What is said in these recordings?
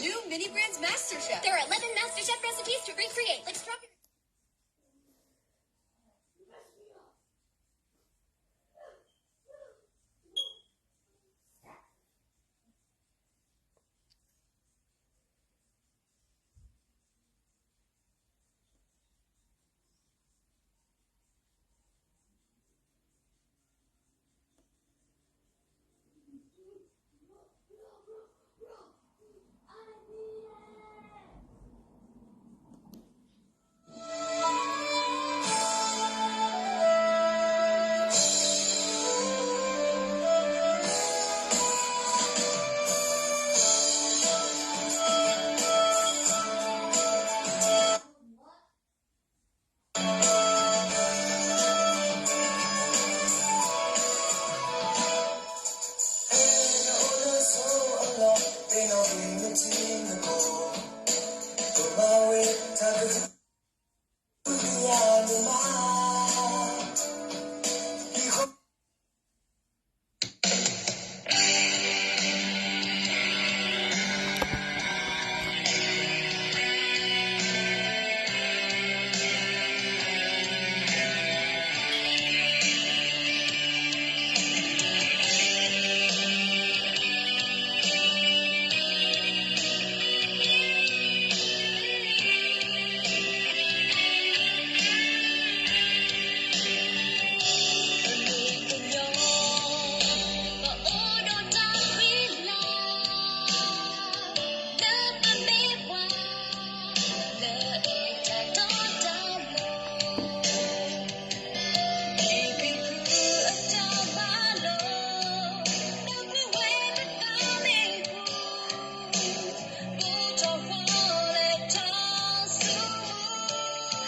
New Mini Brands Master Chef. There are eleven Master Chef recipes to recreate, like strawberry.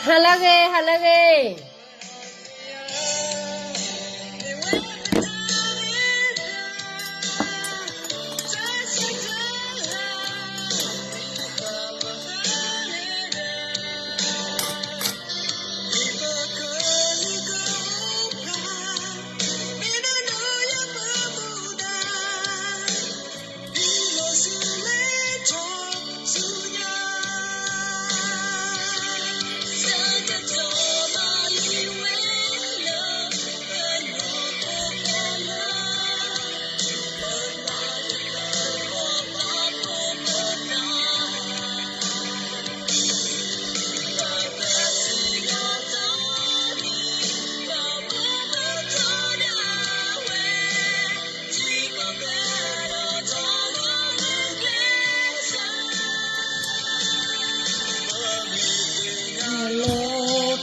Hello, hello.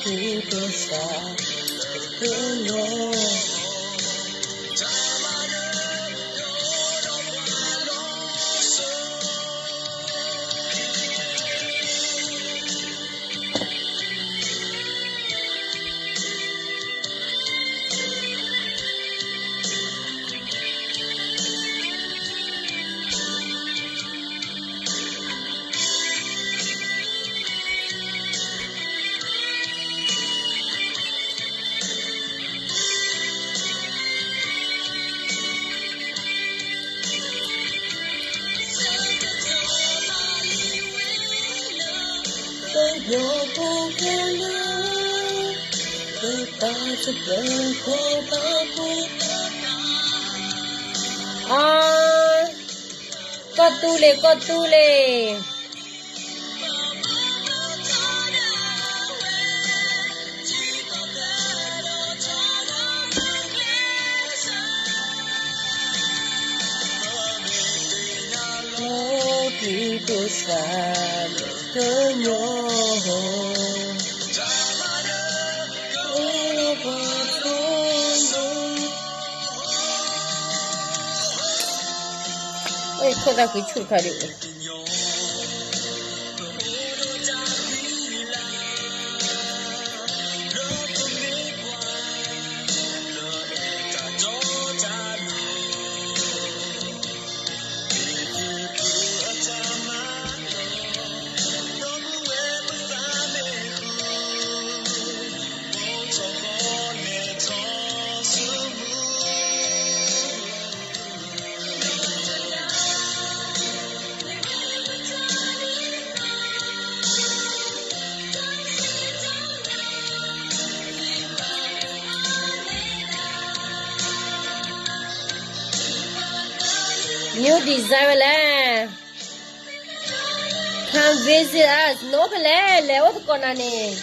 ကီၢ်သူလ့ၤ ကီၢ်သူလ့ၤ. အိၣ်ခိၣ်သၣ်ဃံဆူၣ်တခါဒံး. New design ဝဲလဲၣ်. Come visit us. နိဖဲလဲၣ်, လဲၤအိၣ်သကိးနၤန့ၣ်.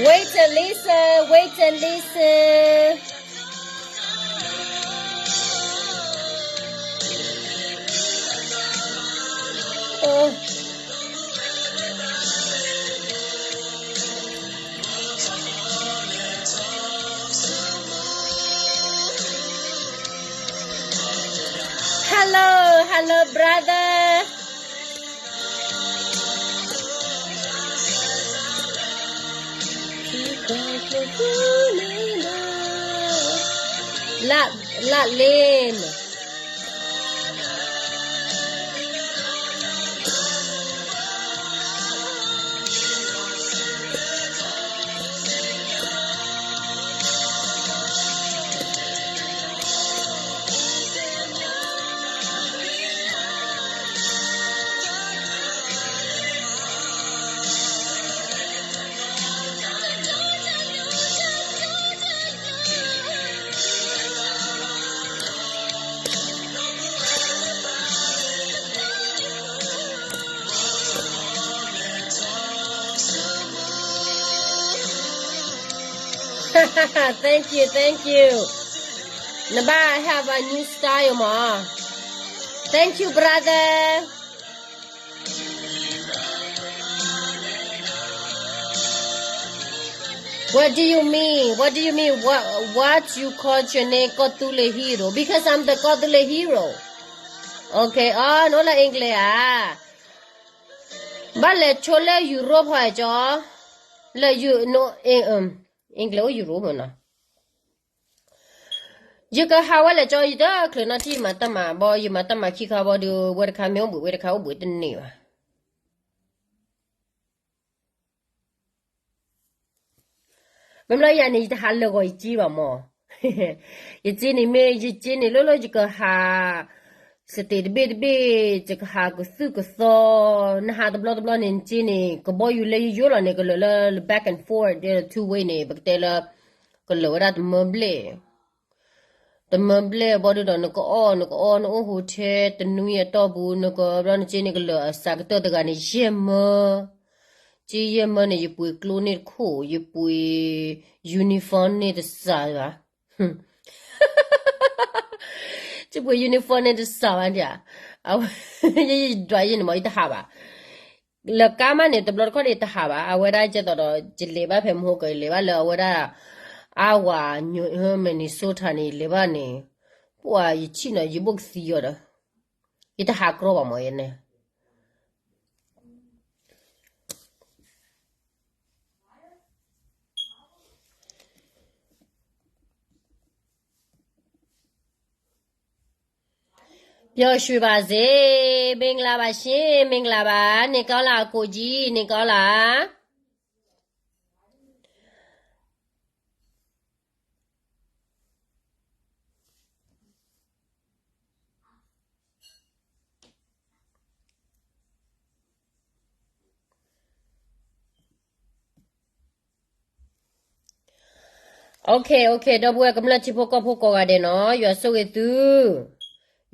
Wait and listen, wait and listen. Hello, hello, brother. Love, love, Lynn. Thank you, thank you. နဘၣ် have a new style မး. Thank you, brother. What do you mean? What do you mean? What, what you call your name ကီၢ်သူလ့ၤ hero? Because I'm the ကီၢ်သူလ့ၤ hero. Okay, အီ နအိၣ်လၢ English ဧါ. ဘၣ်လဲၤဆိလၢ Europe ဟီကၠီ, လၢ English အိၣ် Europe မနီၤ. ယကဟးဝဲလဲၣ်ကၠီ, ယတချုးနီၢ်ထံၣ်မၤတၢ်မၤဘီ, ယမၤတၢ်မၤခံခါဘီဒီး ဝဲတခါမ့ၢ်အိၣ်ဘှံးဝဲတခါအိၣ်ဘှံးတန့ၢ်ဘၣ်. မ့ၢ်ဘျီယၤန့ၣ် ယတဟးလၢာ်ဂီၤယက့ဘၣ်မၢ်. ယက့န့ၣ်မ့ၢ် ယက့န့ၣ်လၢလၢယကဟး စတ့းတဘ့ၣ်တဘ့ၣ် ယကဟးကသုၣ်ကသီ, နဟးတဘျီတဘျီန့ၣ် နက့န့ၣ် ကဘီယူၤလၢယယိလီၤန့ၣ် ကလၢာ်လၢ back and forth two way န့ၣ် ပကတဲလၢ ကလၢာ်ဝဲဒၣ်တမၢဘျဲၣ် တမၢဘျဲၣ်ဘီဒုဒီး နကအီၣ် နကအီ နအိၣ် hotel တနွံအတီၢ်ပူၤ နကဘျီနက့န့ၣ် ကလၢာ်အစှၤကတၢၢ်တဂၤန့ၣ် ယဲၢ်မၢ, က့ယဲၢ်မၢန့ၣ် ယပှ့ၤကျိန့ၢ်တခိၣ် ယပှ့ၤ uniform န့ၣ်တစှၤဘၣ်. ယပှ့ၤ uniform န့ၣ်တစှၤဘၣ်ဒၣ်. အဝဲ ယဒွးယဲန့ၣ်မၢ် ယတဟးဘၣ်. လၢကါမးန့ၣ် တဘျီတခီၣ်န့ၣ်တဟးဘၣ်. အဝဲဒၣ်ကဲသိးဒီး ယလဲၤဘၣ်ဖဲမဟိကၢ ယလဲၤဘၣ်လၢအဝဲဒၣ် Iowa, Minnesota န့ၣ် ယလဲၤဘၣ်န့ၣ် ပှၤယဆံၣ်နီၤ ယဘိၣ်ကသံအီၤဒီး ယတဟးကြီဘၣ်မၢ်ယဲန့ၣ်. ပျော်ရွှင်ပါစေ, မင်္ဂလာပါရှင်, မင်္ဂလာပါ, နေကောင်းလား အကိုကြီး, နေကောင်းလား. Okay, okay, ဒီပုၢ်ဝဲၢ်ကမျၢၢ်ထံဖိကီၢ်ဖိကိးဂၤဒဲးနီၤ, ယွၤဆိၣ်ဂ့ၤသု,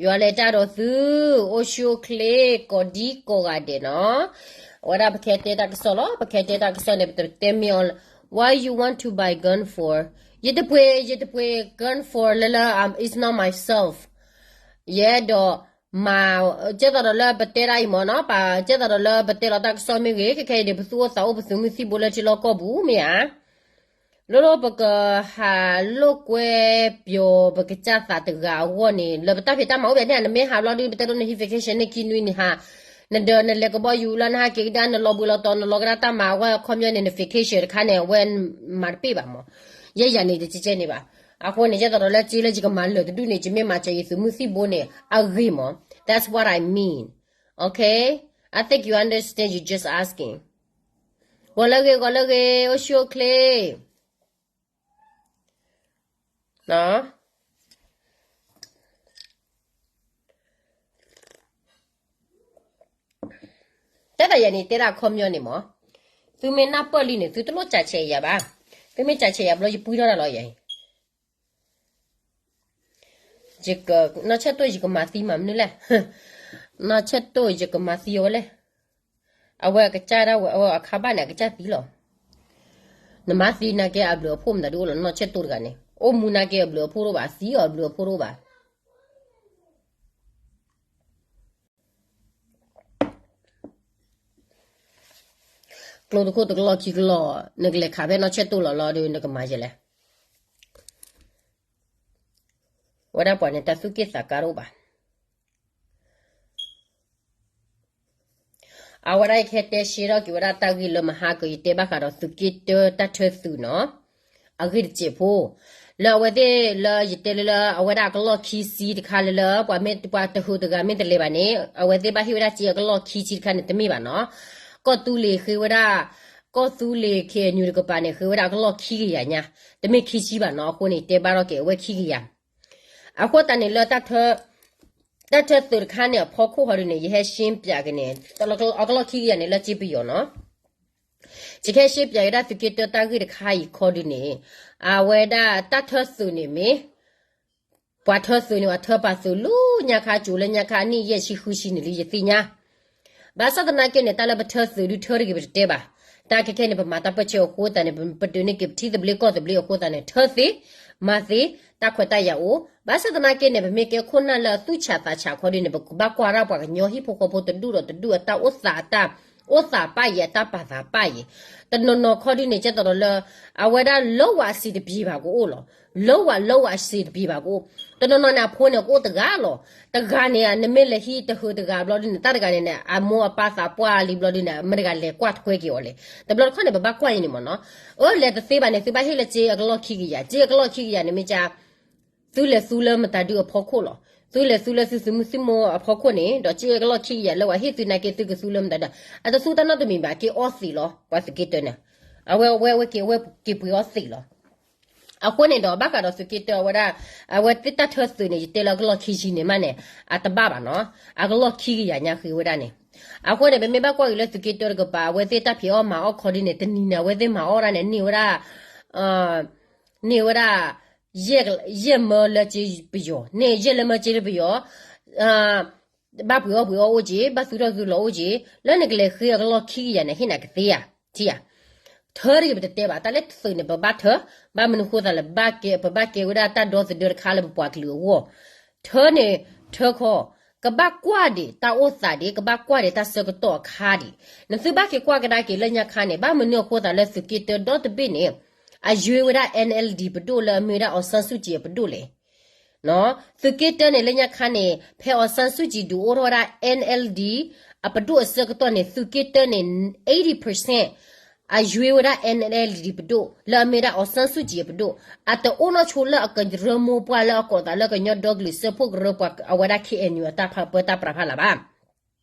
ယွၤလဲၤတၢ်ဒီးသု, အိၣ်ဆူၣ်အိၣ်ချ့ ကိးဒံကိးဂၤဒဲးနီၤ. အဝဲဒၣ်ပခဲတဲတၢ်ကစီၣ်လီၤ, ပခဲတဲတၢ်ကစီၣ်န့ၣ် ပတတဲမ့ၢ်အီၤ, what you want to buy gun for? ယတပှ့ၤ, ယတပှ့ၤ gun for လၢလၢ um, it's not myself. ယဲဒီး မၤ, ကဲသိးဒီးလၢပတဲတၢ်အံၤမၢ်နီၤ, ပ, ကဲသိးဒီးလၢပတဲလီၤတၢ်ကစီၣ်မ့ၢ်ဂ့ၤ, ခဲခဲအံၤန့ၣ် ပသူၣ်အိၣ်သးအိၣ် ပသုးမုၢ်သံၣ်ဘိလၢထံလီၢ်ကီၢ်ပူၤမ့ၢ်ဧါ. လၢလၢပကဟးလိာ်ကွဲပျီၤပကစၢ်သးတဂၤအဂီၢ်န့ၣ် လၢပတၢ်ဖံးတၢ်မၤအိၣ်ဘၣ်န့ၣ် နမ့ၢ်ဟးဘျီဒုး ပတဲဒိးနဟံး vacation န့ၣ်ခံနွံန့ၣ်ဟး, နဒီးနလဲၤကဘီယူၤလၢနဟးက့ၤကဒါ နလီၤဘှံးလီၤတီၤ နလီၤကဒါတၢ်မၤ အဝဲအခီပညီန့ၣ် န vacation တခါန့ၣ် အဝဲမၤတပ့ၢ်ဘၣ်မၢ်. ယဲယၤန့ၣ် တကဲကဲန့ၣ်ဘၣ်. အဃိန့ၣ် ကဲသိးဒီးလၢက့လၢယကမၤလၢာ်တဒူၣ်န့ၣ် ယမ့ၢ်မၤစၢၤယသုးမုၢ်သံၣ်ဘိန့ၣ် အဂ့ၤမၢ်. That's what I mean. Okay? I think you understand, you just asking. ဂီၤလၢဂ့ၤ, ဂီၤလၢဂ့ၤ, အိၣ်ဆူၣ်အိၣ်ချ့. နီၤ. တဲဒၣ်ယၤန့ၣ် တဲဒၣ်အခီပညီန့ၣ်မး, သုမ့ၢ်နၢ်ပၢၢ်လံန့ၣ် သုတလိၣ်စးဆဲးယၤဘၣ်. သုမ့ၢ်စးဆဲးယၤဘျီ ယပှံထီၣ်တၢ်လီၤယၤအံၤ. နီၢ်ဆဲးတိၢ် ယကမၤသံမၤမနုၤလဲၣ်. နီၢ်ဆဲးတိၢ် ယကမၤသံအီၤဝဲလဲၣ်. အဝဲအကစၢ်ဒၣ်ဝဲ အဝဲအခါဘၣ်န့ၣ် အကစၢ်သံလီၤ. နမၤသံနာ်က့ အဘျုးအဖှိၣ်မတၤဒုအိၣ်လီၤ. နီၢ်ဆဲးတိၢ်တဂၤန့ၣ် အိၣ်မူနာ်က့ အဘျုးအဖှိၣ်တအိၣ်ဘၣ်, သံအီၤအဘျုးအဖှိၣ်တအိၣ်ဘၣ်. ကျိတခိၣ်တကလီၢ်ခံကလီၢ် နကလဲၤခးဖဲနီၢ်ဆဲးတိၢ်လီၤလီၤဒီး နကမၤယဲလဲၣ်. ဝဲဒၣ်ပှၤန့ၣ်တၢ်သူၣ်က့ၣ်သးကါတအိၣ်ဘၣ်. အဝဲဒၣ်ယကဟဲတဲရှဲထီၣ်က့ၤဝဲဒၣ်တၢ်ဂ့ၢ်လၢမဟါက ယတဲဘၣ်ဃးဒီးသုးက့တၢတၢ်ထၢသုးနီၤ, အဂ့ၢ်တစဲးဖိ, လၢအဝဲသ့ၣ်လၢယတဲလၢလၢ အဝဲဒၣ်အကလီၢ်ခံဆံတခါလၢလၢ ပှၤမ့ၢ်ပှၤတဟုးတဂၤမ့ၢ်တလဲၤဘၣ်န့ၣ် အဝဲသ့ၣ်ဘၣ်ဟ့ၣ်ဝဲဒၣ်စ့အကလီၢ်ခံဆံတခါန့ၣ် တမ့ၢ်ဘၣ်နီၤ. ကီၢ်သူလ့ၤဃ့ဝဲဒၣ်, ကီၢ်သူလ့ၤ ခ့ၣ်အဲၣ်ယူၣ် တကပၤန့ၣ် ဃ့ဝဲဒၣ်အကလီၢ်ခံကယၤညါ, တမ့ၢ်ခံဆံဘၣ်နီၤ. အဃိန့ၣ် တဲဘၣ်ထီၣ်က့ၤအဝဲခံကယၤ အဃိသတးန့ၣ်လၢ တၢ်ထၢသုးတခါန့ၣ် အဖီခိၣ်ဟီဒုန့ၣ် ယဟဲရှင်းပြက့ၤန့ၣ် အကလီၢ်ခံကယၤန့ၣ် လၢစ့ပယီၤနီၤ. ယကဟဲရှင်းပြက့ၤဒၣ်သုးက့တၢတၢ်ဂ့ၢ်တခါအံၤခီဒုန့ၣ်, အဝဲဒၣ်တၢ်ထၢသုးန့ၣ်မ့ၢ် ပှၤထၢသုးန့ၣ် ပှၤထၢပာ်သုးလၢညါခါ ကၠိၤလၢညါခါ အနံၣ်ယဲၢ်ဆံဃုဆံန့ၣ်လံ ယသ့ၣ်ညါ. ဘၣ်ဆၣ်သနာ်က့န့ၣ် တၢ်လၢပထၢသုးဒုးထၢတဂ့ၤ ပတတဲဘၣ်. တၢ်ခဲခဲန့ၣ် ပမၤတၢ်ပၢၢ်ဆၢအဃိသတးန့ၣ် ပဒုးန့ၢ်က့ၤပထံသဘျ့ကီၢ်သဘျ့အဃိသတးန့ၣ် ထၢသ့, မၤသ့, တၢ်ခွဲးတၢ်ယာ်အိၣ်. ဘၣ်ဆၣ်သနာ်က့န့ၣ် ပမ့ၢ်ကဲခိၣ်နၢ်လၢအသူၣ်ဆးသးဆးခီဒုန့ၣ် ပကဘၣ်ကွၢ်ဒၣ်ပှၤကညီဟံၣ်ဖိဃီဖိတဒူၣ်ဒီးတဒူၣ်အတၢ်အိၣ်သးအတၢ်, အိၣ်သးပၣ်ယဲၤ အတၢ်ပာ်သးပၣ်ယဲၤ. တနီၤနီၤခီဒုန့ၣ် ကဲသိးဒီးလၢ အဝဲဒၣ်လၢဝဲအစံးတပျ့ၤဘၣ်ကအိၣ်လီၤ. လၢဝဲလၢဝဲအစံးတပျ့ၤဘၣ်ကအိၣ်. တနီၤနီၤန့ၣ် အဖိန့ၣ်ကအိၣ်တဂၤလီၤ. တဂၤန့ၣ် နမ့ၢ်လဲၤဟံးတဟုးတဂၤဘျီဒုန့ၣ် တၢ်တဂၤန့ၣ်န့ၣ် အမိၢ်အပၢ်သးပှၢ်လံဘျီဒုန့ၣ် မ့ၢ်တဂၤလဲၤကွၢ်ထွဲက့ၤအီၤလဲၣ်. တဘျီတခီၣ်န့ၣ် ပဘၣ်ကွၢ်အံၤန့ၣ်မ့ၢ်နီၤ. အၢ လဲၤတသ့ဘၣ်န့ၣ် သုဘၣ်ဟ့ၣ်လၢစ့အကလီၢ်ခံကယၤ, စ့အကလီၢ်ခံကယၤန့ၣ်မ့ၢ်က သုလဲၤသူလၢမတၤဒုအဖီခိၣ်လီၤ. သုလဲၤသူလၢသုသုးမုၢ်သံၣ်မိၢ်အဖီခိၣ်န့ၣ် ဒီးစ့အကလီၢ်ခံကယၤလၢဝဲဟ့ၣ်သုနာ်က့ သုကသူလၢမတၤဒု, အတသူတၢ်နီတမံၤဘၣ် က့ၤအီသံးလီၤ ပှၤသုးက့တၢန့ၣ်. အဝဲ အဝဲ အဝဲက့ၤ အဝဲက့ၤပှ့ၤအီသံးလီၤ. အဃိန့ၣ်ဒီး ဘၣ်ဃးဒီးသုးက့တၢအဝဲဒၣ် အဝဲသ့ၣ်တၢ်ထၢသုးန့ၣ် ယတဲလၢအကလီၢ်ခံဆံန့ၣ်မးန့ၣ် အတဘၣ်ဘၣ်နီၤ. အကလီၢ်ခံကယၤညါဃ့ဝဲဒၣ်န့ၣ်. အဃိန့ၣ် ပမ့ၢ်ဘၣ်ကွၢ်က့ၤလၢသုးက့တၢတကပၤ အဝဲသ့ၣ်တၢ်ဖံးအီၣ်မၤအီၣ်ခီဒုန့ၣ် တနံၤန့ၣ် အဝဲသ့ၣ်မၤအီၣ်ဒၣ်န့ၣ် န့ၢ်ဝဲဒၣ် န့ၢ်ဝဲဒၣ် ယဲၢ်မၢလၢစ့ပယီၤန့ၣ် ယဲၢ်လၢမၢစ့ပယီၤ ဘၣ်ပှ့ၤအီၣ်ပှ့ၤအီအိၣ်က့ၤ, ဘၣ်သူၣ်ထီၣ်သူၣ်လီၤအိၣ်က့ၤ, လၢနကလဲၤဃ့အကလီၢ်ခံကယၤန့ၣ် ဟ့ၣ်နၤကသ့ဧါ, ထံဧါ. ထၢတဂ့ၤ ပတတဲဘၣ်, တၢ်လၢသုးန့ၣ် ပဘၣ်ထၢ, ဘၣ်မနုၤဃိသးလဲၣ်, ပဘၣ်ကဲဝဲဒၣ်တၢ်ဒီသဒၢတခါလၢပပှၤကလုာ်အဂီၢ်, ထၢန့ၣ် ထၢခီ, ကဘၣ်ကွၢ်ဒံးတၢ်အိၣ်သးဒံး, ကဘၣ်ကွၢ်ဒံးတၢ်ဆၢကတီၢ်အခါဒံး, နသုဘၣ်က့ၤကွၢ်ကဒါက့ၤလၢညါခါန့ၣ် ဘၣ်မနုၤအဃိသးလၢသုးက့တၢဒီတဘ့ၣ်န့ၣ် အယွ့ဝဲဒၣ် NLD ပဒိၣ်လၢအမ့ၢ်ဝဲဒၣ် အောင်ဆန်းစုကြည် အပဒိၣ်လဲၣ်. သုးက့တၢန့ၣ် လၢညါခါန့ၣ် ဖဲ အောင်ဆန်းစုကြည် ဒုးအိၣ်ထီၣ်ဝဲဒၣ် NLD အပဒိၣ်အဆၢကတီၢ်န့ၣ် သုးက့တၢန့ၣ် eighty percent အယွ့ဝဲဒၣ် NLD ပဒိၣ် လၢအမ့ၢ်ဝဲဒၣ် အောင်ဆန်းစုကြည် အပဒိၣ်, အတအိၣ်နီၢ်ဆိလၢအကရၢမိၢ်ပှၢ်လၢအကိးသးလၢကညီဒီကလုာ်စၢဖှိၣ်ကရၢပှၤအဝဲဒၣ် KNU အတၢ်ပၢတၢ်ပြးဖးလၢ်ဘၣ်.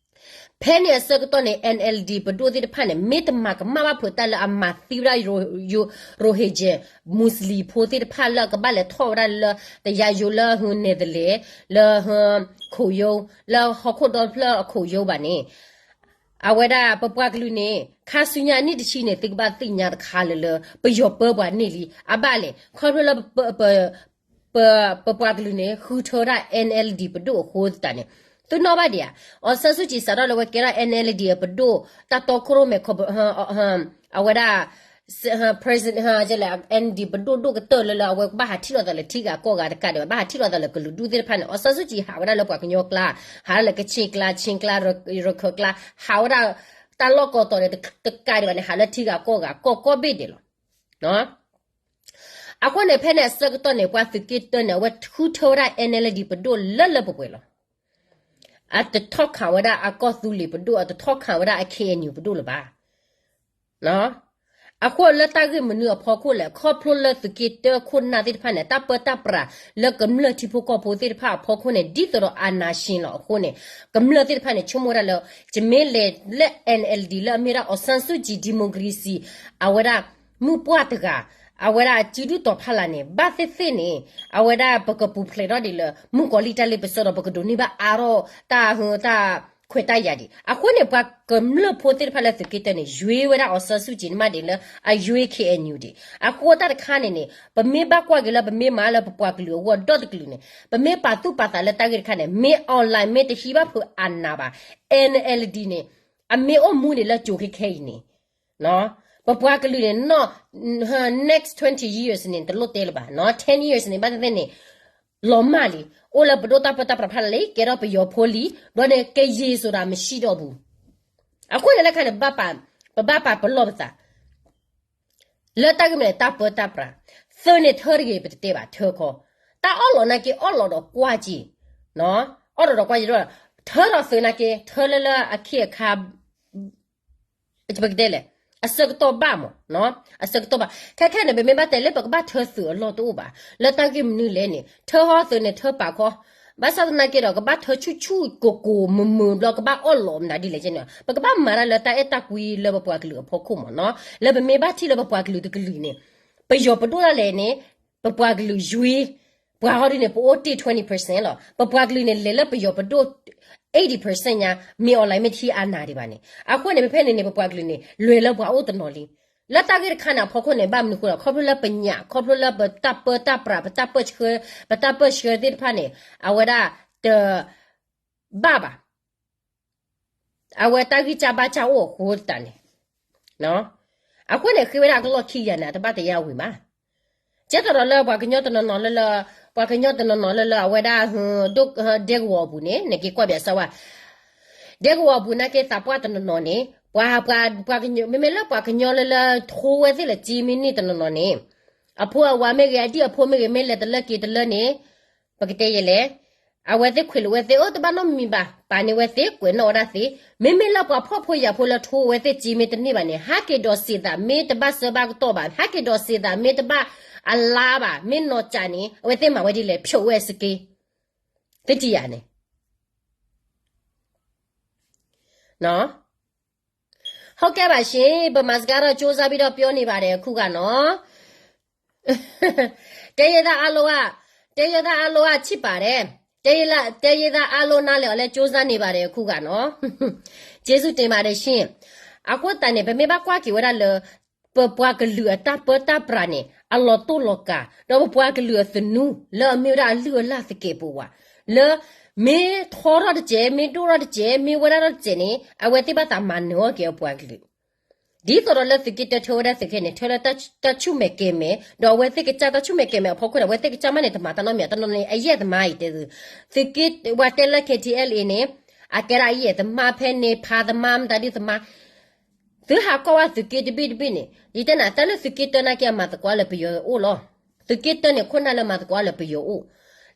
ဖဲန့ၣ်အဆၢကတီၢ်န့ၣ် NLD ပဒိၣ်သ့ၣ်တဖၣ်န့ၣ် မ့ၢ်တမၤကမၣ်ဘၣ်ဖုးတၢ်လၢအမၤသံဝဲဒၣ် Rohingya Muslim ဖိသ့ၣ်တဖၣ်လၢအကဘၣ်လဲၤထီၣ်ဝဲဒၣ်လၢ တယါယိလၢ Netherlands လၢ ခိၣ်ယိ လၢဟီၣ်ခိၣ်ဒီဖျၢၣ်အခိၣ်ယိဘၣ်န့ၣ် အဝဲဒၣ်ပပှၤကလုာ်န့ၣ် ခါဆူညါအနံၣ်တဆံန့ၣ် သုကဘၣ်သ့ၣ်ညါတခါလၢလၢ ပယီၤပၢပှၤန့ၢ်လံ အဘၣ်လဲၣ် ခီဖျိလၢ ပပှၤကလုာ်န့ၣ် ဃုထၢဒၣ် NLD ပဒိၣ်အဃိသတးန့ၣ် သုနီၣ်ဘၣ်ဒံးဧါ. အောင်ဆန်းစုကြည် စးထီၣ်လၢအဝဲကဲထီၣ် NLD အပဒိၣ် တၢ်တီခိၣ်ရိၣ်မဲာ် အဝဲဒၣ် president NLD ပဒိၣ်ဒိၣ်ကတၢၢ်လၢလၢ အဝဲဘၣ်ဟးထံၣ်လိာ်သးလၢထံဂၤကီၢ်ဂၤတကးဒံးဘၣ် ဘၣ်ဟးထံၣ်လိာ်သးလၢကလုာ်ဒူၣ်သ့ၣ်တဖၣ်န့ၣ် အောင်ဆန်းစုကြည် ဟးဝဲဒၣ်လၢပှၤကညီကျါ ဟးဝဲဒၣ်လၢကချ့ၣ်ကျါ ခၠ့ၣ်ကျါ ရခၢၣ်ကျါ ဟးဝဲဒၣ် တၢ်လီၢ်ကိးတီၤန့ၣ် တကးဒံးဘၣ်န့ၣ် ဟးလၢထံဂၤကီၢ်ဂၤ ကီၢ်ကိးဘ့ၣ်ဒဲးလီၤ. အဃိန့ၣ် ဖဲန့ၣ်အဆၢကတီၢ်န့ၣ် ပှၤသုးက့တၢန့ၣ် အဝဲဃုထၢဝဲဒၣ် NLD ပဒိၣ်လၢလၢပှဲၤပှဲၤလီၤ. အတထီၣ်ခးဝဲဒၣ်အကီၢ်သူလ့ၤပဒိၣ် အတထီၣ်ခးဝဲဒၣ်အ KNU ပဒိၣ်လၢၤဘၣ်. အဃိလၢတၢ်ဂ့ၢ်မနုၤအဖီခိၣ်လဲၣ် ခီဖျိလၢသုးက့တၢခိၣ်နၢ်သ့ၣ်တဖၣ်န့ၣ် တၢ်ပၢတၢ်ပြးလၢကမျၢၢ်ထံဖိကီၢ်ဖိသ့ၣ်တဖၣ်အဖီခိၣ်န့ၣ် ဒ်သိးဒီးအာဏာရှင်လီၤအဃိန့ၣ် ကမျၢၢ်သ့ၣ်တဖၣ်န့ၣ် ဆိကမိၣ်ဝဲဒၣ်လၢ ယမ့ၢ်လဲၤလၢ NLD လၢအမ့ၢ်ဝဲဒၣ် အောင်ဆန်းစုကြည် democracy အဝဲဒၣ် မုၢ်ပှၢ်တဂၤ အဝဲဒၣ်စုဒုၣ်တီၤဖးလၢ်န့ၣ် ဘၣ်သ့ၣ်သ့ၣ်န့ၣ် အဝဲဒၣ်ပကပူၤဖျဲးထီၣ်ဒံးလၢ မုၣ်ကီၤလံၢ်တၢ်လ့ပစီဒီး ပကဒိးန့ၢ်ဘၣ်အါထီၣ်တၢ်ဟၢတၢ် ခွဲးတၢ်ယာ်ဒံး. အဃိန့ၣ် ပှၤကမျၢၢ်ဖိသ့ၣ်တဖၣ်လၢသုးက့တၢန့ၣ် ယွ့ဝဲဒၣ်အောင်ဆန်းစုကြည်န့ၣ်မးဒံးလၢအယွ့ K N U ဒံး. အဃိတၢ်တခါန့ၣ်န့ၣ် ပမ့ၢ်ဘၣ်ကွၢ်က့ၤလၢပမ့ၢ်မၤလၢပပှၤကလုာ်အဂီၢ်ဒီတကလုာ်န့ၣ် ပမ့ၢ်ပာ်သူၣ်ပာ်သးလၢတၢ်ဂ့ၢ်တခါန့ၣ် မ့ၢ် online မ့ၢ်တဟံးဘၣ်ဖုးအာဏာဘၣ် N L D န့ၣ် အမ့ၢ်အိၣ်မူဒံးလၢကၠိၤခဲခဲအံၤန့ၣ် ပပှၤကလုာ်န့ၣ် နီၢ် next twenty years န့ၣ် တလိၣ်တဲလၢၤဘၣ်နီၤ, ten years န့ၣ် ဘၣ်သ့ၣ်သ့ၣ်န့ၣ် လီၤမၢ်လံ, အိၣ်လၢပဒိၣ်တၢ်ပၢတၢ်ပြးဖးလံ, ကဲထီၣ်ပယီၤဖိလံ, ဘျီန့ၣ် ကယံာ်စိၤဒၣ်မဆံးဒီးပူၤ, အဃိန့ၣ်လၢခါန့ၣ် ပဘၣ်ပာ်ပလီၢ်ပသး လၢတၢ်ဂ့ၢ်မနုၤလဲၣ် တၢ်ပၢတၢ်ပြး, သုးန့ၣ်ထၢတဂ့ၤ ပတတဲဘၣ် ထၢခီ, တၢ်အီၣ်လီၤနာ်က့ အီၣ်လီၤဒီးကွၢ်က့ၤ, အီၣ်လီၤဒီးကွၢ်က့ၤဒီး ထၢဒီးသုးနာ်က့ ထၢလၢလၢအခ့အခါ ပကတဲလဲၣ်, အဆၢကတီၢ်ဘၣ်မး, အဆၢကတီၢ်ဘၣ်, ခဲခဲန့ၣ် ပမ့ၢ်ဘၣ်တဲလၢပကဘၣ်ထၢသုးအလီၢ်တအိၣ်ဘၣ်, လၢတၢ်ဂ့ၢ်မနုၤလဲၣ်န့ၣ် ထၢဟီသုးန့ၣ်ထၢပာ်ခီ, ဘၣ်ဆၣ်သနာ်က့ဒီး ကဘၣ်ထၢဆူၣ်ဆူၣ်ကိၢ်ကိၢ်မုာ်မုာ်ဘျီ ကဘၣ်အီၣ်လီၤမနုၤဒ်လဲၣ်ကဲန့ၣ်, ပကဘၣ်မၤတၢ်လၢတၢ်အဲၣ်တၢ်ကွံလၢပပှၤကလုာ်အဖီခိၣ်မးနီၤ, လၢပမ့ၢ်ဘၣ်ထံၣ်လၢပပှၤကလုာ်တကလုာ်န့ၣ် ပယီၤပဒိၣ်ဒၣ်လဲာ်န့ၣ် ပပှၤကလုာ်ယွ့ ပှၤဟီဒ်န့ၣ် ပအိၣ်တ့ၢ် twenty percent လီၤ. ပပှၤကလုာ်န့ၣ် လဲၤလၢပယီၤပဒိၣ် eighty percent ညါ, မ့ၢ် online မ့ၢ်တဟံးအာဏာဒံးဘၣ်န့ၣ်. အဃိန့ၣ် ဖဲဖဲန့ၣ်န့ၣ် ပပှၤကလုာ်န့ၣ် လဲၤလၢပှၤအိၣ်တနီၤလံ. လၢတၢ်ဂ့ၢ်တခါန့ၣ်အဖီခိၣ်န့ၣ် ဘၣ်မနုၤဃိဒီး ခီဖျိလၢပညၣ် ခီဖျိလၢပတၢ်ပၢတၢ်ပြး ပတၢ်ပၢဆှၢ ပတၢ်ပၢဆှၢသ့ၣ်တဖၣ်န့ၣ် အဝဲဒၣ်တဘၣ်ဘၣ် အဝဲတၢ်ဂံၢ်စၢ်ဘါစၢ်အိၣ်အဃိတးန့ၣ်, အဃိန့ၣ် ဃ့ဝဲဒၣ်အကလီၢ်ခံကယၤန့ၣ် အတဘၣ်တယာ်ဝံၤမး. ကဲသိးဒီးလၢပှၤကညီတနီၤနီၤလၢလၢ, ပှၤကညီတနီၤနီၤလၢလၢ အဝဲဒၣ် ဒိၣ်, ဒဲကဝီၤအပူၤန့ၣ် နက့ၤကွၢ်ဘၣ်စၢၤဝဲ, ဒဲကဝီၤအပူၤနာ်က့သးပှၢ်တနီၤနီၤန့ၣ် ပှၤ, ပှၤ, ပှၤကညီ, မ့မ့ၢ်လၢပှၤကညီလၢလၢထိဝဲသ့ၣ်လၢကၠ့မ့ၢ်န့ၢ်တနီၤနီၤန့ၣ် အဖိအဝၤမ့ၢ်ဂ့ၤ အဒံၣ်အဖိမ့ၢ်ဂ့ၤ မ့ၢ်လဲၤတလၢက့ၤတလၢန့ၣ် ပကတဲယဲလဲၣ်, အဝဲသ့ၣ်ခွဲးလိာ်ဝဲသ့ၣ် အိၣ်တဘၣ်နီတမံၤဘၣ်, ပာ်န့ၢ်ဝဲသ့ၣ် ကွဲးနီၣ်ဝဲဒၣ်သ့, မ့မ့ၢ်လၢပှၤဖှီၣ်ဖိယာ်ဖိလၢထိဝဲသ့ၣ်ကၠ့မ့ၢ်တန့ၢ်ဘၣ်န့ၣ် ဟးက့ၤဒိးစံးသး မ့ၢ်တဘၣ်စၢဘၣ်ကတီၢ်ဘၣ်, ဟးက့ၤဒိးစံးသး မ့ၢ်တဘၣ်အလါဘၣ်, မ့ၢ်နီၢ်ကၠးန့ၣ် အဝဲသ့ၣ်မၤဝဲဒ်လဲၣ် ဖျိးဝဲစက့, သ့ၣ်တယၤန့ၣ် ဟုတ်ကဲ့ပါရှင်, ဗမာစကားတော့ ကြိုးစားပြီးတော့ ပြောနေပါတယ် အခုကနော်. တဲရသားအားလုံးက, တဲရသားအားလုံးက ချစ်ပါတယ်. တဲရသားအားလုံး နားလည်အောင်လည်း ကြိုးစားနေပါတယ် အခုကနော်. ကျေးဇူးတင်ပါတယ်ရှင်. အဃိသတးန့ၣ် ပမ့ၢ်ဘၣ်ကွၢ်က့ၤဝဲဒၣ်လၢ ပပှၤကလုာ်အတၢ်ပၢတၢ်ပြးန့ၣ် အလီၤတိၢ်လီၤကၤ, ဒီးပပှၤကလုာ်အသနူ လၢအမ့ၢ်ဝဲဒၣ်အလုၢ်အလၢ်သကဲးပဝး, လၢမ့ၢ်ထီထီၣ်တစဲး, မ့ၢ်ဒိၣ်ထီၣ်တစဲး, မ့ၢ်ဝဲဒၣ်ထီၣ်တစဲးန့ၣ် အဝဲသ့ၣ်ဘၣ်သးမၤနၢၤအီၣ်က့ၤအပှၤကလုာ် ဒ်သိးဒီးလၢသုးက့တၢထၢဝဲဒၣ်သုးက့န့ၣ် ထၢလၢတၢ်ဆူၣ်မဲာ်ကဲၤမဲာ်, ဒီးအဝဲသ့ၣ်ကစၢ်တၢ်ဆူၣ်မဲာ်ကဲၤမဲာ်အဖီခိၣ်န့ၣ် အဝဲသ့ၣ်ကစၢ်မးန့ၣ် တမၤတၢ်နီတမံၤ တနီၤန့ၣ် အယဲၢ်သမါအံၤတဲသု, သုးက့ဝဲတဲလၢ K T L A န့ၣ် အကဲဒၣ်အယဲၢ်သမါ ဖဲန့ၣ် ဖးသမါ မတၤဒုသမါ, သုဟးကွၢ်ဝဲသုးက့တဘ့ၣ်တဘ့ၣ်န့ၣ် ယတဲနၤ တၢ်လၢသုးက့တၢနာ်က့ အမၤသကိးလၢပယီၤအိၣ်လီၤ. သုးက့တၢန့ၣ် ခိၣ်နၢ်လၢမၤသကိးလၢပယီၤအိၣ်,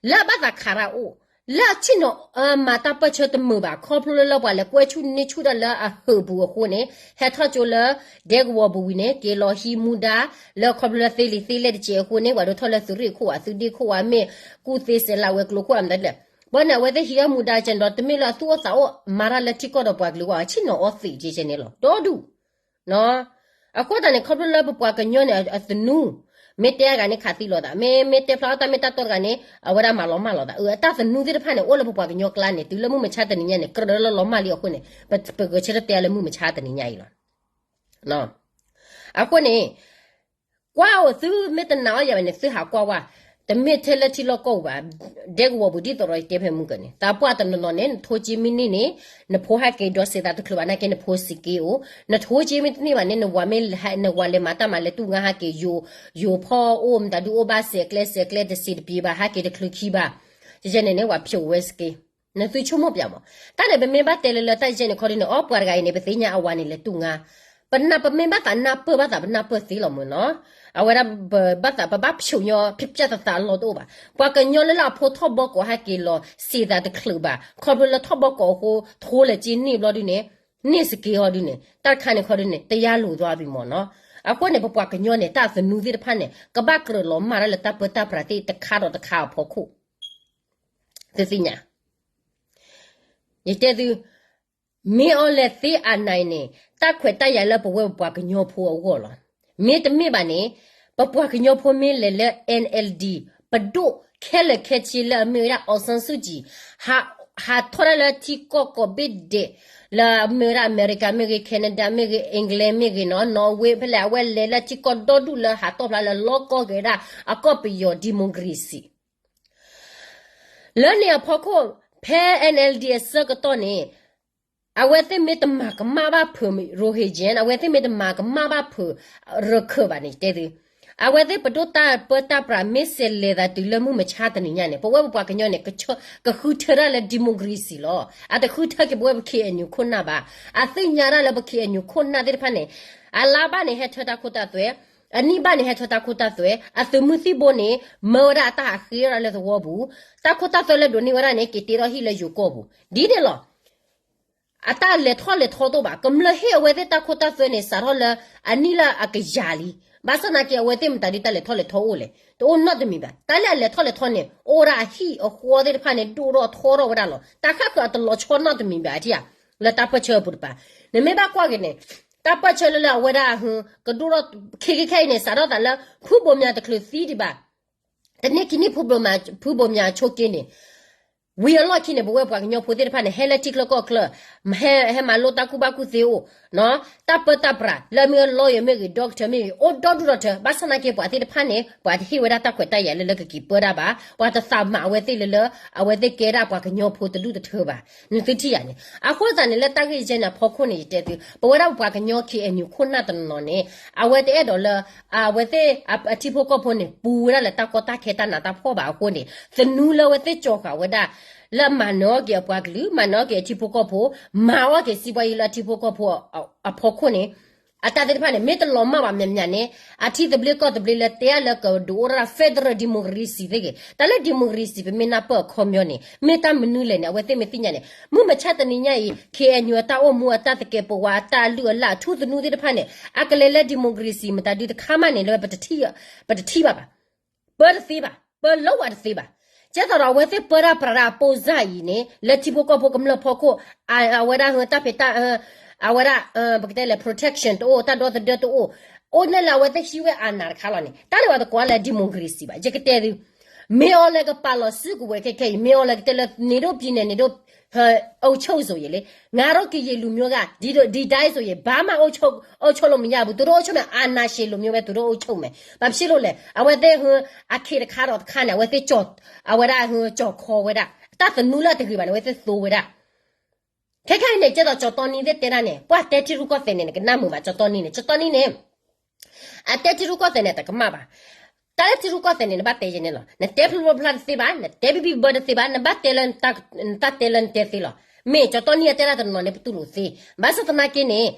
လၢအဘၣ်သးခးတၢ်အိၣ်, လၢအဆ့ၣ်နီၤမၤတၢ်ပၢၢ်ဆၢတမုာ်ဘၣ် ခီဖျိလၢလၢပှၤလဲၤကွဲဆူၣ်န့ၢ်ဆူၣ်တၢ်လၢအဟုးပူၤအဃိန့ၣ် ဟဲထီၣ်ကၠိလၢ ဒဲကဝီၤပူၤဝံၤန့ၣ် က့ၤလီၤဟံးမူဒါ လၢခီဖျိလၢသ့လံာ်သ့လဲၢ်တစဲးအဃိန့ၣ် ပှၤဒိးထီၣ်လၢသုးရ့ၣ်ခိၣ်ဧါ သုးဒ့ခိၣ်ဧါ မ့ၢ်ကူၣ်သ့စဲးလးဝဲၤကျိၤခိၣ်ဧါ မတၤလဲၣ်, ဘၣ်န့ၣ် အဝဲသ့ၣ်ဟံးအီၣ်မူဒါကဲဒီး တမ့ၢ်လၢအသူၣ်အိၣ်သးအိၣ်မၤတၢ်လၢထံကီၢ်ဒီးပှၤကလုာ်ဝဲ အဆ့ၣ်နီၤအီသံးကဲကဲန့ၣ်လီၤ ဒီဒူၣ် အဃိသတးန့ၣ် ခီဖျိလၢပပှၤကညီန့ၣ် အသနူ, မ့ၢ်တဲအဂၤန့ၣ်ခးသံလိာ်သး, မ့ၢ်, မ့ၢ်တဲဖျါအီၣ်တၢ်မ့ၢ်တၢ်တီတဂၤန့ၣ် အဝဲဒၣ်မၤလီၤမၢ်လိာ်သး, အတၢ်သနူသ့ၣ်တဖၣ်န့ၣ် အိၣ်လၢပပှၤကညီကျါန့ၣ် တုၤလၢမုၢ်မဆါတနံၤညါန့ၣ် ကြၢးလၢလီၤမၢ်လံအဃိန့ၣ် ပ, ပဂဲၤဆၢထၢၣ်တဲလၢမုၢ်မဆါတနံၤညါအံၤလီၤ. အဃိန့ၣ် ကွၢ်အိၣ်သုမ့ၢ်တနာ်အီၤယၤဘၣ်န့ၣ် သုဟးကွၢ်ဝဲ, တမ့ၢ်ထဲလၢထံလီၢ်ကီၢ်ပူၤဘၣ်, ဒဲကဝီၤပူၤဒ်သိးဒီးယတဲဖဲမုၢ်ကၢန့ၣ် သးပှၢ်တနီၤနီၤန့ၣ် နထိကၠ့မ့ၢ်န့ၢ်န့ၣ် နဖိဟဲက့ၤဒီးစံးသးတချုးဘၣ်နာ်က့ နဖိစံးက့အိၣ်, နထိကၠ့မ့ၢ်တန့ၢ်ဘၣ်န့ၣ် နဝၤမ့ၢ်, နဝၤလဲၤမၤတၢ်မၤလဲၤတူၢ်ငါဟဲက့ၤယိၤ, ယိၤဖီအိၣ်မတၤဒုအိၣ်ဘၣ်စဲးကျဲစဲးကျဲ တစံးတပျ့ၤဘၣ် ဟဲက့ၤတချုးခံဘၣ်, ယဲန့ၣ်န့ၣ် ဝၤဖျိးဝဲစက့ နသုဆိကမိၣ်ပျးမး, တၢ်န့ၣ် ပမ့ၢ်ဘၣ်တဲလၢလၢတၢ်ယဲၢ်န့ၣ်ခီဒ်န့ၣ် အိ ပှၤတဂၤအံၤန့ၣ် ပသ့ၣ်ညါအဝၤန့ၣ်လဲၤတူၢ်ငါ, ပနၢ် ပမ့ၢ်ဘၣ်သးနၢ်ပၢၢ်ဘၣ်သး ပနၢ်ပၢၢ်သ့လီၤမးနီၤ, အဝဲဒၣ်ပဘၣ်သး ပဘၣ်ဖျိးညီ ဖျိးသးသးအလီၢ်တအိၣ်ဘၣ်, ပှၤကညီလၢလၢအဖိထီၣ်ဘီကိးဟဲက့ၤလီၤ စံးသးတချုးဘၣ် ခီဖျိလၢထီၣ်ဘီကိးအဃိ ထိလဲၤက့ၤန့ၢ်ဘျီဒ်န့ၣ်, န့ၢ်စက့အီၤဒ်န့ၣ် တၢ်တခါန့ၣ်ခီဒ်န့ၣ် တယါလိာ်သွါဘၣ်မးနီၤ, အဃိန့ၣ် ပပှၤကညီန့ၣ် တၢ်သနူသ့ၣ်တဖၣ်န့ၣ် ကဘၣ်ကြၢးလီၤမၢ်တၢ်လၢတၢ်ပၢတၢ်ပြးသ့ၣ်တခါဒီးတခါအဖီခိၣ် သုသ့ၣ်ညါ, ယတဲသု, မ့ၢ်အီၤလဲၤသ့အနၤအံၤန့ၣ် တၢ်ခွဲးတၢ်ယာ်လၢပဝဲပပှၤကညီဖိအဂီၢ်လီၤ. မ့တမ့ၢ်ဘၣ်န့ၣ် ပပှၤကညီဖိမ့ၢ်လဲၤလၢ N L D ပဒိၣ်ခဲလၢာ်ခဲဆ့လၢအမ့ၢ်ဝဲဒၣ် အောင်ဆန်းစုကြည် ဟး ဟးထီၣ်တၢ်လၢထံကီၢ်ကိးဘ့ၣ်ဒဲး လၢမ့ၢ်ဝဲဒၣ်အမဲရကၤမ့ၢ်ဂ့ၤ, Canada မ့ၢ်ဂ့ၤ, England မ့ၢ်ဂ့ၤနီၤ, Norway ဖဲလဲၣ် အဝဲလဲၤလၢထံကီၢ်ဒီဒူၣ်လၢဟးထီၣ်ဖျါလၢလီကီၢ်က့ၤဒၣ် အကီၢ်ပယီၤ democracy လၢန့ၣ်အဖီခိၣ် ဖဲ NLD အဆၢကတီၢ်န့ၣ် အဝဲသ့ၣ်မ့ၢ်တမၤကမၣ်ဘၣ်ဖုး Rohingya အဝဲသ့ၣ်မ့ၢ်တမၤကမၣ်ဘၣ်ဖုး ရခၢၣ်ဘၣ်န့ၣ် တဲသု, အဝဲသ့ၣ်ပဒိၣ်တၢ်ပၢတၢ်ပြးမ့ၢ်စဲးလဲၤသးတုၤလၢမုၢ်မဆါတနံၤညါန့ၣ် ပဝဲပပှၤကညီန့ၣ် ကဃုထၢဒၣ်လၢ democracy လီၤ. အတဃုထၢက့ၤပဝဲပ K N U ခိၣ်နၢ်ဘၣ်. အသ့ၣ်ညါဒၣ်လၢပ K N U ခိၣ်နၢ်သ့ၣ်တဖၣ်န့ၣ် အလါဘၣ်န့ၣ်ဟဲထၢတၢ်ခိတၢ်သွဲ, အနံၣ်ဘၣ်န့ၣ်ဟဲထၢတၢ်ခိတၢ်သွဲ, အသုးမုၢ်သံၣ်ဘိန့ၣ် မၢဝဲဒၣ်အတၢ်ဟးဃ့ဝဲဒၣ်လၢသဝီပူၤ, တၢ်ခိတၢ်သွဲလၢဒိးန့ၢ်ဝဲဒၣ်န့ၣ် က့ၤတ့ထီၣ်ဟံၣ်လၢယိၤကီၢ်ပူၤ ဒ်န့ၣ်လီၤ. အတၢ်လဲၤထီၣ်လဲၤထီတအိၣ်ဘၣ်. ကမျၢၢ်ဟ့ၣ်အဝဲသ့ၣ်တၢ်ခိတၢ်သွဲန့ၣ် စးထီၣ်လၢအနံၣ်လၢအကယၤလံ. ဘၣ်ဆၣ်သနာ်က့ အဝဲသ့ၣ်မတၤဒုးတၢ်လဲၤထီၣ်လဲၤထီအိၣ်လဲၣ်. တအိၣ်နီတမံၤဘၣ်. တၢ်လၢအလဲၤထီၣ်လဲၤထီန့ၣ် အိၣ်ဝဲဒၣ်အဟံၣ်အဃီသ့ၣ်တဖၣ်န့ၣ် ဒိၣ်ထီၣ်ထီထီၣ်ဝဲဒၣ်လီၤ. တၢ်ဃၣ်ဃၢၤအတလီၤဆီနီတမံၤဘၣ် အထံၣ်ဧါ. လၢတၢ်ပၢၢ်ဆၢအပူၤတပၤ နမ့ၢ်ဘၣ်ကွၢ်က့ၤန့ၣ် တၢ်ပၢၢ်ဆၢလၢလၢအဝဲဒၣ် ကဒိၣ်ထီၣ် ခဲခဲအံၤန့ၣ် စးထီၣ်သးလၢ ဖုဘိၣ်မၠးတချုးသံဒံးဘၣ် တနံၣ်ခံနံၣ် ဖုဘိၣ်မၠးအဆိက့န့ၣ် ဝံၤအလီၢ်ခံန့ၣ် ပဝဲပှၤကညီဖိသ့ၣ်တဖၣ်န့ၣ် ဟဲလၢထံချၢကီၢ်ချၢ, ဟဲမၤလိတၢ်ကူၣ်ဘၣ်ကူၣ်သ့အိၣ်, တၢ်ပၢတၢ်ပြး လၢအမ့ၢ် lawyer မ့ၢ်ဂ့ၤ doctor မ့ၢ်ဂ့ၤ အိၣ်ဒီဒူၣ်ဒီထၢ. ဘၣ်ဆၣ်သနာ်က့ ပှၤသ့ၣ်တဖၣ်န့ၣ် ပှၤတဟ့ၣ်ဝဲဒၣ်တၢ်ခွဲးတၢ်ယာ်လၢလၢကက့ၤပၢတၢ်ဘၣ်. ပှၤတသးမၤအဝဲသ့ၣ်လၢလၢ အဝဲသ့ၣ်ကဲဒၣ်ပှၤကညီဖိတဒူၣ်တထၢဘၣ်. နသုထံၣ်ယၤန့ၣ် အဃိသတးန့ၣ် လၢတၢ်ဂ့ၢ်ယဲၢ်န့ၣ်အဖီခိၣ်န့ၣ် ယတဲသု ပဝဲဒၣ်ပပှၤကညီ K N U ခိၣ်နၢ်တနီၤနီၤန့ၣ် အဝဲတအဲၣ်ဒိးလၢ အဝဲသ့ၣ်အထံဖိကီၢ်ဖိန့ၣ် ပူၤဝဲဒၣ်လၢတၢ်ကီတၢ်ခဲတၢ်နးတၢ်ဖှီၣ်ဘၣ်အဃိန့ၣ် သနူလၢအဝဲသ့ၣ်ကၠီၤဃာ်ဝဲဒၣ် လၢမၤနၢၤအီၣ်က့ၤအပှၤကလုာ် မၤနၢၤအီၣ်က့ၤအထံဖိကီၢ်ဖိ မၤအီၣ်က့ၤစံးဘှါယံလၢအထံဖိကီၢ်ဖိအဖီခိၣ်န့ၣ် အတၢ်သ့ၣ်တဖၣ်န့ၣ် မ့ၢ်တလီၤမၢ်ဘၣ် မ့ၢ်မ့ၢ်န့ၣ် အထံသဘျ့ကီၢ်သဘျ့လၢတဲအါလၢကဒုးအိၣ်ထီၣ်ဒၣ် federal democracy သ့ၣ်ဂ့ၤ တၢ်လၢ democracy ပမ့ၢ်နၢ်ပၢၢ်အခီပညီန့ၣ် မ့ၢ်တၢ်မနုၤလဲၣ်န့ၣ် အဝဲသ့ၣ်မ့ၢ်သ့ၣ်ညါန့ၣ် မုၢ်မဆါတနံၤညါအံၤ K N U အတၢ်အိၣ်မူ အတၢ်သကဲးပဝး အတၢ်အလုၢ်အလၢ် အထူသနူသ့ၣ်တဖၣ်န့ၣ် အကလဲၤလၢ democracy မတၤဒုတခါမးန့ၣ် လၢ ပတထံၣ်ဘၣ်ဘၣ်. ပၢတသ့ဘၣ်, ပၢလီဝဲတသ့ဘၣ်. ကဲသိးဒီးအဝဲသ့ၣ်ပၢတၢ်ပြးတၢ်အပိၢ်စၢ်အံၤန့ၣ် လၢထံဖိကီၢ်ဖိကမျၢၢ်ဖီခိၣ် အဝဲဒၣ်တၢ်ဖံးတၢ် အဝဲဒၣ် ပကတဲလဲၣ် protection တအိၣ် တၢ်ဒီသဒၢတအိၣ် အိၣ်န့ၣ်လၢအဝဲသ့ၣ်ဟံးဝဲအနးတခါလီၤန့ၣ် တၢ်လၢပှၤတကိးလၢ democracy ဘၣ်. ယကတဲသု မ့ၢ်အီၤလဲၤကပာ်လီၤစုကဝဲၤခဲခဲအံၤ မ့ၢ်အီၤလဲၤကတဲလၢ နင်တို့ပြည်နယ် နင်တို့ အုပ်ချုပ်ဆိုရင်လေ ငါတို့ကရင်လူမျိုးက ဒီတိုင်းဆိုရင် ဘာမှအုပ်ချုပ်လို့မရဘူး သူတို့အုပ်ချုပ်မယ် အာဏာရှင်လူမျိုးပဲ သူတို့အုပ်ချုပ်မယ် ဘာဖြစ်လို့လဲ အဝဲသ့ၣ် အခ့တခါဒီးတခါန့ၣ် အဝဲသ့ၣ် အဝဲဒၣ် ကၠီၤခီဝဲဒၣ် တၢ်သနူလၢတဂ့ၤဘၣ်န့ၣ် အဝဲသ့ၣ်သိဝဲဒၣ် ခဲခဲအံၤန့ၣ် ကဲသိးကၠီၤတီနံသ့ၣ်တဲဒၣ်န့ၣ် ပှၤတဲထံရူၢ်ကီၢ်သဲးန့ၣ် နကနၣ်မုာ်ဘၣ် ကၠီၤတီနံန့ၣ် ကၠီၤတီနံန့ၣ် အတဲထံရူၢ်ကီၢ်သဲးန့ၣ် တကမၣ်ဘၣ်. တၢ်လၢထံရူၢ်ကီၢ်သဲးန့ၣ် နဘၣ်တဲယဲန့ၣ်လီၤ. နတဲဖျိဖျိဖျါတသ့ဘၣ်, နတဲဘံၣ်ဘံၣ်ဘၢတသ့ဘၣ်, နဘၣ်တဲလၢ နတၢ်တဲလၢနတဲသ့လီၤ. မ့ၢ်ကၠီၤတီနံအတဲဒၣ်တနီၤန့ၣ် ပတူၢ်လိာ်သ့. ဘၣ်ဆၣ်သနာ်က့န့ၣ်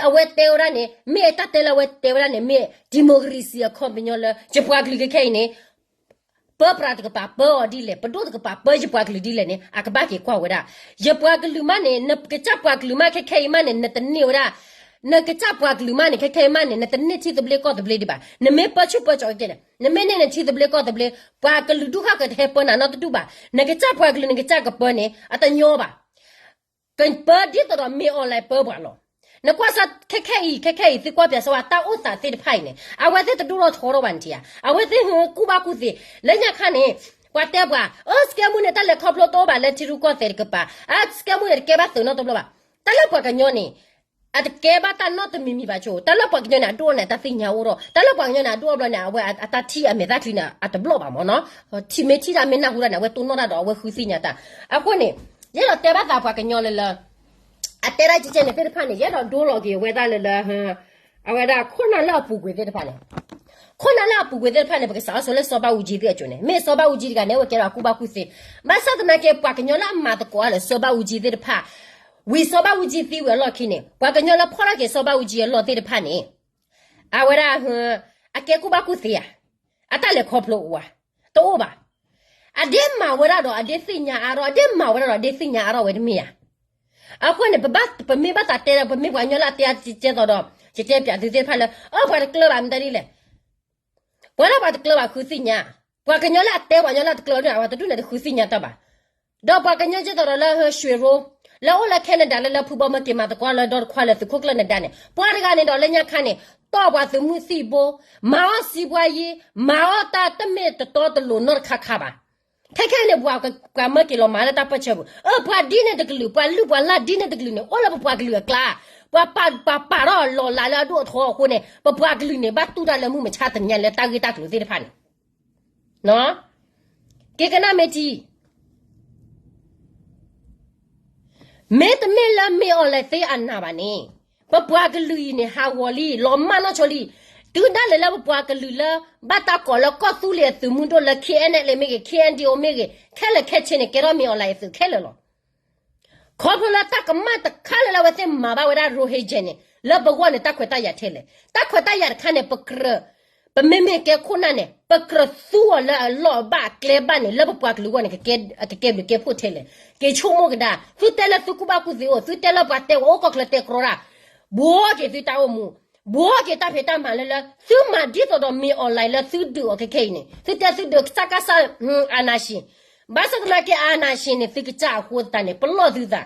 အဝဲတဲဝဲဒၣ်န့ၣ် မ့ၢ်တၢ်တဲလၢအဝဲတဲဝဲဒၣ်န့ၣ် မ့ၢ် democracy အခီပညီလၢ ယပှၤကလုာ်ခဲခဲအံၤန့ၣ် ပၢပြးတကပၤပၢအီၤဒ်လဲၣ်, ပဒိၣ်တကပၤပၢယပှၤကလုာ်ဒ်လဲၣ်န့ၣ် အကဘၣ်က့ၤကွၢ်ဝဲဒၣ်. ယပှၤကလုာ်မးန့ၣ် နကစၢ်ပှၤကလုာ်မးခဲခဲအံၤမးန့ၣ် နတန့ၢ်ဝဲဒၣ်, နကစၢ်ပှၤကလုာ်မးန့ၣ် ခဲခဲအံၤမးန့ၣ် နတန့ၢ်ထံသဘျ့ကီၢ်သဘျ့ဒံးဘၣ်. နမ့ၢ်ပၢဆူၣ်ပၢစိးကဲန့ၣ် နမ့ၢ်န့ၢ်နထံသဘျ့ကီၢ်သဘျ့ ပှၤကလုာ်ဒူၣ်ဃၣ်ဃၢၤတဟဲပၢနၤနီတဒူၣ်ဘၣ်. နကစၢ်ပှၤကလုာ် နကစၢ်ကပၢန့ၣ် အတညီဘၣ် ကပၢဒ်သိးဒီးမ့ၢ်အီၤလဲၤပၢပှၤလီၤ. နကွၢ်စၢ်ခဲခဲအံၤ ခဲခဲအံၤ သုကွၢ်ပၠးစၢၤဝဲ တၢ်အိၣ်သးသ့ၣ်တဖၣ်အံၤန့ၣ် အဝဲသ့ၣ်တဒိၣ်ထီၣ်ထီထီၣ်ဘၣ်နထံၣ်ဧါ. အဝဲသ့ၣ်ဟူကူၣ်ဘၣ်ကူၣ်သ့ လၢညါခါန့ၣ် ပှၤတဲပှၤ အၢ စကဲမူန့ၣ် တၢ်လဲၤခီဖျိတအိၣ်ဘၣ်လၢထံရူၢ်ကီၢ်သဲးတကပၤ, အၢ စကဲမူန့ၣ် တကဲဘၣ်သုးနီတဘျီဘၣ်. တၢ်လၢပှၤကညီန့ၣ် အတကဲဘၣ်တၢ်နီတမံၤမံၤဘၣ်ဆိ. တၢ်လၢပှၤကညီန့ၣ် အဒိၣ်န့ၣ် အတၢ်သ့ၣ်ညါအိၣ်ဒီး တၢ်လၢပှၤကညီန့ၣ် အဒိၣ်အဘျီန့ၣ် အဝဲအတၢ်ထံၣ်အမဲာ်သၣ်ချံန့ၣ် အတဘျီၣ်ဘၣ်မ့ၢ်နီၤ. ထံၣ်မ့ၢ်ထံၣ်တၢ်မ့ၢ်နၢ်ဟူတၢ်န့ၣ် အဝဲတိၢ်နီၣ်တၢ်ဒီး အဝဲဃုသ့ၣ်ညါတၢ်. အဃိန့ၣ် ယအဲၣ်ဒိးတဲဘၣ်သးပှၤကညီလၢလၢ အတဲဒၣ်ကဲကဲန့ၣ်သ့ၣ်တဖၣ်န့ၣ် ယအဲၣ်ဒိးဒိလီၤက့ၤဝဲဒၣ်လၢလၢ အဝဲဒၣ်ခိၣ်နၢ်လၢအပူၤကွံာ်သ့ၣ်တဖၣ်န့ၣ် ခိၣ်နၢ်လၢအပူၤကွံာ်သ့ၣ်တဖၣ်န့ၣ် ပကစးထီၣ်ဆိလၢစီၤဘးအူကၠံသ့ၣ်အစိၤန့ၣ် မ့ၢ်စီၤဘးအူကၠံတဂၤန့ၣ် အဝဲကဲဒီးအကူၣ်ဘၣ်ကူၣ်သ့. ဘၣ်ဆၣ်သနာ်က့ ပှၤကညီလၢအမၤသကိးအါလၢစီၤဘးအူကၠံသ့ၣ်တဖၣ် ဝံၤစီၤဘးအူကၠံသံဝံၤအလီၢ်ခံန့ၣ် ပှၤကညီလၢဖီၣ်ထီၣ်က့ၤစီၤဘးအူကၠံအလီၢ်သ့ၣ်တဖၣ်န့ၣ် အဝဲဒၣ် အကဲကူၣ်ဘၣ်ကူၣ်သ့ဧါ, အတၢ်လဲၤခီဖျိအိၣ်ဧါ, တအိၣ်ဘၣ်. အဒ့မၤဝဲဒၣ်ဒီး အဒ့သ့ၣ်ညါအါထီၣ် အဒ့မၤဝဲဒၣ်ဒီး အဒ့သ့ၣ်ညါအါထီၣ်ဝဲတမ့ၢ်ဧါ. အဃိန့ၣ် ပဘၣ် ပမ့ၢ်ဘၣ်သးတဲဒီး ပမ့ၢ်ပှၤကညီလၢအတဲအါကဲသိးဒီး ယတဲပၠးသုသ့ၣ်တဖၣ်လၢ အၢ ပှၤတကျၢၤဘၣ်မတၤဒ်လဲၣ်. ပှၤလၢပှၤတကျၢၤဘၣ်ဃုသ့ၣ်ညါ, ပှၤကညီလၢအတဲပှၤကညီလၢအတကျၢၤန့ၣ် အဝဲတဒူၣ်န့ၣ်တဃုသ့ၣ်ညါတၢ်ဘၣ်. ဒီးပှၤကညီကဲသိးဒီးလၢ ရွှေရင်း လၢအိၣ်လၢ Canada လၢလၢဖုဘီမၢက့ၤမၤသကိးလၢဒီတခွါလၢသုးခိၣ်ကျၢၢ်နဒါန့ၣ် ပှၤတဂၤန့ၣ်ဒီးလၢညါခါန့ၣ် တီၢ်ပှၤသုးမုၢ်သံၣ်ဘိ မၤအီၣ်စံးဘှါယံၤ မၤအီၣ်တၢ်တမ့ၢ်တတီတလိၤနီတခါခါဘၣ်. ခဲခဲအံၤန့ၣ် ပှၤမၢက့ၤလီၤမၤလၢတၢ်ပၢၢ်ဆၢပူၤ, အၢ ပှၤဒ်န့ၣ်တကလုာ်, ပှၤလုၢ်ပှၤလၢ်ဒ်န့ၣ်တကလုာ်န့ၣ် အိၣ်လၢပပှၤကလုာ်အကျါ, ပှၤပာ်ပာ်ထီၣ်လီၤလးလၢအဒိၣ်အထီအဃိန့ၣ် ပပှၤကလုာ်န့ၣ် ဘၣ်တူၢ်တၢ်လၢမုၢ်မဆါတနံၤလၢတၢ်ဂ့ၢ်တၢ်ကျိၤသ့ၣ်တဖၣ်န့ၣ်, က့ၤကနၣ်မ့ၢ်ထံ မ့တမ့ၢ်လၢမ့ၢ်အီၤလဲၤသ့အနၢ်ဘၣ်န့ၣ်, ပပှၤကလုာ်အံၤန့ၣ် ဟးဂီၤလံ လီၤမၢ်နီၢ်ဆိလံ. တုၤဒၣ်လဲာ်လၢပပှၤကလုာ်လၢ ဘၣ်တၢ်ကိးလၢကီၢ်သူလ့ၤအသုးမုၢ်ဒိၣ်လၢ K N L A မ့ၢ်ဂ့ၤ K N D O မ့ၢ်ဂ့ၤ ခဲလၢာ်ခဲဆ့န့ၣ် ကဲထီၣ်မ့ၢ်အီၤလဲၤအသုးခဲလၢာ်လီၤ. ခီဖျိလၢတၢ်ကမၣ်တခါလၢ်လၢအဝဲသ့ၣ်မၤဘၣ်ဝဲဒၣ် Rohingya န့ၣ် လၢပဂီၢ်န့ၣ် တၢ်ခွဲးတၢ်ယာ်ထဲလဲၣ်. တၢ်ခွဲးတၢ်ယာ်တခါန့ၣ် ပကြၢး ပမ့မ့ၢ်ကဲခိၣ်နၢ်န့ၣ် ပကြၢးသူအီၤလၢအလီၢ်အဘၣ်အကျဲဘၣ်န့ၣ် လၢပပှၤကလုာ်အဂီၢ်န့ၣ် ကကဲဘျုးကဲဖှိၣ်ထဲလဲၣ်. က့ၤဆိကမိၣ်ကဒါ, သုတဲလၢသုကူၣ်ဘၣ်ကူၣ်သ့အိၣ်, သုတဲလၢပှၤတဲဝဲအိၣ်ကီၢ်ချၢတဲကြီတၢ်, ဘှီက့ၤသုတၢ်အိၣ်မူ, ဘှီက့ၤတၢ်ဖံးတၢ်မၤလၢလၢ သုမၤဒ်သိးဒီးမ့ၢ်အီၤလဲၤလၢသုဒုးအီၤခဲခဲအံၤန့ၣ် သုတဲသုဒုးစကစ အာဏာရှင်, ဘၣ်ဆၣ်သနာ်က့ အာဏာရှင် န့ၣ် သုကစၢ်အဃိသတးန့ၣ် ပလီၢ်သုသး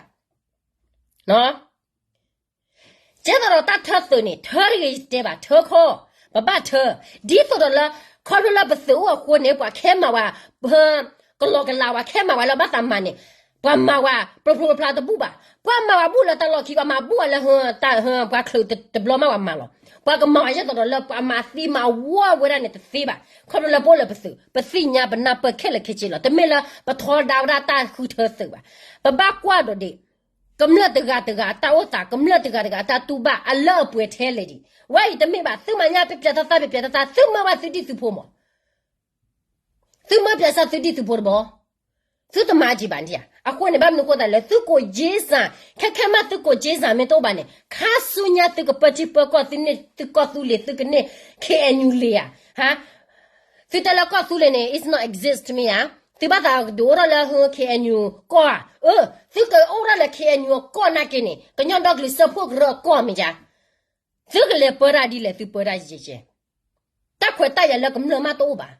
ကဲသိးဒီးတၢ်ထၢသုးန့ၣ် ထၢတဂ့ၤယတဲဘၣ် ထၢခီ, ပဘၣ်ထၢ, ဒ်သိးဒီးလၢ ခီဖျိလၢပသုးအိၣ်အဃိန့ၣ် ပှၤခဲမၤဝဲ, ကလီကလးဝဲခဲမၤဝဲလၢဘၣ်သးမၤန့ၣ်, ပှၤမၤဝဲ ပျိပျိဖျါတဘူၣ်ဘၣ်, ပှၤမၤဝဲဘူၣ်လၢတၢ်လီၢ်ခံ ပှၤမၤဘူၣ်ဝဲလၢ တၢ် ပှၤချုးတဘျီမးပှၤမၤလီၤ, ပှၤကမၤဝဲယဲသိးဒီးလၢပှၤမၤသံမၤဝီဝဲဒၣ်န့ၣ်တသ့ဘၣ်, ခီဖျိလၢပအိၣ်လၢပသုး ပသ့ၣ်ညါပနၢ်ပၢၢ်ခဲလၢာ်ခဲဆ့လီၤ, တမ့ၢ်လၢပထီဒါဝဲဒၣ်တၢ်ဃုထၢသုးဘၣ်, ပဘၣ်ကွၢ်ဒီးဒံး ကမျၢၢ်တဂၤတဂၤအတၢ်အိၣ်သး ကမျၢၢ်တဂၤတဂၤအတၢ်တူၢ်ဘၣ် အလၢအပှဲၤထဲလဲၣ်ဒံး, ဝဲအံၤတမ့ၢ်ဘၣ် သုမၤညါပျဲးပျဲးသးသး ပျဲးပျဲးသးသး သုမၤဘၣ်သုဒံၣ်သုဖိမး, သုမၤပျဲးစၢ်သုဒံၣ်သုဖိတဘီ, သုတမၤကံဘၣ်ဒံးဧါ, အဃိန့ၣ် ဘၣ်မနုၤဃိသးလဲၣ် သုကိးက့စၢ်, ခဲခဲမးသုကိးက့စၢ်မ့ၢ်တအိၣ်ဘၣ်န့ၣ် ခါဆူညါသုကပၢထံပၢကီၢ် သုန့ၢ်သုကီၢ်သူလ့ၤ သုကန့ၢ် K N U လ့ၤဧါ, သုတဲလၢကီၢ်သူလ့ၤန့ၣ် it's not exist မ့ၢ်ဧါ, သုဘၣ်သးဒုးအိၣ်ထီၣ်လၢ K N U ကီၢ်ဧါ, အၢ, သုကအိၣ်ထီၣ်လၢ K N U အကီၢ်နာ်က့န့ၣ် ကညီဒီကလုာ်စၢဖှိၣ်ကရၢအကီၢ်မ့ၢ်ဧါ, သုကလဲၤပၢတၢ်ဒ်လဲၣ် သုပၢတၢ်ယဲၢ်ကဲ, တၢ်ခွဲးတၢ်ယာ်လၢကမျၢၢ်မးတအိၣ်ဘၣ်,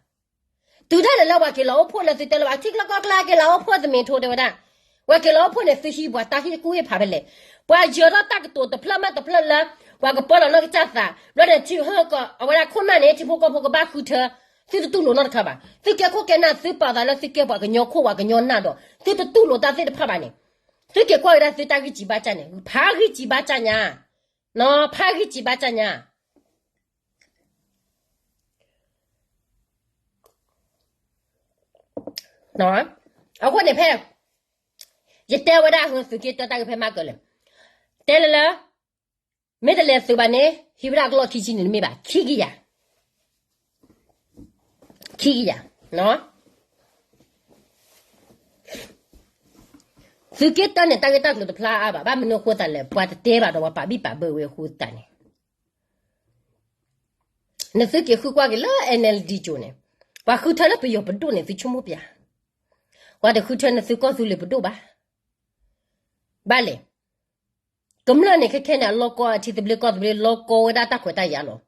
တုၤဒၣ်လဲာ်လၢပှၤက့ၤလီၤအိၣ်ဖှိၣ်လၢသုတဲလၢပှၤထံကျိကီၢ်ကျါက့ၤလီၤအိၣ်ဖှိၣ်သမံးထိတဲဝဲဒၣ်, ပှၤက့ၤလီၤအိၣ်ဖှိၣ်န့ၣ် သုဟံးပှၤတၢ်ဟ့ၣ်ကူၣ်ဟ့ၣ်ဖးဖဲလဲၣ်, ပှၤယၢၤထီၣ်တၢ်ကတိၤတဖျၢၣ်မးတဖျၢၣ်လၢ ပှၤကပၢလီၤနီၢ်ကစၢ်သး, ဘျီန့ၣ်ထံဟၢကီး အဝဲဒၣ်ခိၣ်နၢ်န့ၣ် ထံဖိကီၢ်ဖိကဘၣ်ဃုထၢ, သုတတူၢ်လိာ်နီတခါဘၣ်, သုကဲခိၣ်ကဲနၢ် သုပာ်သးလၢသုကဲပှၤကညီခိၣ်ပှၤကညီနၢ်ဒီး သုတတူၢ်လိာ်တၢ်သ့ၣ်တဖၣ်ဘၣ်န့ၣ်, သုက့ၤကွၢ်ဝဲဒၣ်သုတၢ်ဂံၢ်စံးဘါစၢ်န့ၣ် ဖးဂံၢ်စံးဘါစၢ်ညါ, ဖးဂံၢ်စံးဘါစၢ်ညါ အဃိန့ၣ်ဖဲ ယတဲဝဲဒၣ်သုးက့တၢတၢ်ဂ့ၢ်ဖဲမၤကၢၤလဲၣ်, တဲလၢလၢ မ့ၢ်တလဲၤသုးဘၣ်န့ၣ် ဟံးဝဲဒၣ်ကလီၢ်ခံဆံန့ၣ်တမ့ၢ်ဘၣ် ခံကယၤ, ခံကယၤ, သုးက့တၢန့ၣ် တၢ်ဂ့ၢ်တၢ်ကျိၤတဖျါအါဘၣ်, ဘၣ်မနုၤအဃိသးလဲၣ် ပှၤတတဲဘၣ်ဒီးပှၤပာ်ဘံၣ်ပာ်ဘၢဝဲအဃိသတးန့ၣ်, နသုက့ၤဃုကွၢ်က့ၤလၢ N L D ကၠိန့ၣ်, ပှၤဃုထၢလၢပယီၤပဒိၣ်န့ၣ် သုဆိကမိၣ်ပျၢ်, ပှၤတဃုထၢနသုကီၢ်သူလ့ၤပဒိၣ်ဘၣ်, ဘၣ်လဲၣ်, ကမျၢၢ်န့ၣ်ခဲခဲန့ၣ် အလီၢ်ကီအထံသဘျ့ကီၢ်သဘျ့လီၢ်ကီဝဲဒၣ်တၢ်ခွဲးတၢ်ယာ်လီၤ,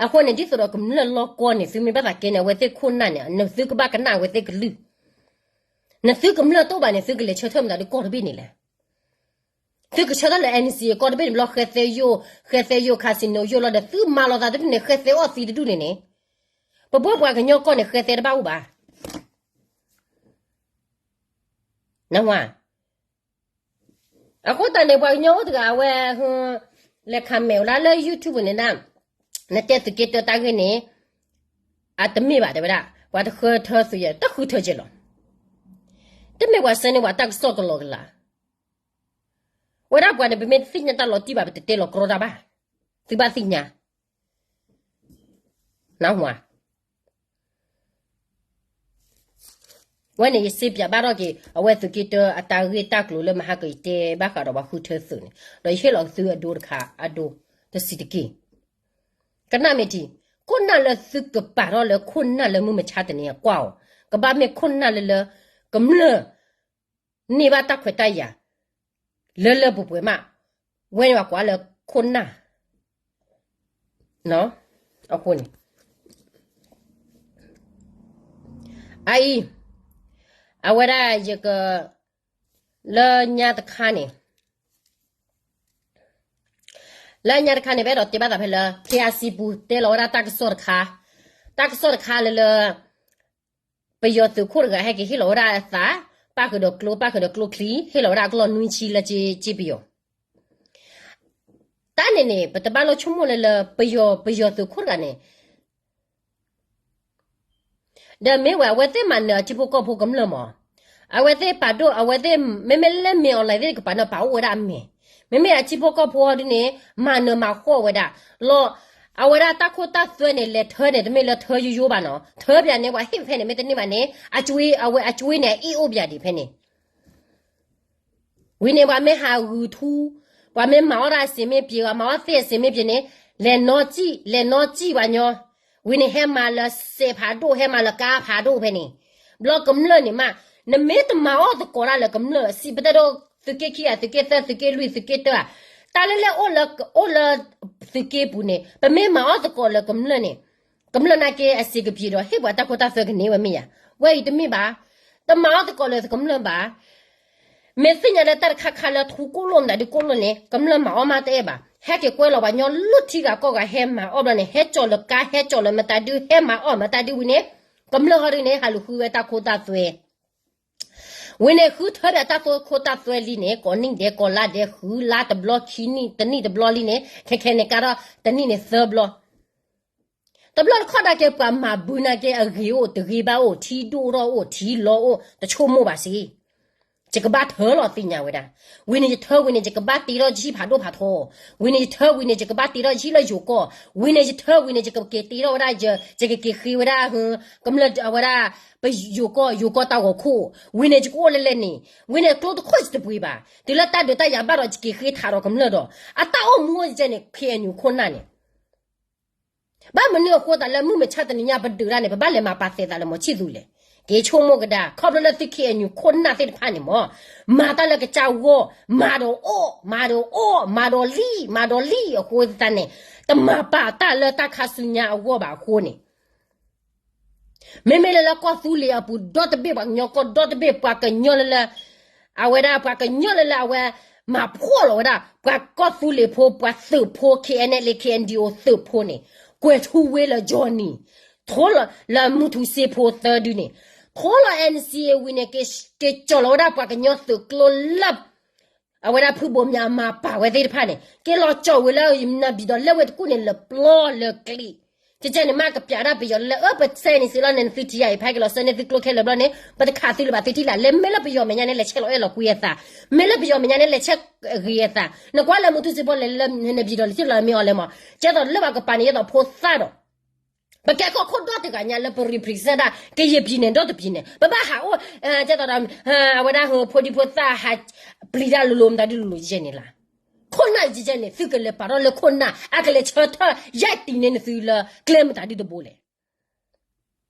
အဃိန့ၣ် ဒ်သိးဒီးကမျၢၢ်လီၢ်ကီန့ၣ် သုမ့ၢ်ဘၣ်သးကဲန့ၣ် အဝဲသ့ၣ်ခိၣ်နၢ်န့ၣ် နသုကဘၣ်ကနၣ်အဝဲသ့ၣ်ကလုၢ်, နသုကမျၢၢ်တအိၣ်ဘၣ်န့ၣ် သုကလဲၤဆၢထၢၣ်မတၤဒ်ကီၢ်တဘ့ၣ်န့ၣ်လဲၣ် သုကဆၢထၢၣ်လၢ N C A ကီၢ်တဘ့ၣ်န့ၣ်ဘျီ ဃဲသဲယိၣ်, ဃဲသဲယိၣ် casino ယိၣ်လီၤဒီး သုမၤလီၤသးတဘ့ၣ်န့ၣ် ဃဲသဲအီၣ်သံတဒူၣ်န့ၣ်န့ၣ်, ပဘၣ်ပှၤကညီကီၢ်န့ၣ် ဃဲသဲတဘၣ်အိၣ်ဘၣ်, နဝါ, အဃိသတးန့ၣ် ပှၤကညီအိၣ်တဂၤအဝဲ လဲၤ comment ဝဲဒၣ်လၢ YouTube န့ၣ်ဒၣ်, နတဲသုးက့တၢတၢ်ဂ့ၢ်န့ၣ် အတမ့ၢ်ဘၣ်တဲဝဲဒၣ်, ပှၤတဃုထၢသုးယဲၢ် တဃုထၢကဲလီၤ, တမ့ၢ်ပှၤစဲန့ၢ်ပှၤတၢ်ကစီၣ်ကလီကလး, ဝဲဒၣ်ပှၤန့ၣ် ပမ့ၢ်တသ့ၣ်ညါတၢ်လီၤတံၢ်ဘၣ် ပတတဲလီၤကြီတၢ်ဘၣ်, သုဘၣ်သ့ၣ်ညါ နဝါ, ဝဲန့ၣ်ယစ့ပၠးဘၣ်ထီၣ်က့ၤ အဝဲသုးက့တၢအတၢ်ဂ့ၢ်တၢ်ကျိၤလၢမဟါကယံၤတဲဘၣ်ဃးဒီးပှၤဃုထၢသုးန့ၣ် ဒီးယဟ့ၣ်လီၤသုအဒိတခါအဒိ, တဆံးတက့ၢ်, ကနၣ်မ့ၢ်ထံ, ခိၣ်နၢ်လၢသုကပာ်ထီၣ်လၢခိၣ်နၢ်လၢမုၢ်မဆါတနံၤအကွၢ်အီၤ, ကဘၣ်မ့ၢ်ခိၣ်နၢ်လၢလၢ ကမျၢၢ် န့ၢ်ဘၣ်တၢ်ခွဲးတၢ်ယာ် လၢလၢပှဲၤပှဲၤမး, ဝဲန့ၣ်ပှၤကွၢ်လၢခိၣ်နၢ်, အဃိန့ၣ် အအံၤ အဝဲဒၣ်ယက လၢညါတခါန့ၣ်, လၢညါတခါန့ၣ် ပအဲၣ်ဒိးတဲဘၣ်သးဖဲလၢ K I C ပူၤ တဲလီၤဝဲဒၣ်တၢ်ကစီၣ်တခါ, တၢ်ကစီၣ်တခါလၢလၢ ပယီၤသုးခိၣ်တဂၤဟဲက့ၤဟ့ၣ်လီၤဝဲဒၣ်အသး, ပၣ်ဃုာ်ဒီးကျိ ပၣ်ဃုာ်ဒီးကျိချံ, ဟ့ၣ်လီၤဝဲဒၣ်အကျီၢ်နွံဆံလၢက့ပယီၤ တၢ်န့ၣ်န့ၣ် ပတဘၣ်လိၣ်ဆိကမိၣ်လၢလၢ ပယီၤ ပယီၤသုးခိၣ်တဂၤန့ၣ် ဒီးမ့ၢ်ဝဲ အဝဲသ့ၣ်မၤနၢၤအထံဖိကီၢ်ဖိကမျၢၢ်မး, အဝဲသ့ၣ်ပာ်ဒိၣ် အဝဲသ့ၣ် မ့မ့ၢ်လၢ မင်းအောင်လှိုင် သ့ၣ်တကပၤန့ၣ် ပာ်အိၣ်ဝဲဒၣ်အမဲာ်, မ့မ့ၢ်အထံဖိကီၢ်ဖိဒ်န့ၣ် မၤနၢၤမၤဃီၣ်ဝဲဒၣ်, လီၤ, အဝဲဒၣ်တၢ်ခိတၢ်သွဲန့ၣ် လဲၤထၢန့ၣ် တမ့ၢ်လၢထၢယိယိဘၣ်နီၤ, ထၢပၠးန့ၣ် ပှၤဟ့ၣ်ဖဲန့ၣ် မ့ၢ်တန့ၢ်ဘၣ်န့ၣ် အဝဲအကွ့န့ၣ် အအ့ၣ်အိၣ်ပၠးဒံးဖဲန့ၣ် ဝံၤန့ၣ် ပှၤမ့ၢ်ဟးဂုာ်ထူ, ပှၤမ့ၢ်မၤအီၣ်တၢ်အစ့မ့ၢ်ပှဲၤ, ပှၤမၤအီၣ်သ့ၣ်အစ့မ့ၢ်ပှဲၤန့ၣ်, လဲၤနီၢ်စံၣ်, လဲၤနီၢ်စံၣ်ပှၤညီ, ဝံၤန့ၣ် ဟဲမၤလၢစဲးဖးဒိၣ်, ဟဲမၤလၢကါဖးဒိၣ်ဖဲန့ၣ်, ဘျီကမျၢၢ်န့ၣ်မး, နမ့ၢ်တမၤအီၣ်သကိးတၢ်လၢကမျၢၢ်, စံးပတဲဒိၣ်သုးက့ခံဂၤ, သုးက့သၢ, သုးက့လွံၢ်, သုးက့တၢ, တၢ်လၢလဲၣ်အိၣ်လၢ, အိၣ်လၢသုးက့ပူၤန့ၣ် ပမ့ၢ်မၤအီၣ်သကိးလၢကမျၢၢ်န့ၣ်, ကမျၢၢ်နာ်က့အစ့ကပှဲၤဒီး ဟ့ၣ်ပှၤတၢ်ခိတၢ်သွဲကန့ၢ်ဝဲမ့ၢ်ဧါ, ဝဲအံၤတမ့ၢ်ဘၣ်, တမၤအီၣ်သကိးလၢကမျၢၢ်ဘၣ် မ့ၢ်သ့ၣ်ညါလၢတၢ်တခါခါလၢထူကိၣ်လိၣ်မတၤဒုကိၣ်လိၣ်န့ၣ် ကမျၢၢ်မၤအီၣ်မးတအဲၣ်ဘၣ်, ဟဲက့ၤကွဲလီၤပှၤညီလၢထံဂၤကီၢ်ဂၤဟဲမၤအီၣ်ဘျီန့ၣ် ဟဲကၠီၣ်လၢကါ ဟဲကၠီၣ်လၢမတၤဒု ဟဲမၤအီၣ်မတၤဒုဝံၤန့ၣ်, ကမျၢၢ်ဟီဒုန့ၣ် ဟးလူၤဃုဝဲတၢ်ခိတၢ်သွဲ ဝံၤန့ၣ် ဃုထၢပၠးတၢ်ခိတၢ်သွဲလံန့ၣ် ကိးနံၣ်ဒဲးကိးလါဒဲး ဃုလါတဘျီခံနံၣ် တနံၣ်တဘျီလံန့ၣ် ခဲခဲန့ၣ်ကါထီၣ်တနံၣ်န့ၣ်သၢဘျီ တဘျီတခီၣ်ဒၣ်က့ၤ ပှၤမၤဘုနာ်က့ အဂ့ၤအိၣ်တဂ့ၤဘၣ်အိၣ် ထံဒိၣ်ထီၣ်အိၣ် ထံလီၤအိၣ် တဆိကမိၣ်ဘၣ်စ့ၢ်, ယကဘၣ်ထၢလီၤသ့ၣ်ညါဝဲဒၣ်, ဝံၤန့ၣ်ယထၢဝံၤန့ၣ် ယကဘၣ်တ့ထီၣ်ယဟံၣ်ဖးဒိၣ်ဖးထီ, ဝံၤန့ၣ်ယထၢဝံၤန့ၣ် ယကဘၣ်တ့ထီၣ်ယဟံၣ်လၢယိၤကီၢ်, ဝံၤန့ၣ်ယထၢဝံၤန့ၣ် ယကက့ၤတ့ထီၣ်ဝဲဒၣ်, ယကက့ၤဃ့ဝဲဒၣ်, ကမျၢၢ်ဝဲဒၣ်, ပယိၤကီၢ် ယိၤကီၢ်တၢ်ဂီၤခိၣ်, ဝံၤန့ၣ်ယကအိၣ်လၢလဲၣ်န့ၣ်, ဝံၤန့ၣ်ကျိတခိၣ်ယတပှ့ၤဘၣ်, တုၤလၢတၢ်ဒုးတၢ်ယၤဘၣ်ဒီး ယက့ၤဃ့ထးဒီးကမျၢၢ်ဒီး, အတၢ်အိၣ်မူအိၣ်ကဲန့ၣ် KNU ခိၣ်နၢ်န့ၣ် ဘၣ်မနုၤအဃိသးလၢမုၢ်မဆါတနံၤညါပဒုးတၢ်န့ၣ် ပဘၣ်လဲၤမၤပာ်သဲးသးလၢမီၤဆံၣ်သူလဲၣ်, က့ၤဆိကမိၣ်ကဒါ, ခီဖျိလၢသု KNU ခိၣ်နၢ်သ့ၣ်တဖၣ်န့ၣ်မး, မၤတၢ်လၢကစၢ်ဂီၢ်, မၤဒီးအီၣ်, မၤဒီးအီၣ်, မၤဒီးလံ, မၤဒီးလံအဃိသတးန့ၣ်, တမၤပာ်တၢ်လၢတၢ်ခါဆူညါအဂီၢ်ဘၣ်အဃိန့ၣ် မ့မ့ၢ်လၢလၢကီၢ်သူလ့ၤအပူၤ ဒီတဘ့ၣ်ပှၤကညီကီၢ် ဒီတဘ့ၣ်ပှၤကညီလၢလၢ, အဝဲဒၣ်ပှၤကညီလၢလၢအဝဲ, မၤဖှီၣ်လီၤဝဲဒၣ် ပှၤကီၢ်သူလ့ၤဖိ ပှၤသုးဖိ KNLA KNDO သုးဖိန့ၣ်, ကွဲၤထူဝ့လၢယီၤနံၤ, ထိလၢမူထူစ့ဖိသၢဒုန့ၣ်, ထိလီၤ NCA ဝံၤန့ၣ် က့ၤကၠီၣ်လီၤဝဲဒၣ်ပှၤကညီသုးကျိလၢ အဝဲဒၣ်ဖုဘိးမၠးမၤပာ်ဝဲသ့ၣ်တဖၣ်န့ၣ် က့ၤလီၤကၠီၣ်ဝံၤလၢ နၤဘံၣ်ဒီးလဲၣ်ဝ့ၢ်တကူၣ်န့ၣ် လၢပျီလၢကျံး, ကကဲန့ၣ်မ့ၢ်ကပျးဒၣ်ပယီၤလၢ အၢ ပဆဲန့ၣ်စ့လီၤန့ၣ် နသုထံၣ်ယၤအံၤ ဖဲက့ၤလီၤဆၢန့ၢ်သုကျိခဲလၢာ်ဘျီန့ၣ် ပတခးသုလၢၤဘၣ် သုထံၣ်လၢ် လၢမ့ၢ်လၢပယီၤမဲာ်ညါန့ၣ် လဲၤဆဲးလီၤအဲၣ်လီၤကွံအသး, မ့ၢ်လၢပယီၤမဲာ်ညါန့ၣ် လဲၤဆဲးဂ့ၤအသး, နကွၢ်လၢမူထူစ့ဖိလဲၤလၢနၤဘံၣ်ဒီး လဲၤထံၣ်လီၤမ့ၢ်အီၤလဲၣ်မး, ကဲသိးလၢပှၤကပၤန့ၣ် ယဲသိးဖိသၣ်ဒီး ပကဲခီၣ်ခိၣ်ဒီတဂၤညါလၢပ represent ဒၣ် ကယဲၢ်ပံၤန့ၣ် ဒီတပံၤန့ၣ် ပဘၣ်ဟးအိၣ်, ကဲသိးဒီး, အဝဲဒၣ်ဖိဒံဖိသၣ်ဟးပျံၤတၢ်လိၤလိၤမတၤဒုလိၤလိၤယဲန့ၣ်လီၤ. ခိၣ်နၢ်ယဲန့ၣ် သုကလဲၤပာ်ထီၣ်လၢခိၣ်နၢ် အကလဲၤဆၢထၢၣ် ယဲၢ်တံၤန့ၢ်နသုလၢကျဲမတၤဒုတဘိလဲၣ်.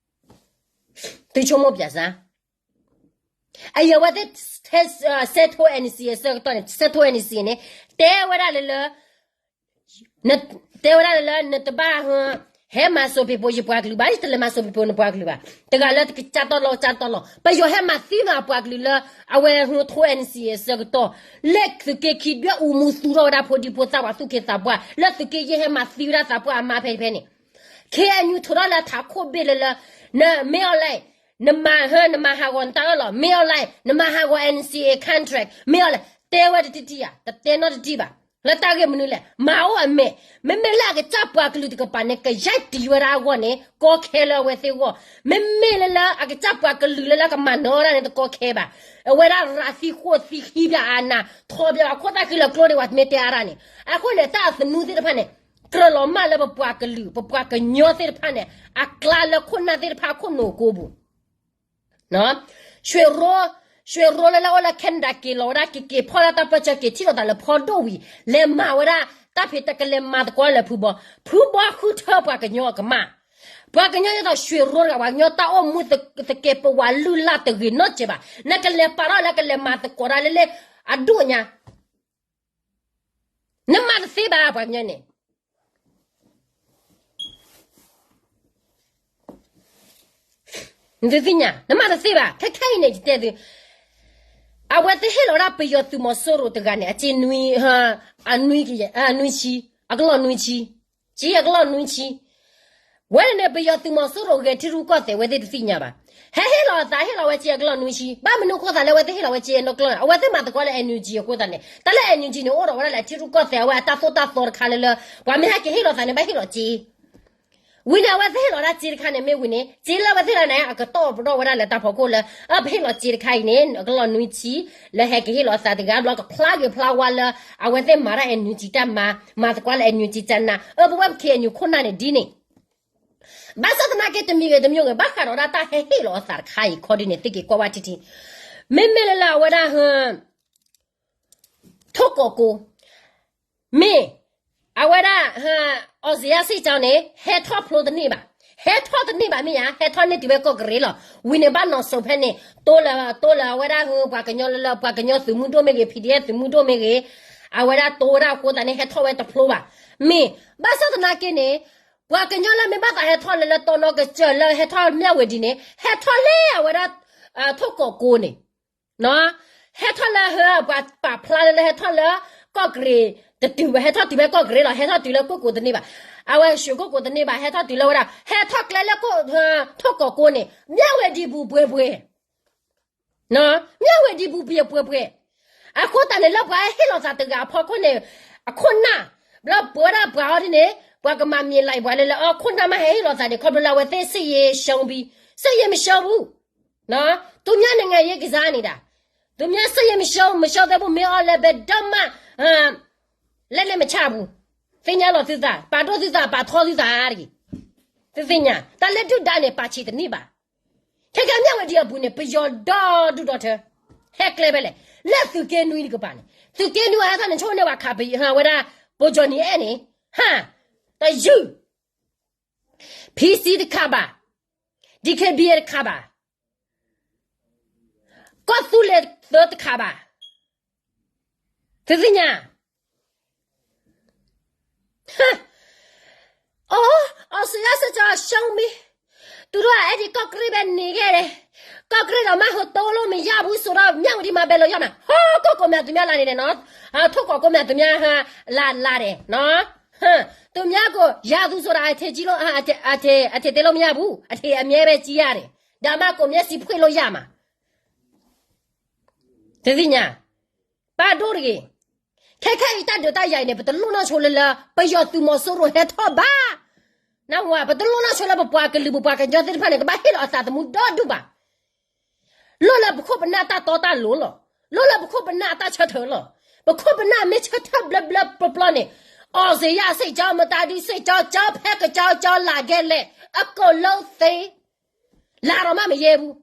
သုဆိကမိၣ်ပၠးစၢ် အယဲၢ်ဝဲသ့ၣ် settle NCA အဆၢကတီၢ်န့ၣ် settle NCA န့ၣ် တဲဝဲဒၣ်လၢလၢ တဲဝဲဒၣ်လၢလၢ နတဘၣ် ဟဲမၤစိးပ့ၤပိာ်ယပှၤကလုာ်ဘၣ်, ယတလဲၤမၤစိးပ့ၤပိာ်နပှၤကလုာ်ဘၣ်. တဂၤလၢကစၢ်တီလီၤ ကစၢ်တီလီၤ. ပယီၤဟဲမၤသံမးပှၤကလုာ်လၢ အဝဲဟူးထိ NCA အဆၢကတီၢ်, လၢသုးက့ခံဒွဲၣ်အူမူသူထီၣ်ဝဲဒၣ်ဖိဒံဖိသၣ်ပှၤသူၣ်က့သးပှၢ်, လၢသုးက့ယဲၢ်ဟဲမၤသံဝဲဒၣ်သးပှၢ်အမါဖဲဖဲန့ၣ် KNU ထုးထီၣ်လၢထးခိၣ်ဘ့ၣ်လၢလၢ နမ့ၢ်အီၤလဲၣ်, နမၤဟၢ နမၤဟးဂီၤနတၢ်အၢၣ်လီၤ, မ့ၢ်အီၤလဲၣ်, နမၤဟးဂီၤ NCA contract, မ့ၢ်အီၤလဲၣ်, တဲဝဲတထံၣ်ဧါ, တတဲနီတထံၣ်ဘၣ်. လၢတၢ်ဂ့ၢ်မနုၤလဲၣ်, မၤအိၣ်အမဲာ်, မ့မ့ၢ်လၢအကစၢ်ပှၤကလုာ်တကပၤန့ၣ် ကယဲၢ်တံၤဝဲဒၣ်အဂီၢ်န့ၣ် ကီခဲလၢအဝဲသ့ၣ်အဂီၢ်, မ့မ့ၢ်လၢလၢအကစၢ်ပှၤကလုာ်လၢလၢကမၤနၢၤဝဲဒၣ်န့ၣ် တကီခဲဘၣ်. အဝဲဒၣ်ရၤသံဃိၣ်သံဟံးဘၣ်အနၢ်, ထီၣ်ဘၣ်အခိၣ်သၣ်ဃံလၢကျိဒံးဝဲ မ့ၢ်တဲအါဒၣ်န့ၣ်, အဃိန့ၣ် တၢ်အသနူသ့ၣ်တဖၣ်န့ၣ် ကြၢးလီၤမၢ်လၢပပှၤကလုာ် ပပှၤကညီသ့ၣ်တဖၣ်န့ၣ် အကျါလၢခိၣ်နၢ်သ့ၣ်တဖၣ်အခိၣ်နူာ်ကိပူၤ ရွှေရိုး, ရွှေရိုးလၢလၢအိၣ်လၢ Canada က့ၤလီၤဝဲဒၣ် က့ၤက့ၤဖီၣ်ဒၣ်တၢ်ပၢၢ်ဆၢ က့ၤထံၣ်လိာ်သးလၢဖီဒိၣ်ဝံၤ လဲၤမၤဝဲဒၣ် တၢ်ဖံးတၢ်ကလဲၤမၤသကိးလၢဖုဘီ, ဖုဘီဃုထၢပှၤကညီအကမၣ်, ပှၤကညီဒ်သိး ရွှေရိုး တဂၤ ပှၤကညီတၢ်အိၣ်မူသကဲးပဝးလုၢ်လၢ်တဂ့ၤနီတစဲးဘၣ်, နကလဲၤပာ်ထီၣ်လၢကလဲၤမၤသကိးတၢ်လၢလၢ အဒိၣ်ညါ နမၤတသ့ဘၣ် ပှၤကညီန့ၣ် နသ့ၣ်ညါ နမၤတသ့ဘၣ်. ခဲခဲအံၤန့ၣ် ယတဲသု, အဝဲသ့ၣ်ဟ့ၣ်လီၤဝဲဒၣ်ပယီၤသုးမီၤစိရိၤတဂၤန့ၣ် အစ့နွံ, အနွံ, နွံဆံ, အကလီၢ်နွံဆံ, စ့အကလီၢ်နွံဆံ, ဝဲန့ၣ်န့ၣ် ပယီၤသုးမီၤစိရိၤဂဲၤထံရူၢ်ကီၢ်သဲးဝဲသ့ၣ်တသ့ၣ်ညါဘၣ်. ဟဲဟ့ၣ်လီၤအသး ဟ့ၣ်လီၤဝဲစ့အကလီၢ်နွံဆံ, ဘၣ်မနုၤအဃိသးလၢအဝဲသ့ၣ်ဟ့ၣ်လီၤဝဲစ့အနီၢ်ကျၢၢ်န့ၣ် အဝဲသ့ၣ်မၤသကိးလၢ NUG အဃိသးန့ၣ် တၢ်လၢ NUG န့ၣ် အိၣ်ဒီးဝဲဒၣ်လၢထံရူၢ်ကီၢ်သဲး အဝဲအတၢ်သိၣ်တၢ်သီတခါလၢလၢ ပှၤမ့ၢ်ဟဲက့ၤဟ့ၣ်လီၤသးန့ၣ် ဘၣ်ဟ့ၣ်လီၤစ့ ဝံၤန့ၣ် အဝဲသ့ၣ်ဟ့ၣ်လီၤဒၣ်စ့တခါန့ၣ် မ့ၢ်ဝံၤန့ၣ် စ့လၢအဝဲသ့ၣ်တခါန့ၣ် အကတီၢ်ပဒီၣ်ဝဲဒၣ်လၢတၢ်ဖီခိၣ်လၢ အ ပဟ့ၣ်လီၤစ့တခါအံၤန့ၣ် အကလီၢ်နွံဆံ လၢဟဲက့ၤဟ့ၣ်လီၤအသးတဂၤဘျီ ကဖျါဂ့ၤဖျါဝါလၢ အဝဲသ့ၣ်မၤတၢ် NUG တၢ်မၤ မၤသကိးလၢ NUG တၢ်နၢ် အ ပဝဲပ KNU ခိၣ်နၢ်န့ၣ်ဒ်န့ၣ် ဘၣ်ဆၣ်သနာ်က့ တမံၤဂ့ၤတမံၤဂ့ၤ ဘၣ်ဃးဒီးဒၣ်တၢ်ဟဲဟ့ၣ်လီၤအသးတခါအံၤခီဒ်န့ၣ် သုက့ၤကွၢ်ဝဲထံထံ မ့မ့ၢ်လၢလၢအဝဲဒၣ် ထိၣ်ကီးကိ မ့ၢ် အဝဲဒၣ် အောင်ဇေယျစစ်ကြောင်းန့ၣ် ဟဲထီၣ်ဖျိတန့ၢ်ဘၣ်, ဟဲထီၣ်တန့ၢ်ဘၣ်မ့ၢ်ဧါ, ဟဲထီၣ်န့ၢ်တုၤဝဲကီၢ်ကရ့ၣ်လီၤ. ဝံၤန့ၣ်ဘၣ်နီၢ်စိၤဖဲန့ၣ် တိလၢ တိလၢအဝဲဒၣ် ပှၤကညီလၢလၢ ပှၤကညီသုးမုၢ်ဒိၣ်မ့ၢ်ဂ့ၤ PDF သုးမုၢ်ဒိၣ်မ့ၢ်ဂ့ၤ, အဝဲဒၣ်တိဝဲဒၣ်အဃိသတးန့ၣ် ဟဲထီၣ်ဝဲတဖျိဘၣ်. မ့ၢ် ဘၣ်ဆၣ်သနာ်က့န့ၣ် ပှၤကညီလၢမ့ၢ်ဘၣ်သးဟဲထီၣ်လၢလၢတီနီကစၢၢ်လၢဟဲထီၣ်မၠၣ်ဝတံၤန့ၣ် ဟဲထီၣ်လၢအဝဲဒၣ် ထိၣ်ကီးကိန့ၣ် ဟဲထီၣ်လၢ ပှၤပာ်ဖျါလၢလၢဟဲထီၣ်လၢ ကီၢ်ကရ့ၣ်တတုၤဘၣ်, ဟဲထီၣ်တုၤဝဲကီၢ်ကရ့ၣ်လီၤ, ဟဲထီၣ်တုၤလၢကိၣ်ကိၤတန့ၢ်ဘၣ်, အဝဲရွှေကုက္ကိုတန့ၢ်ဘၣ်, ဟဲထီၣ်တုၤလၢဝဲဒၣ် ဟဲထီၣ်ကျဲလၢ ထိၣ်ကီးကိန့ၣ် မၠၣ်ဝတံၤပူၤပှဲၤပှဲၤ, မၠၣ်ဝတံၤပူၤပှဲၤပှဲၤ, အဃိသတးန့ၣ်လၢပှၤဟဲဟ့ၣ်လီၤသးတဂၤအဖီခိၣ်န့ၣ် အခိၣ်နၢ် ဘျီပဝဲဒၣ်ပှၤအီၤဒ်န့ၣ် ပှၤကမၤမံၤလၢပှၤလၢလၢ အခိၣ်နၢ်မ့ၢ်ဟဲဟ့ၣ်လီၤသးန့ၣ် ခီဖျိလၢအဝဲသ့ၣ် စစ်ရေးရှုံးပြီ, စစ်ရေးမရှုံးဘူး, သူများနိုင်ငံရေးကစားနေတာ, သူများစစ်ရေးမရှုံး မရှုံးသေးဘူး, မင်းအောင်လှိုင်ဘယ်တော့မှ လက်နဲ့မချဘူး, သ့ၣ်ညါလီၤသုသး ပာ်ဒိၣ်သုသး ပာ်ထီသုသးတဂ့ၤ, သုသ့ၣ်ညါ တၢ်လၢဒုၣ်ဒါန့ၣ် ပာ်ဆံးတန့ၢ်ဘၣ်, ခဲကဲမၠၣ်ဝတံၤအပူၤန့ၣ် ပယီၤဒီဒူၣ်ဒီထၢ ဟဲကျဲဖဲလဲၣ်, လၢသုးက့နွံတကပၤန့ၣ် သုးက့နွံအဟဲထီၣ်န့ၣ် ဆိကမိၣ်န့ၢ်ဝဲခးပယီၤ ဝဲဒၣ် ဗိုလ်ချုပ်နေအဲၣ်န့ၣ် ဟါ တယုၢ် ဖံစံတခးဘၣ်, ဒီခ့ဘံတခးဘၣ်, ကီၢ်သူလ့ၤသၢတခးဘၣ်, သုသ့ၣ်ညါ အောင်ဇေယျစစ်ကြောင်းရှုံးပြီ, သူတို့က အဲ့ဒီကော့ကရိတ်ပဲနေခဲ့တယ်, ကော့ကရိတ်တောင်မှဟိုတိုးလို့မရဘူးဆိုတော့ မြဝတီမှာပဲလုပ်ရမှာ, ဟိုး ကိုယ့်ကိုယ်မှသူများလာနေတယ်နော်, အာ ထုတ်ကော်ကိုယ့်မှသူများ ဟ လာလာတယ်နော်, ဟ သူများကိုရာသူဆိုတာ အထင်ကြီးလို့ အထင်သေးလို့မရဘူး, အထင်အမြဲပဲကြီးရတယ်, ဒါမှကိုယ့်မျက်စိဖွင့်လို့ရမှာ, တသ့ၣ်ညါ ပာ်ဒိၣ်တဂ့ၤ, ခဲခဲအံၤတၢ်ဒုးတၢ်ယၤအံၤန့ၣ် ပတလိၣ်နီၢ်ဆိလၢလၢ ပယီၤသုးမီၤစိရိၤဟဲထီၣ်ဘၣ်, နၢ်ဟူဧါ, ပတလိၣ်နီၢ်ဆိလၢပပှၤကလုာ်ပပှၤကညီသ့ၣ်တဖၣ်န့ၣ် ကဘၣ်ဟ့ၣ်လီၤအသးသမူဒီဒူၣ်ဘၣ်, လိၣ်လၢပခိၣ်ပနၢ်တၢ်တီတၢ်လိၤလီၤ, လိၣ်လၢပခိၣ်ပနၢ်အတၢ်ဆၢထၢၣ်လီၤ, ပခိၣ်ပနၢ်မ့ၢ်ဆၢထၢၣ်ဘျၢဘျၢပျီပျီန့ၣ်, အောင်ဇေယျစစ်ကြောင်း မတၤဒုစစ်ကြောင်း ကျောင်းဖဲကကျောင်းကျောင်းလာခဲ့လဲၣ်, အကုန်လုံးသေ, လာတော့မှမရဲဘူး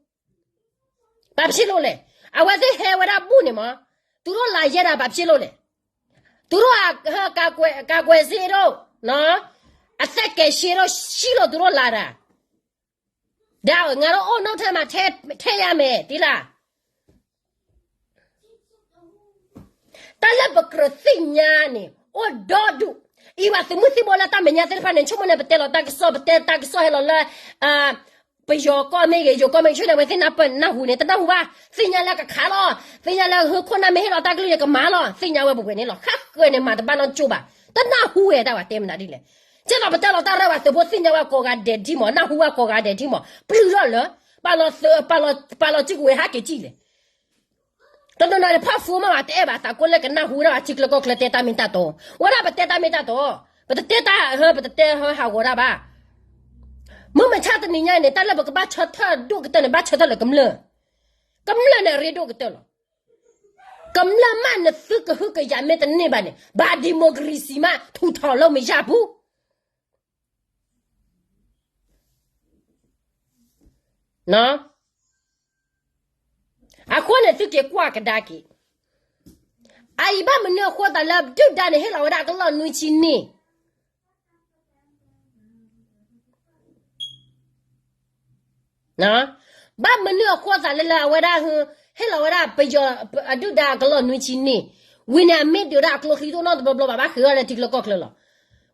ဘာဖြစ်လို့လဲ, အဝဲသ့ၣ်ဟဲဝဲဒၣ်ဘူၣ်န့ၣ်မး, သူတို့လာရဲတာဘာဖြစ်လို့လဲ, သူတို့က ကာကွယ်ကာကွယ်ဆေးတို့နော်, အသက်ကယ်ဆေးတို့ရှိလို့သူတို့လာတာ, ဒါငါတို့အုပ်နှောက်ထဲမှာထည့်ထည့်ရမယ် သိလား, တၢ်လၢပကြၢးသ့ၣ်ညါန့ၣ် အိၣ်ဒီဒူၣ်, အံၤဘၣ်သုးမုၢ်သံၣ်ဘိလၢတၢ်မဲာ်ညါသ့ၣ်တဖၣ်န့ၣ် ဆိကမိၣ်န့ၣ် ပတဲလီၤတၢ်ကစီၣ် ပတဲတၢ်ကစီၣ်ဟဲလီၤလၢ ပယီၤကီၢ်မ့ၢ်ဂ့ၤ ယိၤကီၢ်မ့ၢ်ဂ့ၤ ဆိကမိၣ်န့ၣ် အဝဲသ့ၣ်နၢ်ပၢၢ်နၢ်ဟူန့ၣ် တနၢ်ဟူဘၣ်, သ့ၣ်ညါလၢကခးလီၤ, သ့ၣ်ညါလၢဟိခိၣ်နၢ်မ့ၢ်ဟ့ၣ်လီၤတၢ်ကလုၢ်န့ၣ် ကမၤလီၤ, သ့ၣ်ညါဝဲပှဲၤပှဲၤန့ၣ်လီၤ, ဃၣ်ဃၢၤန့ၣ် မၤတဘၣ်နီၢ်ကၠိဘၣ်, တနၢ်ဟူဝဲတၢ်ဝဲတဲမနုၤဒ်လဲၣ်, ကဲသိးပတဲလီၤတၢ်ရဲၣ်ဝဲသုးဖိသ့ၣ်ညါဝဲကိးဂၤဒဲးဒ်မး နၢ်ဟူဝဲကိးဂၤဒဲးဒ်မး ပျုၢ်ထီၣ်လၢ ပာ်လီၤသုး ပာ်လီၤ ပာ်လီၤစုကဝဲၤဟးက့ၤကံၣ်လဲၣ် တနီၤနီၤန့ၣ် ဖီၣ်ဖိမး ပှၤတအဲၣ်ဘၣ်သးကိးလၢကနၢ်ဟူဝဲဒၣ်ပှၤထံကျၢကီၢ်ကျၢတဲတၢ်မ့ၢ်တၢ်တီ, ဝဲဒၣ်ပတဲတၢ်မ့ၢ်တၢ်တီ, ပတတဲတၢ် ပတတဲဟးဂီၤတၢ်ဘၣ်, မုၢ်မဆါတနံၤညါန့ၣ် တၢ်လၢပကဘၣ်ဆၢထၢၣ်ဒိၣ်ကတၢၢ်န့ၣ် ဘၣ်ဆၢထၢၣ်လၢကမျၢၢ်, ကမျၢၢ်န့ၣ်အရ့ဒိၣ်ကတၢၢ်လီၤ, ကမျၢၢ်မးနသုကဟုကယာ်မ့ၢ်တန့ၢ်ဘၣ်န့ၣ် ဘာဒီမိုကရေစီမှ ထူထောင်လို့မရဘူး အဃိန့ၣ် သုက့ၤကွၢ်ကဒါက့ၤ, အအံၤဘၣ်မနုၤအဃိသးလၢဒုၣ်ဒါန့ၣ် ဟ့ၣ်လီၤဝဲဒၣ်အကလီၢ်နွံဆံန့ၣ်, ဘၣ်မနုၤအဃိသးလၢလၢအဝဲဒၣ် ဟ့ၣ်လီၤဝဲဒၣ်ပယီၤအဒုၣ်ဒါအကလီၢ်နွံဆံန့ၣ်, ဝံၤန့ၣ် အမ့ၢ်ဒုးဒၣ်အကျိချံတအိၣ်နီတဘျီဘျီဘၣ် ဘၣ်ဃ့အီၤလၢထံကျၢကီၢ်ကျၢလီၤ.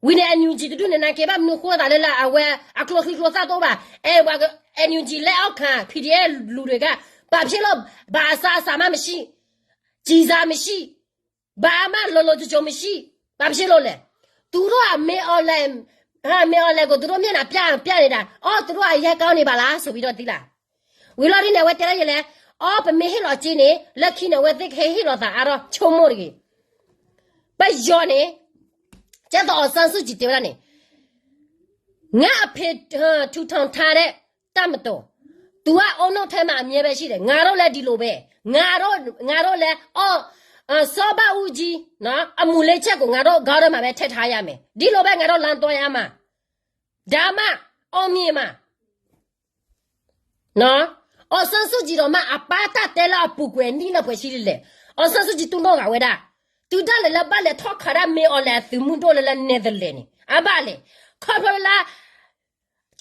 ဝံၤန့ၣ် NUG တဒူၣ်န့ၣ် နာ်က့ဘၣ်မနုၤအဃိသးလၢလၢအဝဲအကျိချံကျိသၣ်တအိၣ်ဘၣ်, အဲ ပှၤ NUG လက်အောက်ခံ PDF လူတွေက ဘာဖြစ်လို့ ဘာအစားအစာမှမရှိ, ကျည်ဆံမရှိ, ဘာမှ လုံလုံခြုံခြုံမရှိ, ဘာဖြစ်လို့လဲ, သူတို့က မင်းအောင်လှိုင် မ့ၢ်အီၤလဲၤကိး သူတို့မျက်နှာပြ ပြနေတာ အီ သူတို့အရမ်းကောင်းနေပါလား ဆိုပြီးတော့ သံလၢ် ဝံၤလီၤဒ်န့ၣ် အဝဲတဲဒၣ်ယဲလဲၣ်, အီ ပမ့ၢ်ဟ့ၣ်လီၤစ့န့ၣ် လၢခံန့ၣ် အဝဲသ့ၣ်ကဟဲဟ့ၣ်လီၤသးအါထီၣ် ဆိကမိၣ်တဂ့ၤ. ပယီၤန့ၣ် ကဲသိး အောင်ဆန်းစုကြည် တဲဝဲဒၣ်န့ၣ် ငါ့အဖေထူထောင်ထားတဲ့ တပ်မတော် သူကအုပ်ချုပ်ထဲမှာ အမြဲပဲရှိတယ်. ငါတို့လည်း ဒီလိုပဲ. ငါတို့လည်း အီ အီ စီၤဘးအူကၠံ အမူၤလ့ချက်ကို ငါတို့ ခေါင်းထဲမှာပဲ ထည့်ထားရမယ်. ဒီလိုပဲ ငါတို့ လမ်းသွားရမှာ. ဒါမှ အောင်မြင်မှာ. အောင်ဆန်းစုကြည် ဒီးမ့ၢ်အပၢ်တၢ်တဲလၢအပူၤကွံာ် နံၣ်လၢပှဲၤဆံလံလဲၣ်. အောင်ဆန်းစုကြည် တူၢ်နီၣ်ဂၤဝဲဒၣ် တုၤဒၣ်လဲာ်လၢဘၣ်လဲၤထီၣ်ခးဒၣ် မ့ၢ်အီၤလဲၤအသုးမုၢ်ဒိၣ်လၢလၢ Netherlands န့ၣ် အဘၣ်လဲၣ်. ခီဖျိလၢ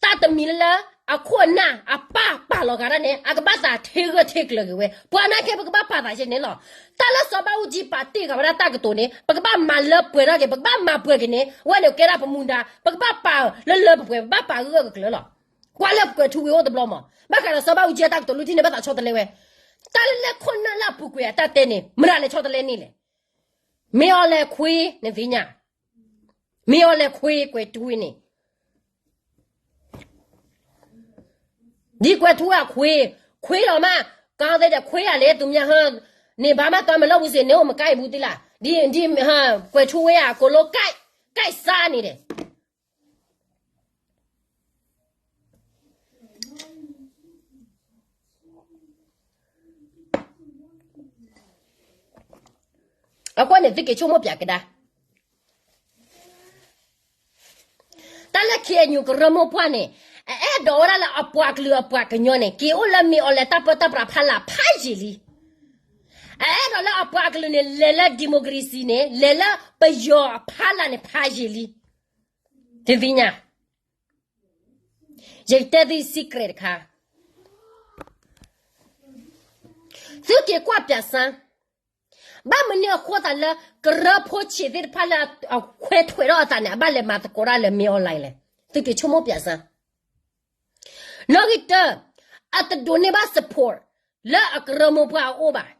တၢ်တမံၤလၢလၢ အခိၣ်အနၢ် အပၢ်ပာ်လီၤဂာ်ဒၣ်န့ၣ် အကဘၣ်သးထ့ဂၢၢ်ထ့ကျၢၤက့ၤဝဲ. ပှၤနာ်က့ ပကဘၣ်ပာ်သးဆံးန့ၣ်လီၤ. တၢ်လၢစီၤဘးအူကၠံ ပာ်တ့ၢ်ဂၤဝဲဒၣ်တၢ်ကတိၤန့ၣ် ပကဘၣ်မၤလၢပှဲၤထီၣ်က့ၤ, ပကဘၣ်မၤပှဲၤက့ၤန့ၣ် အဝဲန့ၣ်ကဲဒၣ်ပမူဒါ, ပကဘၣ်ပာ်လၢလၢပှဲၤပှဲၤ, ပဘၣ်ပာ်ဂၢၢ်ဂၢၢ်ကျၢၤကျၢၤလီၤ. ကွၢ်လၢကွဲၤထူဝ့အိၣ်တဘျီမး, ဘၣ်ဃးဒီးစီၤဘးအူကၠံအတၢ်ကတိၤ လွံၢ်ထံၣ်န့ၣ် ဘၣ်သးဆီတလဲဝဲ. တၢ်လၢလၢခိၣ်နၢ်လၢအပူၤကွံာ်အတၢ်တဲန့ၣ် မတၤလဲၤဆီတလဲန့ၣ်လဲၣ်. မ့ၢ်အီၤလဲၤခွ့ နသ့ၣ်ညါ, မ့ၢ်အီၤလဲၤခွ့ကွဲၤထူဝ့န့ၣ် ဒ်ကွဲၤထူဝ့အခွ့, ခွ့လီၤမး, ကီသ့ဒီးခွ့ယၤလဲၣ် သူများဟ န့ၣ် ဘာမှသွားမလုပ်ဘူးဆိုရင် နေအိမ်မကိုက်ဘူးသ့ၣ်လၢ်, ဒ် ဒ် ကွဲၤထူဝ့ဧါ အကုန်လုံးကိုက်, ကိုက်စားနေတယ်. အဃိန့ၣ် သုက့ၤဆိကမိၣ်ပၠးကဒါ တၢ်လၢ ခ့ၣ်အဲၣ်ယူၣ် ကရၢမိၢ်ပှၢ်န့ၣ် အအဲၣ်ဒိးဝဲဒၣ်လၢအပှၤကလုာ်အပှၤကညီန့ၣ် က့ၤအိၣ်လၢမ့ၢ်အီၤလဲၤတၢ်ပၢတၢ်ပြးဖးလၢ်ဖးယံာ်လံ. အအဲၣ်ဒိးလၢအပှၤကလုာ်န့ၣ် လဲၤလၢ democracy န့ၣ် လဲၤလၢပယီၤအဖးလၢ်န့ၣ် ဖးယံာ်လံ. သုသ့ၣ်ညါ, ယကတဲသု secret တခါ, သုက့ၤကွၢ်ပၠးစၢ် ဘၣ်မနုၤအဃိသတးလၢ ကရၢဖိဆံးသ့ၣ်တဖၣ်လၢအခွဲးထွဲးထီၣ်အသးန့ၣ် အဘၣ်လဲၤမၤသကိးတၢ်လၢ မ့ၢ်အီၤလဲၤလဲၣ်. သုက့ၤဆိကမိၣ်ပၠးစၢ်. နီၣ်ဂံၢ်တၢ, အတဒိးန့ၢ်ဘၣ် support လၢအကရၢမိၢ်ပှၢ်အအိၣ်ဘၣ်.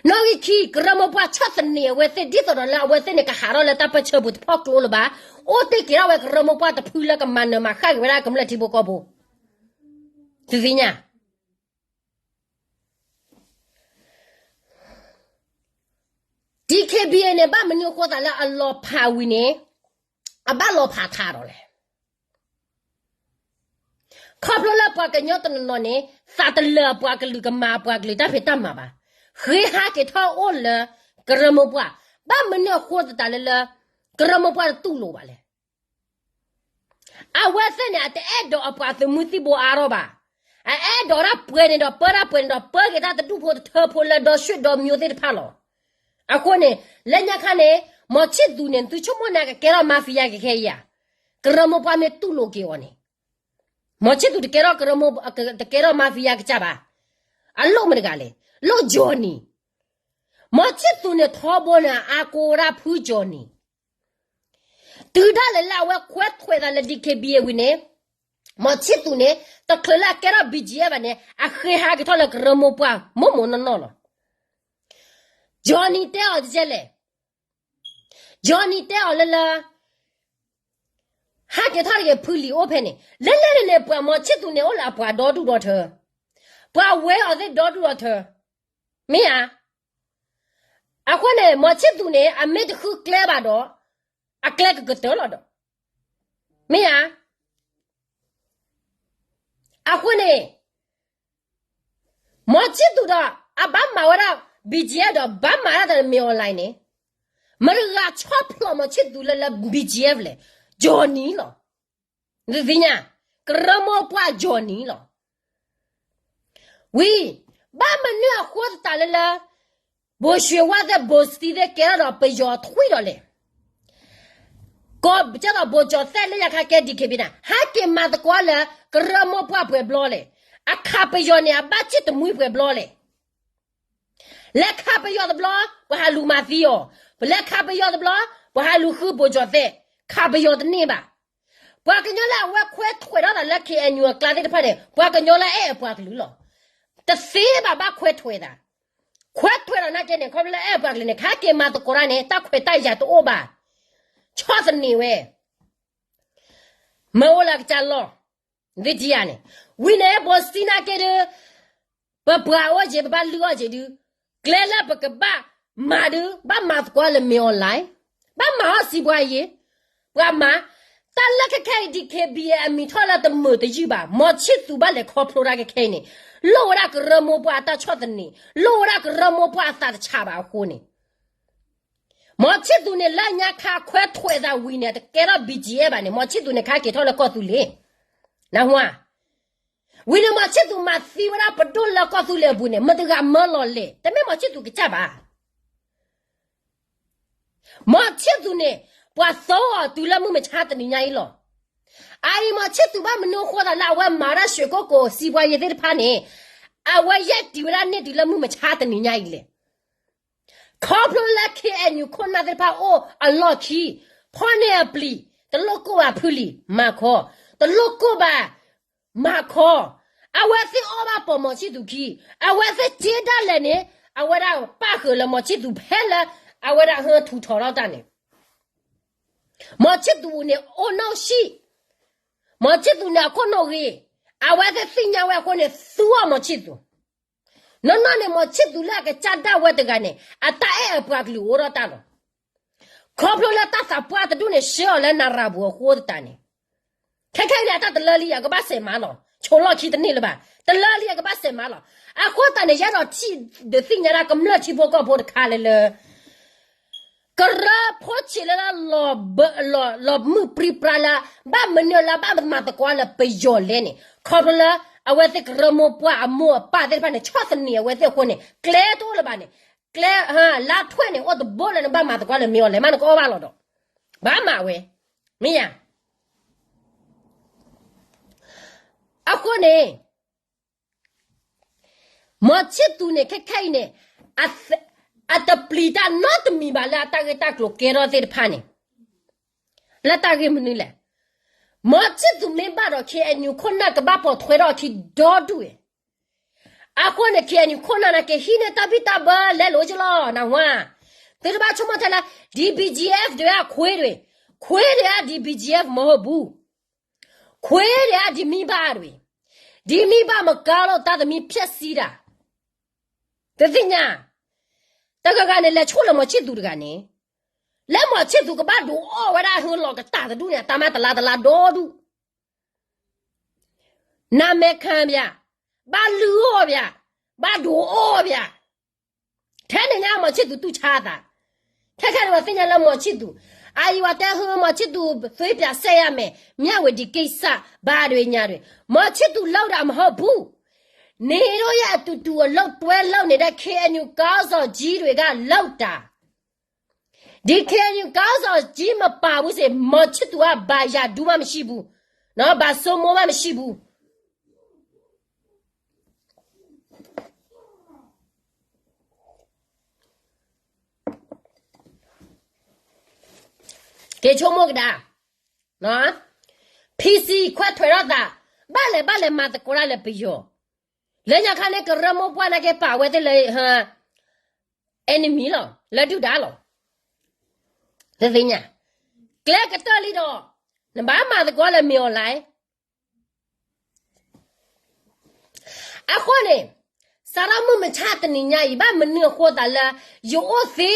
နီၣ်ဂံၢ်ခံ, ကရၢမိၢ်ပှၢ်ဆီၣ်သနံးအဝဲသ့ၣ် ဒ်သိးဒီးလၢအဝဲသ့ၣ်န့ၣ် ကဟးထီၣ်လၢတၢ်ပၢဆှၢပူၤတဖီၣ်ကျိလၢၤဘၣ်. အိၣ်တ့ၢ်က့ၤထီၣ်ဝဲကရၢမိၢ်ပှၢ်တဖုလၢကမၤနၢၤမၤဃၣ်က့ၤဝဲဒၣ်ကမျၢၢ်ထံဖိကီၢ်ဖိ. သုသ့ၣ်ညါ DKBA န့ၣ် ဘၣ်မနုၤအဃိသတးလၢအလီၤဖးဝံၤန့ၣ် အဘၣ်လီၤဖးထးဒီးလဲၣ်. ခီဖျိလၢပှၤကညီတနီၤနီၤန့ၣ် သးတလၢာ်အပှၤကလုာ် ကမၤအပှၤကလုာ်တၢ်ဖံးတၢ်မၤဘၣ်. ဃ့ဟးက့ၤထီၣ်အိၣ်လၢကရၢမိၢ်ပှၢ်, ဘၣ်မနုၤအဃိသတးလၢလၢ ကရၢမိၢ်ပှၢ်တတူၢ်လိာ်ဘၣ်လဲၣ်. အဝဲသ့ၣ်န့ၣ် အတအဲၣ်ဒိးအပှၤသုးမုၢ်သံၣ်ဘိအါထီၣ်ဘၣ်. အအဲၣ်ဒိးတၢ်ပှဲၤန့ၣ်ဒီးပၢတၢ်ပှဲၤန့ၣ်ဒီး ပၢက့ၤတၢ်တဒူၣ်ဖိတထၢဖိလၢဒီးရှုၣ်ဒီးမျိးသ့ၣ်တဖၣ်လီၤ. အဃိန့ၣ် လၢညါခါန့ၣ် မီၤဆံၣ်သူးန့ၣ် သုဆိကမိၣ်န့ၣ် ကကဲထီၣ် mafia ကခဲအံၤဧါ. ကရၢမိၢ်ပှၢ်မ့ၢ်တူၢ်လိာ်က့ၤအီၤန့ၣ် မီၤဆံၣ်သူးတကဲထီၣ် တကဲထီၣ် mafia ကစၢ်ဘၣ်. အလိၣ်မတၤတဂၤလဲၣ်, လိၣ် Johnny. မီၤဆံၣ်သူးန့ၣ်ထီဘိန့ၣ် အါကိးဝဲဒၣ်ဖု Johnny. တုၤဒၣ်လဲာ်လၢအဝဲခွဲးထွဲးသးလၢ DKBA ဝံၤန့ၣ် မီၤဆံၣ်သူးန့ၣ် တချုးလၢအကဲထီၣ် BGF ဘၣ်န့ၣ် အဃ့ဟးက့ၤထီၣ်လၢကရၢမိၢ်ပှၢ် မိၢ်မိၢ်နီၢ်နီၢ်လီၤ. Johnny တဲအီၤဒ်လဲၣ်. Johnny တဲအီၤလၢလၢ ဟးက့ၤထီၣ်တဂ့ၤ ဖုလံၤအိၣ်ဖဲန့ၣ် လဲၤလဲၤန့ၣ်န့ၣ် ပှၤမီၤဆံၣ်သူးန့ၣ် အိၣ်လၢအပှၤဒီဒူၣ်ဒီထၢ, ပှၤဝဲအီၤသ့ၣ်ဒီဒူၣ်ဒီထၢ, မ့ၢ်ဧါ. အဃိန့ၣ် မီၤဆံၣ်သူးန့ၣ် အမ့ၢ်တဃုကျဲဘၣ်ဒီး အကျဲကကတၢၢ်လီၤဒီး, မ့ၢ်ဧါ. အဃိန့ၣ် မီၤဆံၣ်သူးဒီး အဘၣ်မၤဝဲဒၣ် BGF ဒီး ဘၣ်မၤဒၣ်တၢ်လၢ မ့ၢ်အီၤလဲၣ်န့ၣ်, မတၤတဂၤဆီၣ်ဖျိးမီၤဆံၣ်သူးလၢလၢ BGF လဲၣ်, Johnny လီၤ. နသ့ၣ်ညါ, ကရၢမိၢ်ပှၢ် Johnny လီၤ. ဝံၤ ဘၣ်မနုၤအဃိသတးလၢလၢ ဘိၣ်ၡ့ဝါသ့ၣ် ဘိၣ်စတံသ့ၣ်ကဲထီၣ်ဒီးပယီၤထွံၣ်ဒီးလဲၣ်. ကီၢ်ကဲသိးဘိၣ်ကၠီၤသဲၣ်လၢညါခါကဲ DKBA န့ၣ် ဟဲက့ၤမၤသကိးလၢ ကရၢမိၢ်ပှၢ်ပှဲၤဘျီလဲၣ်. အခးပယီၤန့ၣ် အဘၣ်စံၣ်တမှံပှဲၤဘျီလဲၣ်. လဲၤခးပယီၤတဘျီ ပှၤဟးလူၤမၤသံအီၤ, ပလဲၤခးပယီၤတဘျီ ပှၤဟးလူၤဃုဘိၣ်ကၠီၤသဲၣ်, ခးပယီၤတန့ၢ်ဘၣ်. ပှၤကညီလၢအဝဲခွဲးထွဲးထီၣ်သးလၢ KNU အကျါသ့ၣ်တဖၣ်န့ၣ် ပှၤကညီလၢအဲၣ်အပှၤကလုာ်လီၤ. တသ့ဘၣ်ဘၣ်ခွဲးထွဲးသး, ခွဲးထွဲးထီၣ်နာ်က့န့ၣ် ခီဖျိလၢအဲၣ်အပှၤကလုာ်န့ၣ် ကဟဲက့ၤမၤသကိးတၢ်န့ၣ် တၢ်ခွဲးတၢ်ယာ်တအိၣ်ဘၣ်. ဆီၣ်သနံးဝဲ, မၢအိၣ်လၢအကစၢ်လီၢ်, သ့ၣ်တယၤန့ၣ်, ဝံၤန့ၣ် ဘိစံနာ်က့ဒုး, ပပှၤအိၣ်က့ၤ ပဘၣ်လုၢ်အီၣ်က့ၤဒုး, ကျဲလၢပကဘၣ်မၤဒုး ဘၣ်မၤသကိးလၢမ့ၢ်အီၤလဲၣ်, ဘၣ်မၤအီၣ်စံးပှၤယ့ၤ, ပှၤမၤ, တၢ်လၢခဲခဲအံၤ ဒီး ခ့ဘံၣ်အဲၣ် အမံၤထီၣ်လၢတမုာ်တယုၢ်ဘၣ်, မီၤဆံၣ်သူးဘၣ်လဲၤခီဖျိတၢ်ခဲခဲအံၤန့ၣ်, လိၣ်ဝဲဒၣ်ကရၢမိၢ်ပှၢ်အတၢ်ဆီၣ်သနံး, လိၣ်ဝဲဒၣ်ကရၢမိၢ်ပှၢ်အသးတဆးဘၣ်အဃိန့ၣ် မီၤဆံၣ်သူးန့ၣ် လၢညါခါခွဲးထွဲးသးဝံၤန့ၣ် တကဲထီၣ် ဘံၣ်ကၠံၣ်အဲၣ် ဘၣ်န့ၣ် မီၤဆံၣ်သူးန့ၣ် ခါက့ၤထီၣ်လၢကီၢ်သူလ့ၤ, နၢ်ဟူဧါ, ဝံၤန့ၣ် မီၤဆံၣ်သူးမၤသံဝဲဒၣ်ပဒိၣ်လၢကီၢ်သူလ့ၤအပူၤန့ၣ် မတၤတဂၤမၢလီၤလဲၣ်, တမ့ၢ်မီၤဆံၣ်သူးကစၢ်ဘၣ်. မီၤဆံၣ်သူးန့ၣ် ပှၤသိအီၤတုၤလၢမုၢ်မဆါတနံၤညါအံၤလီၤ. အအံၤ မီၤဆံၣ်သူးဘၣ်မနုၤအဃိသးလၢအဝဲမၤဝဲဒၣ် ရွှေကုက္ကို စံးပှၤယ့ၤသ့ၣ်တဖၣ်န့ၣ်, အဝဲယဲၢ်တံၢ်ဝဲဒၣ်န့ၢ်တုၤလၢမုၢ်မဆါတနံၤညါအံၤလဲၣ်. ခီဖျိလၢ ခ့ၣ်အဲၣ်ယူၣ် ခိၣ်နၢ်သ့ၣ်တဖၣ်အိၣ်အလီၢ်ခံ, ဖီၣ်န့ၢ်အပျံၤ, တလိၣ်ကိၢ်ဘၣ်ဖုလံၤမၤခီ, တလိၣ်ကိၢ်ဘၣ်မၤခီ, အဝဲသ့ၣ်အီၣ်ဘၣ်ပိာ်မီၤဆံၣ်သူးခံ, အဝဲသ့ၣ်စ့ဒၣ်လဲာ်န့ၣ် အဝဲဒၣ်ပၣ်ဃုာ်လၢမီၤဆံၣ်သူးဖဲလၢ အဝဲဒၣ်ဟၢထူးထီၣ်ထီၣ်တၢ်န့ၣ် မီၤဆံၣ်သူးန့ၣ်အိၣ်နီၣ်ဆံး, မီၤဆံၣ်သူးန့ၣ်အခိၣ်နူာ်ဂ့ၤ, အဝဲသ့ၣ်သ့ၣ်ညါဝဲအဃိန့ၣ် သူအီၤမီၤဆံၣ်သူး. နီၢ်နီၢ်န့ၣ် မီၤဆံၣ်သူးလၢအကစၢ်ဒၣ်ဝဲတဂၤန့ၣ် အတၢ်အဲၣ်အပှၤကလုာ်အိၣ်ထီၣ်တၢ်လီၤ. ခီဖျိလၢတၢ်သးပှၢ်တဒူၣ်န့ၣ် ဆှၢအီၤလၢနရၤပူၤအဃိသတးန့ၣ် ခဲခဲအံၤန့ၣ် အတၢ်တလၢလံအကဘၣ်စဲးမၤလီၤ, ဆိးလီၢ်ခံတန့ၢ်လၢၤဘၣ်, တလၢလံအကဘၣ်စဲးမၤလီၤ. အဃိသတးန့ၣ် ယအဲၣ်ဒိးထံၣ်ဒုးသ့ၣ်ညါဒၣ်ကမျၢၢ်ထံဖိကီၢ်ဖိတခါလၢလၢ ကရၢဖိဆံးလၢ လီၤမုၢ်ပြံပြါလၢ ဘၣ်မနုၤလၢဘၣ်မၤသကိးလၢပယီၤလဲၣ်န့ၣ် ခီဖျိလၢ အဝဲသ့ၣ်ကရၢမိၢ်ပှၢ်အမိၢ်အပၢ်သ့ၣ်တဖၣ်န့ၣ် ဆီၣ်သနံးအဝဲသ့ၣ်အဃိန့ၣ် ကျဲတအိၣ်လၢၤဘၣ်န့ၣ်, ကျဲ လါထွဲၣ်န့ၣ် အိၣ်တဘိလၢနဘၣ်မၤသကိးလၢမ့ၢ်အီၤလဲၣ် မ့ၢ်နကအီၣ်ဘၣ်လီၤဒီး ဘၣ်မၤဝဲ, မ့ၢ်ယၤ အဃိန့ၣ် မီၤဆံၣ်သူးန့ၣ် ခဲခဲအံၤန့ၣ် အတပျံၤတၢ်နီတမံၤဘၣ်လၢအတၢ်ဂ့ၢ်တၢ်ကျိၤကဲထီၣ်သ့ၣ်တဖၣ်န့ၣ်, လၢတၢ်ဂ့ၢ်မနုၤလဲၣ်. မီၤဆံၣ်သူးမ့ၢ်ဘၣ်ဒီး ခ့ၣ်အဲၣ်ယူၣ် ခိၣ်နၢ်ကဘၣ်ပိာ်ထွဲထီၣ်အခံဒီဒူၣ်ဝဲ, အဃိန့ၣ် ခ့ၣ်အဲၣ်ယူၣ် ခိၣ်နၢ်န့ၣ် ကဟံးန့ၢ်တၢ်ဘံၣ်တၢ်ဘၢလဲၤလိာ်က့ၤလီၤ နၢ်ဟူဧါ. သုတဘၣ်ဆိကမိၣ်ထဲလၢ ဒ်ဘံၣ်ကၠံၣ်အဲၣ် ဒ်ခွ့ဒၣ်, ခွ့ဒၣ်အါ ဒ်ဘံၣ်ကၠံၣ်အဲၣ် မဟိၣ်ဘူၣ်, ခွ့ဒၣ်အါ ဒ်မံဘၣ်ဒၣ်, ဒ်မံဘၣ်မကါလီၤ တၢ်သမံဖျဲးစံဒၣ်, တသ့ၣ်ညါ, တဂၤဂၤန့ၣ် လဲၤဆိၣ်လၢမီၤဆံၣ်သူးတဂၤန့ၣ်, လၢမီၤဆံၣ်သူးကဘၣ်ဒိးအီၣ်ဝဲဒၣ်ဟၢလီၤကတၢ်တဒူၣ်န့ၣ် အတၢ်မၤတလါတလါဒီဒူၣ် နမဲာ်ခံဘၣ်, ဘၣ်လုၢ်အီၣ်ဘၣ်, ဘၣ်ဒိးအီၣ်ဘၣ်, ထဲန့ၣ်ညါ မီၤဆံၣ်သူးတူၢ်ဆါအသး, ခဲခဲန့ၣ် ပှၤသ့ၣ်ညါလၢမီၤဆံၣ်သူး, အအံၤဝဲတဲဟၢ မီၤဆံၣ်သူး သွေးပြတ်ဆက်ရမယ်, မြဝတီကိစ္စ ဘာတွေညာတွေ, မီၤဆံၣ်သူး လုပ်တာမဟုတ်ဘူး, နေတို့ရဲ့အတူတူအလုပ်တွဲလုပ်နေတဲ့ ခ့ၣ်အဲၣ်ယူၣ် ခေါင်းဆောင်ကြီးတွေကလုပ်တာ ဒီ ခ့ၣ်အဲၣ်ယူၣ် ခေါင်းဆောင်ကြီး မပါဘူးဆိုရင် မောင်ချစ်သူက ဘာရာထူးမှ မရှိဘူးနော်, ဘာစိုးမိုးမှ မရှိဘူး. က့ၤဆိကမိၣ်ကဒါ, ဖံစံခွဲးထွဲးထီၣ်သး, ဘၣ်လဲၣ်ဘၣ်လဲၣ်မၤသကိးတၢ်လၢပယီၤ, လၢညါခါန့ၣ် ကရၢမိၢ်ပှၢ်နာ်က့ ပာ်ဝဲသ့ၣ်လၢ enemy လီၤ, လၢဒုၣ်ဒါလီၤ. တသ့ၣ်ညါ, ကျဲကတၢၢ်လံဒီး နဘၣ်မၤသကိးလၢမ့ၢ်အီၤလဲၣ်. အဃိန့ၣ် စးထီၣ်မုၢ်မဆါတနံၤညါအံၤ ဘၣ်မနုၤအဃိသးလၢ ယအိၣ်သ့,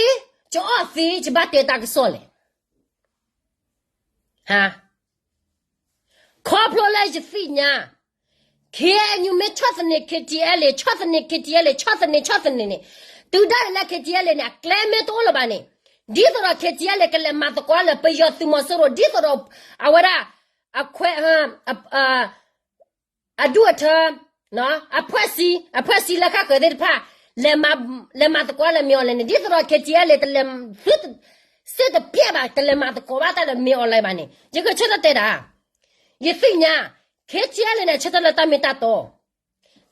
ယအီၣ်သ့ ယဘၣ်တဲတၢ်ကစီၣ်လဲၣ်. ဟါ, ခီဖျိလၢယသ့ၣ်ညါ ခ့ၣ်အဲၣ်ယူၣ် မ့ၢ်ဆီၣ်သနံး KTLA, ဆီၣ်သနံး KTLA, ဆီၣ်သနံး ဆီၣ်သနံးန့ၣ်, တုၤဒၣ်လဲာ်လၢ KTLA န့ၣ် အကျဲမ့ၢ်တအိၣ်လၢၤဘၣ်န့ၣ်, ဒ်သိးဒီး KTLA ကလဲၤမၤသကိးလၢပယီၤသုးမီၤစိရိၤ ဒ်သိးဒီး အဝဲဒၣ် အခွဲး အဒူၣ်အထၢ အဖွဲ့အစည်း, အဖွဲ့အစည်းလၢဃၣ်ဃၢၤသ့ၣ်တဖၣ် လဲၤမၤသကိးလၢမ့ၢ်အီၤလဲၣ်န့ၣ်, ဒ်သိးဒီး KTLA တလဲၤ, သု, စ့တပျဲၢ်ဘၣ် တလဲၤမၤသကိးဘၣ်တၢ်လၢမ့ၢ်အီၤလဲၣ်ဘၣ်န့ၣ်, ယကဆၢထၢၣ်တဲဒၣ်, ယသ့ၣ်ညါ KTLA န့ၣ် ဆၢထၢၣ်လၢတၢ်မ့ၢ်တၢ်တီ,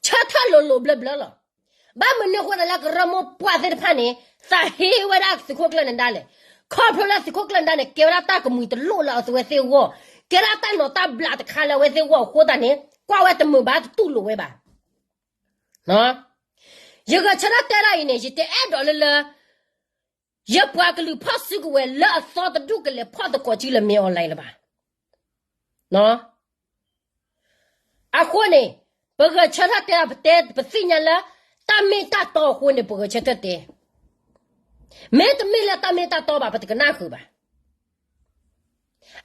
ဆၢထၢၣ်လိၤလိၤဘျၢဘျၢလီၤ. ဘၣ်မနုၤအဃိသးလၢကရၢမိၢ်ပှၢ်သ့ၣ်တဖၣ်န့ၣ် သးဟ့ဝဲဒၣ်သုးခိၣ်ကျၢၢ်နဒါလဲၣ်. ခီဖျိလၢသုးခိၣ်ကျၢၢ်နဒါန့ၣ် ကဲဝဲဒၣ်တၢ်ကမှံၤတလိၣ်လၢအဝဲသ့ၣ်အဂီၢ်, ကဲဒၣ်တၢ်နီၤတၢ်ဘျးတခါလၢအဝဲသ့ၣ်အဂီၢ်အဃိသတးန့ၣ် ကွၢ်ဝဲတမုာ်ဘၣ် တတူၢ်လိာ်ဝဲဘၣ်. ယဂဲၤဆၢထၢၣ်တဲဒၣ်အံၤန့ၣ် ယတအဲၣ်ဒိးလၢလၢ ယပှၤကလုာ်ဖီၣ်စုကဝဲၤလၢအသီတဒူၣ်ကလဲၤဖီၣ်သကိးစုလၢ မင်းအောင်လှိုင် လၢၤဘၣ်. အဃိန့ၣ် ပဂဲၤဆၢထၢၣ်တဲ ပတဲပသ့ၣ်ညါလၢ တၢ်မ့ၢ်တၢ်တီအဃိန့ၣ် ပဂဲၤဆၢထၢၣ်တဲ, မ့တမ့ၢ်လၢတၢ်မ့ၢ်တၢ်တီဘၣ် ပတကနၣ်ဃုာ်ဘၣ်.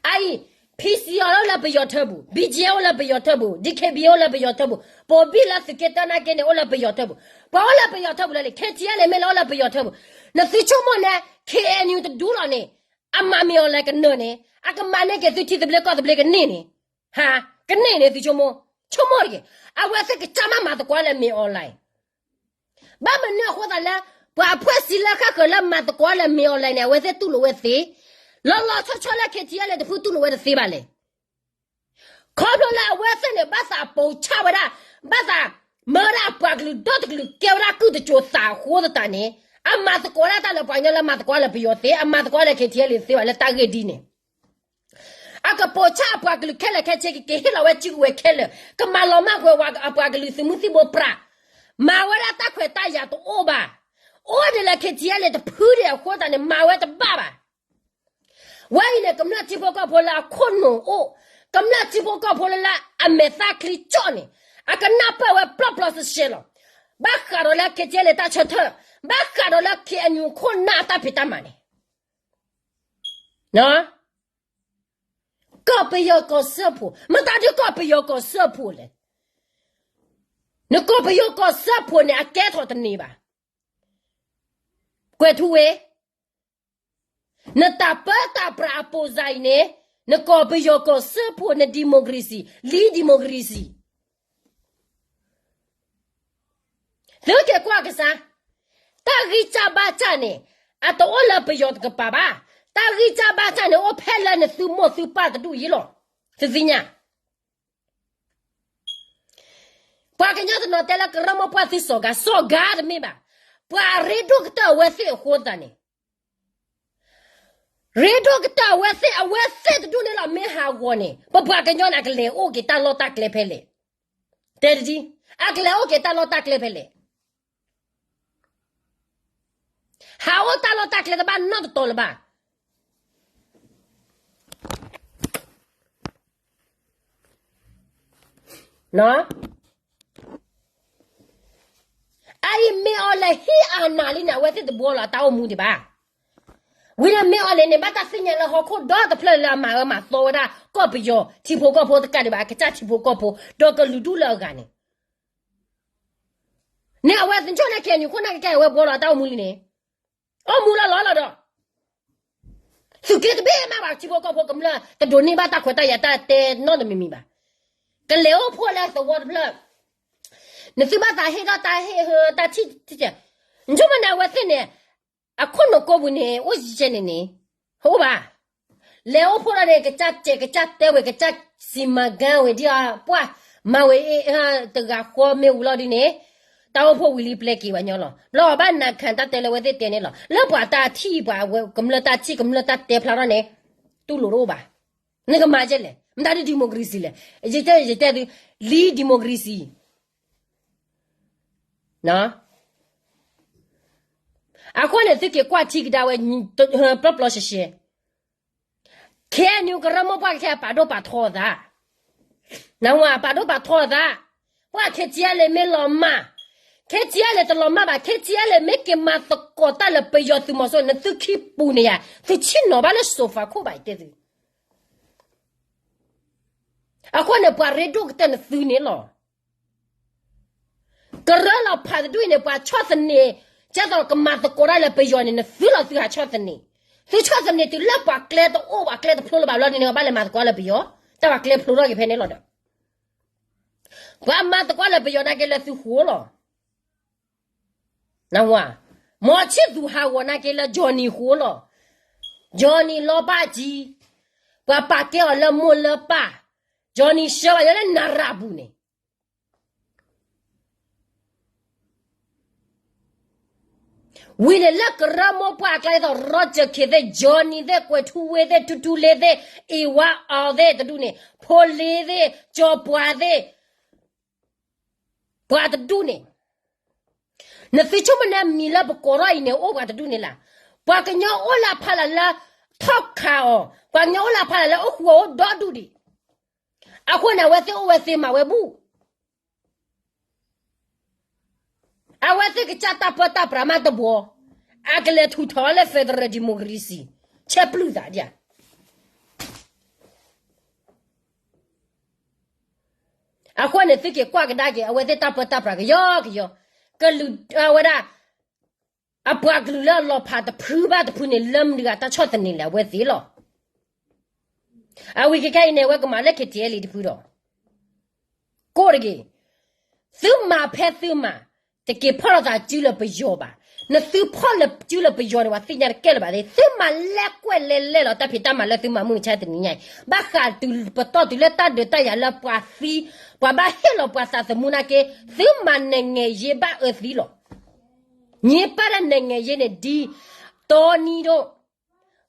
အအံၤ ဖံစံအီၤအိၣ်လၢပယီၤထၢပူၤ, ဘံကၠ့အိၣ်လၢပယီၤထၢပူၤ, ဒံခ့ဘံအိၣ်လၢပယီၤထၢပူၤ, ပိာ်ဘံၣ်လၢသုးက့တၢနာ်က့န့ၣ် အိၣ်လၢပယီၤထၢပူၤ, ပှၤအိၣ်လၢပယီၤထၢပူၤလၢန့ၣ် ခ့ထံအဲလ့ၣ်မ့ၢ်လၢအိၣ်လၢပယီၤထၢပူၤ, နသုဆိကမိၣ်န့ၣ် ခ့အဲၣ်ယူၣ် တဒူၣ်လီၤန့ၣ် အမၤမ့ၢ်အီၤလဲၤကနၢၤန့ၣ် အကမၤန့ၢ်က့ၤသုထံသဘျ့ကီၢ်သဘျ့ကန့ၢ်န့ၣ်, ဟါ, ကန့ၢ်န့ၣ်သုဆိကမိၣ်, ဆိကမိၣ်တက့ၢ်, အဝဲသ့ၣ်ကစၢ်မၤမၤသကိးလၢ မင်းအောင်လှိုင် ဘၣ်မနုၤအဃိသတးလၢ ပှၤအဖှဲၣ်စံလၢဃၣ်ဃၢၤလၢမၤသကိးလၢ မင်းအောင်လှိုင် န့ၣ် အဝဲသ့ၣ်တူၢ်လိာ်ဝဲသ့, လီၤလီၤဆီဆီလၢ ခ့ထံအဲလ့ၣ် တဖုတူၢ်လိာ်ဝဲတသ့ဘၣ်လဲၣ်. ခီဖျိလၢအဝဲသ့ၣ်န့ၣ် ဘၣ်သးပိာ်ဆၣ်ဝဲဒၣ်, ဘၣ်သးမၤဝဲဒၣ်အပှၤကလုာ်ဒီတကလုာ်ကဲဝဲဒၣ်ကုၢ်တစိၤသးအဃိသတးန့ၣ် အမၤသကိးဒၣ်တၢ်လၢပှၤကညီလၢမၤသကိးလၢပယီၤသ့, အမၤသကိးလၢ ခ့ထံအဲလ့ၣ် တသ့ဘၣ်လၢတၢ်ဂ့ၢ်ဒ်န့ၣ် အကပိာ်ဆၣ်အပှၤကလုာ်ခဲလၢာ်ခဲဆ့ ကက့ၤဟ့ၣ်လီၤဝဲစုကဝဲၤခဲလၢာ်, ကမၤလီၤမၢ်ကွံာ်အပှၤကလုာ်သုးမုၢ်သံၣ်ဘိပြး, မၤဝဲဒၣ်တၢ်ခွဲးတၢ်ယာ်တအိၣ်ဘၣ်, အိၣ်ဒံးလၢ ခ့ထံအဲလ့ၣ် တဖုဒံးအဃိသတးန့ၣ် မၤဝဲတဘၣ်ဘၣ်. ဝဲအံၤန့ၣ် ကမျၢၢ်ထံဖိကီၢ်ဖိလၢအခိၣ်နူာ်အိၣ်, ကမျၢၢ်ထံဖိကီၢ်ဖိလၢအမဲာ်သၣ်ချံကၠီၣ်န့ၣ် အကနၢ်ပၢၢ်ဝဲပျီပျီစှဲစှဲလီၤ. ဘၣ်ဃးဒီးလၢ ခ့ထံအဲလ့ၣ် တၢ်ဆၢထၢၣ်, ဘၣ်ဃးဒီးလၢ ခ့အဲၣ်ယူၣ် ခိၣ်နၢ်အတၢ်ဖံးတၢ်မၤန့ၣ် ကီၢ်ပယီၤကီၢ်စၢဖှိၣ်, မတၤဒုးကီၢ်ပယီၤကီၢ်စၢဖှိၣ်လဲၣ်. နကီၢ်ပယီၤကီၢ်စၢဖှိၣ်န့ၣ် အကဲထီၣ်တန့ၢ်ဘၣ်. ကွဲးထူဝ့, နတၢ်ပၢတၢ်ပြးအပိာ်စါအံၤန့ၣ်, နကီၢ်ပယီၤကီၢ်စၢဖှိၣ် န democracy, လံ democracy သုက့ၤကွၢ်ကစၢ်, တၢ်ဂံၢ်စၢ်ဘါစၢ်န့ၣ် အတအိၣ်လၢပယီၤတကပၤဘၣ်. တၢ်ဂံၢ်စၢ်ဘါစၢ်န့ၣ် အိၣ်ဖဲလၢနသုမိၢ်သုပၢ်တဒူၣ်အံၤလီၤ. သုသ့ၣ်ညါ, ပှၤကညီတနီၤတဲလၢကရၢမိၢ်ပှၢ်သုစီၤဂၤ, စီၤဂၤတမ့ၢ်ဘၣ်. ပှၤရ့ဒိၣ်ကတၢၢ်အဝဲသ့ၣ်အဃိသတးန့ၣ် ရ့ဒိၣ်ကတၢၢ်အဝဲသ့ၣ်, အဝဲသ့ၣ်တဒူၣ်န့ၣ်လီၤ. မ့ၢ်ဟးဂီၤန့ၣ် ပပှၤကညီန့ၣ် အကလဲၤအိၣ်က့ၤတၢ်လီၢ်တၢ်ကျဲဖဲလဲၣ်. တဲတဒံ, အကလဲၤအိၣ်က့ၤတၢ်လီၢ်တၢ်ကျဲဖဲလဲၣ်. ဟးအိၣ်တၢ်လီၢ်တၢ်ကျဲတဘၣ်နီတတီၤလၢၤဘၣ်. အအံၤ မင်းအောင်လှိုင် ဟံးအနးလံန့ၣ် အဝဲသ့ၣ်တဘှီလီၤအတၢ်အိၣ်မူဒံးဘၣ်. ဝံၤန့ၣ် မင်းအောင်လှိုင် န့ၣ် ဘၣ်တၢ်သ့ၣ်ညါလၢဟီၣ်ခိၣ်ဒီတဖျၢၣ်လၢအမၤအၢမၤသီဝဲဒၣ် ကီၢ်ပယီၤထံဖိကီၢ်ဖိတကးဒံးဘၣ် အကစၢ်ထံဖိကီၢ်ဖိ ဒီးကလုာ်ဒူၣ်လၢအဂၤန့ၣ် န့ၣ် အဝဲသ့ၣ်ဆိကမိၣ်န့ၣ် ခ့ၣ်အဲၣ်ယူၣ် ခိၣ်နၢ်ကကဲ အဝဲဘှီလီၤအတၢ်အိၣ်မူလံန့ၣ်, အိၣ်မူလီၤလီၤလီၤဒီး သုးက့တဘ့ၣ်မးဘၣ် ထံဖိကီၢ်ဖိကမျၢၢ် တဒိးန့ၢ်ဘၣ်တၢ်ခွဲးတၢ်ယာ်တၢ်တဲနီတမံၤမံၤဘၣ်. ကလဲၤအိၣ်ဖှိၣ်လၢသဝီတဖျၢၣ်, နသုဘၣ်သးဟ့ၣ်ထီၣ်တၢ်ဟ့ၣ်ဟၢတၢ်ထံၣ်, နဆိကမိၣ်န့ၣ် အဝဲသ့ၣ်န့ၣ် အခိၣ်နူာ်ကိးပူၤန့ၣ် အိၣ်ယဲၢ်န့ၣ်န့ၣ်, အိၣ်ဘၣ်. လဲၤအိၣ်ဖှိၣ်လီၤန့ၣ် ကစၢ်တဲာ်ကစၢ်တဲဝဲ ကစၢ်စံးမၤကၤဝဲဒ်အပှၢ်, မၤဝဲအ့ၣ် တဂၤဃီမ့ၢ်ဝံၤလီၤဒ်န့ၣ်, တၢ်အိၣ်ဖှိၣ်ဝံၤလံပျဲက့ၤဝဲညီလီၤ. ဘျီအဘၣ်နၤခၣ်တၢ်တဲလၢအဝဲသ့ၣ်တဲန့ၣ်လီၤ. လၢပှၤတၢ်ထံၣ်ပှၤဝဲ ကမျၢၢ်တၢ်ထံၣ်ကမျၢၢ်တၢ်တဲဖျါထီၣ်န့ၣ် တူၢ်လိာ်တအိၣ်ဘၣ်. နကမၤဒ်လဲၣ်, မတၤဒ် democracy လဲၣ်. ယတဲ ယတဲသု, လံ democracy အဃိန့ၣ် သုက့ၤကွၢ်ထံကဒါဝဲ ပျီပျီရှဲရှဲ, ခ့ၣ်အဲၣ်ယူၣ် ကရၢမိၢ်ပှၢ်ခဲ အပာ်ဒိၣ်ပာ်ထီအသး, နဝၤ အပာ်ဒိၣ်ပာ်ထီအသး, ပှၤ ခ့ၣ်အဲၣ်ယူၣ် မ့ၢ်လီၤမၢ်, ခ့ၣ်အဲၣ်ယူၣ် တလီၤမၢ်ဘၣ်, ခ့ၣ်အဲၣ်ယူၣ် မ့ၢ်က့ၤမၤသကိးတၢ်လၢပယီၤသုးမီၤစိရိၤ နသုခံပူၤန့ၣ်ယါ, သုဆ့ၣ်နီၤဘၣ်လၢ sofa ခိၣ်ဘၣ် ယတဲသု အဃိန့ၣ် ပှၤရ့ဒိၣ်ကတၢၢ်နသုန့ၣ်လီၤ. ကရၢလီၤဖးတဒူၣ်အံၤန့ၣ် ပှၤဆီၣ်သနံး, ကဲသိးကမၤသကိးတၢ်လၢပယီၤန့ၣ် နသုလီၤသုဟးဆီၣ်သနံး, သုဆီၣ်သနံးတုၤလၢပှၤကျဲတအိၣ်ဘၣ် ကျဲတဖျိလၢၤဘၣ်ဘျီဒ်န့ၣ် ဘၣ်လဲၤမၤသကိးလၢပယီၤ, တၢ်ပှၤကျဲဖျိထီၣ်က့ၤဖဲန့ၣ်လီၤဒီး, ပှၤမၤသကိးလၢပယီၤနာ်က့လၢသုဃိလီၤ. နဝၤ, မီၤဆံၣ်သူၣ်ဟးဂီၤနာ်က့လၢ Johnny ဃိလီၤ. Johnny လီၤဘၣ်ကံ, ပှၤပာ်ကဲအီၤလၢမိၢ်လၢပၢ်, Johnny ဆှၢဘၣ်ယီၤလၢနရၣ်ပူၤန့ၣ် ဝံၤန့ၣ်လၢကရၢမိၢ်ပှၢ်အကျါဒ်သိး Roger Khin သ့ၣ်, Johnny သ့ၣ်, ကွဲးထူဝ့သ့ၣ်, ထူထူလ့သ့ၣ်, အ့ၣ်ဝါအီၤသ့ၣ်တဒူၣ်န့ၣ်, ဖိလ့သ့ၣ်, ကၠီၤပှၤသ့ၣ်, ပှၤတဒူၣ်န့ၣ်, နသုဆိကမိၣ်န့ၣ် မံၤလၢပကိးထီၣ်အံၤန့ၣ် အိၣ်ပှၤတဒူၣ်န့ၣ်လၢ်. ပှၤကညီအိၣ်လၢအဖီလာ်လၢထီၣ်ခးအီၤ, ပှၤကညီအိၣ်လၢအဖီလာ်လၢအိၣ်ဃူအအိၣ်ဒီဒူၣ်ဒံး, အဃိန့ၣ် အဝဲသ့ၣ်အိၣ်ဝဲသ့မၤဝဲဘူၣ် အဝဲသ့ၣ်ကစၢ်တၢ်ပၢတၢ်ပြးမးတဘှီ, အကလဲၤထူးထီၣ်လၢ federal democracy ဆဲးပျုၢ်သးဒ်ဧါ. အဃိန့ၣ် သုက့ၤကွၢ်ကဒါက့ၤ အဝဲသ့ၣ်တၢ်ပၢတၢ်ပြးကယီကယီ, ကလုာ်ဝဲဒၣ် အပှၤကလုာ်လၢအလီၤဖးတဖုဘၣ်တဖုန့ၣ် လၢမနုၤအတၢ်ဆီၣ်သနံးလဲၣ် အဝဲသ့ၣ်လီၤ. အဝံၤခဲခဲအံၤန့ၣ် အဝဲကမၤလၢ K T L A တဖုဒီး ကိၣ်တဂ့ၤ, သုမၤဖဲသုမၤ, တက့ၤဖီၣ်လိာ်သးစုလၢပယီၤဘၣ်. နသုဖီၣ်လၢစုလၢပယီၤန့ၣ် ပှၤသ့ၣ်ညါတကဲလၢၤဘၣ်သ့, သုမၤလဲၤကွဲးလဲၤလဲၤလီၤ တၢ်ဖံးတၢ်မၤလၢသုမၤမုၢ်မဆါတနံၤညါအံၤ, ဘၣ်ဃးတုၤပတီၢ်တုၤလၢတၢ်ဒုးတၢ်ယၤလၢပှၤသံ, ပှၤဘၣ်ဟ့ၣ်လီၤပှၤသးသမူနာ်က့, သုမၤ နိုင်ငံရေး ဘၣ်အၢသံလီၤ. ညံပၢ်တၢ် နိုင်ငံရေး န့ၣ်ဒ် တီနံဒိၣ်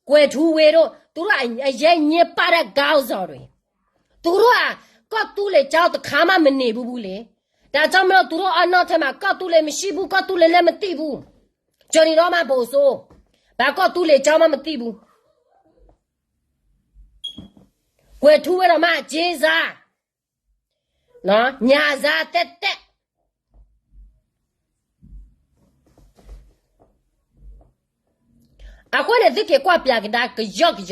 ကွဲၤထူဝ့ဒိၣ် သူတို့အရေးညံပၢ်တၢ် ခေါင်းဆောင်တွေ, သူတို့က ကီၢ်သူလ့ၤကျောင်း တစ်ခါမှ မနေဘူးဘူးလေ, ဒါကြောင့်မို့ သူတို့အနောက်ထဲမှာ ကီၢ်သူလ့ၤ မရှိဘူး, ကီၢ်သူလ့ၤလည်း မသိဘူး, ကျွန်တော်တို့မှ ဗိုလ်စိုး, ဘာကီၢ်သူလ့ၤကျောင်းမှ မသိဘူး, ကွဲၤထူဝ့ဒီးမ့ၢ် ကြေးစား ညၣ်စၢ်တဲတဲ အဃိန့ၣ် သုက့ၤကွၢ်ပၠးကဒါကယီကယီ, ဒီး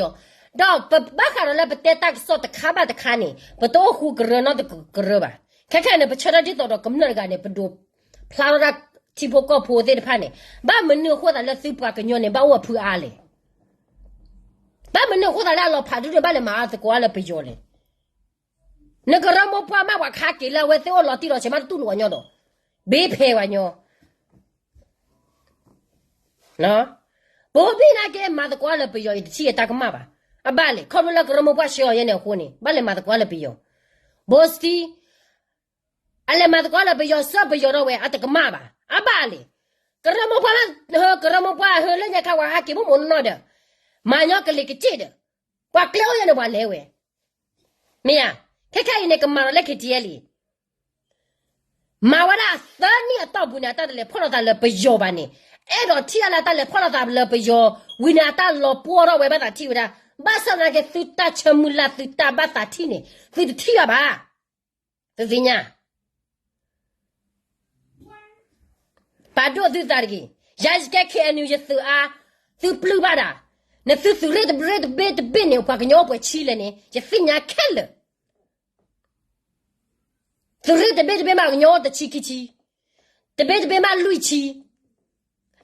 ပဘၣ်ဃးဒီးလၢပတဲတၢ်ကစီၣ်တခါဘၣ်တခါန့ၣ် ပတအိၣ်ဃူကရၢနီတကရၢဘၣ်. ခဲခဲန့ၣ် ပဆၢထၢၣ်ဒ်သိးဒီးကမျၢၢ်တဂၤန့ၣ် ပဒိးဖျါထီၣ်တၢ်ထံဖိကီၢ်ဖိသ့ၣ်တဖၣ်န့ၣ်, ဘၣ်မနုၤအဃိသတးလၢသုပှၤကညီန့ၣ် ဘၣ်အိၣ်အဖုအါလဲၣ်. ဘၣ်မနုၤအဃိသတးလၢအလီၤဖးဒိၣ်န့ၣ် ဘၣ်လဲၤမၤသကိးအါလၢပယီၤလဲၣ်. နကရၢမိၢ်ပှၢ်မး ပှၤခးက့ၤလၢအဝဲသ့ၣ်အိၣ်လီၤတံၢ်လီၤဆဲးမး တတူၢ်လိာ်ပှၤကညီဒီး ဘ့ဖဲပှၤကညီ ဘိဘ့ၣ်နာ်က့ မၤသကိးလၢပယီၤအံၤ တထံၣ်အတၢ်ကမၣ်ဘၣ်. အဘၣ်လဲၣ် ခီဖျိလၢကရၢမိၢ်ပှၢ်ဆှၢအီၤယဲန့ၣ်အဃိန့ၣ် ဘၣ်လဲၤမၤသကိးလၢပယီၤ. ဘိစတံ အလဲၤမၤသကိးလၢပယီၤ ဆှၢပယီၤထီၣ်ဝဲ အတကမၣ်ဘၣ်. အဘၣ်လဲၣ် ကရၢမိၢ်ပှၢ် ကရၢမိၢ်ပှၢ်ဟၢလၢညါခါ ပှၤဟးက့ၤမိၢ်မိၢ်နီၢ်နီၢ်ဒီး မၤညီကလံၤကစ့ၣ်ဒီး ပှၤကျဲအိၣ်ယဲန့ၣ် ပှၤလဲၤဝဲ မ့ၢ်ဧါ. ခဲခဲအံၤန့ၣ် ကမၤဒီးလၢ K T L A မၤဝဲဒၣ်သၢနံၣ်အတီၢ်ပူၤန့ၣ် အတၢ်တလဲၤဖီၣ်လိာ်သးလၢပယီၤဘၣ်န့ၣ်, အဲၣ်ဒိးထံၣ်အါလၢတၢ်လဲၤဖီၣ်လိာ်သးလၢပယီၤဝံၤန့ၣ် အတၢ်လီၤပှီၢ်ထီၣ်ဝဲဘၣ်သးထံၣ်ဝဲဒၣ်. ဘၣ်ဆၣ်သနာ်က့ သုတၢ်ဆၢမုၢ်လၢ် သုတၢ်ဘၣ်သးထံၣ်န့ၣ် သုတထံၣ်အါဘၣ်. သုသ့ၣ်ညါ ပာ်ဒိၣ်သုသးတဂ့ၤ. ယၤယကဲ K N U ယသုးအါ, သုပျုၢ်ဘၣ်ဒၣ်. နသုသုးရ့ၣ်တဘ့ၣ်တဘ့ၣ်တဘ့ၣ်န့ၣ် ပှၤကညီအိၣ်ပှဲၤဆံလဲၣ်န့ၣ် ယသ့ၣ်ညါခဲလၢာ်. သုးရ့ၣ်တဘ့ၣ်တဘ့ၣ်မး ပှၤကညီအိၣ်တဆံခံဆံ, တဘ့ၣ်တဘ့ၣ်မးလွံၢ်ဆံ.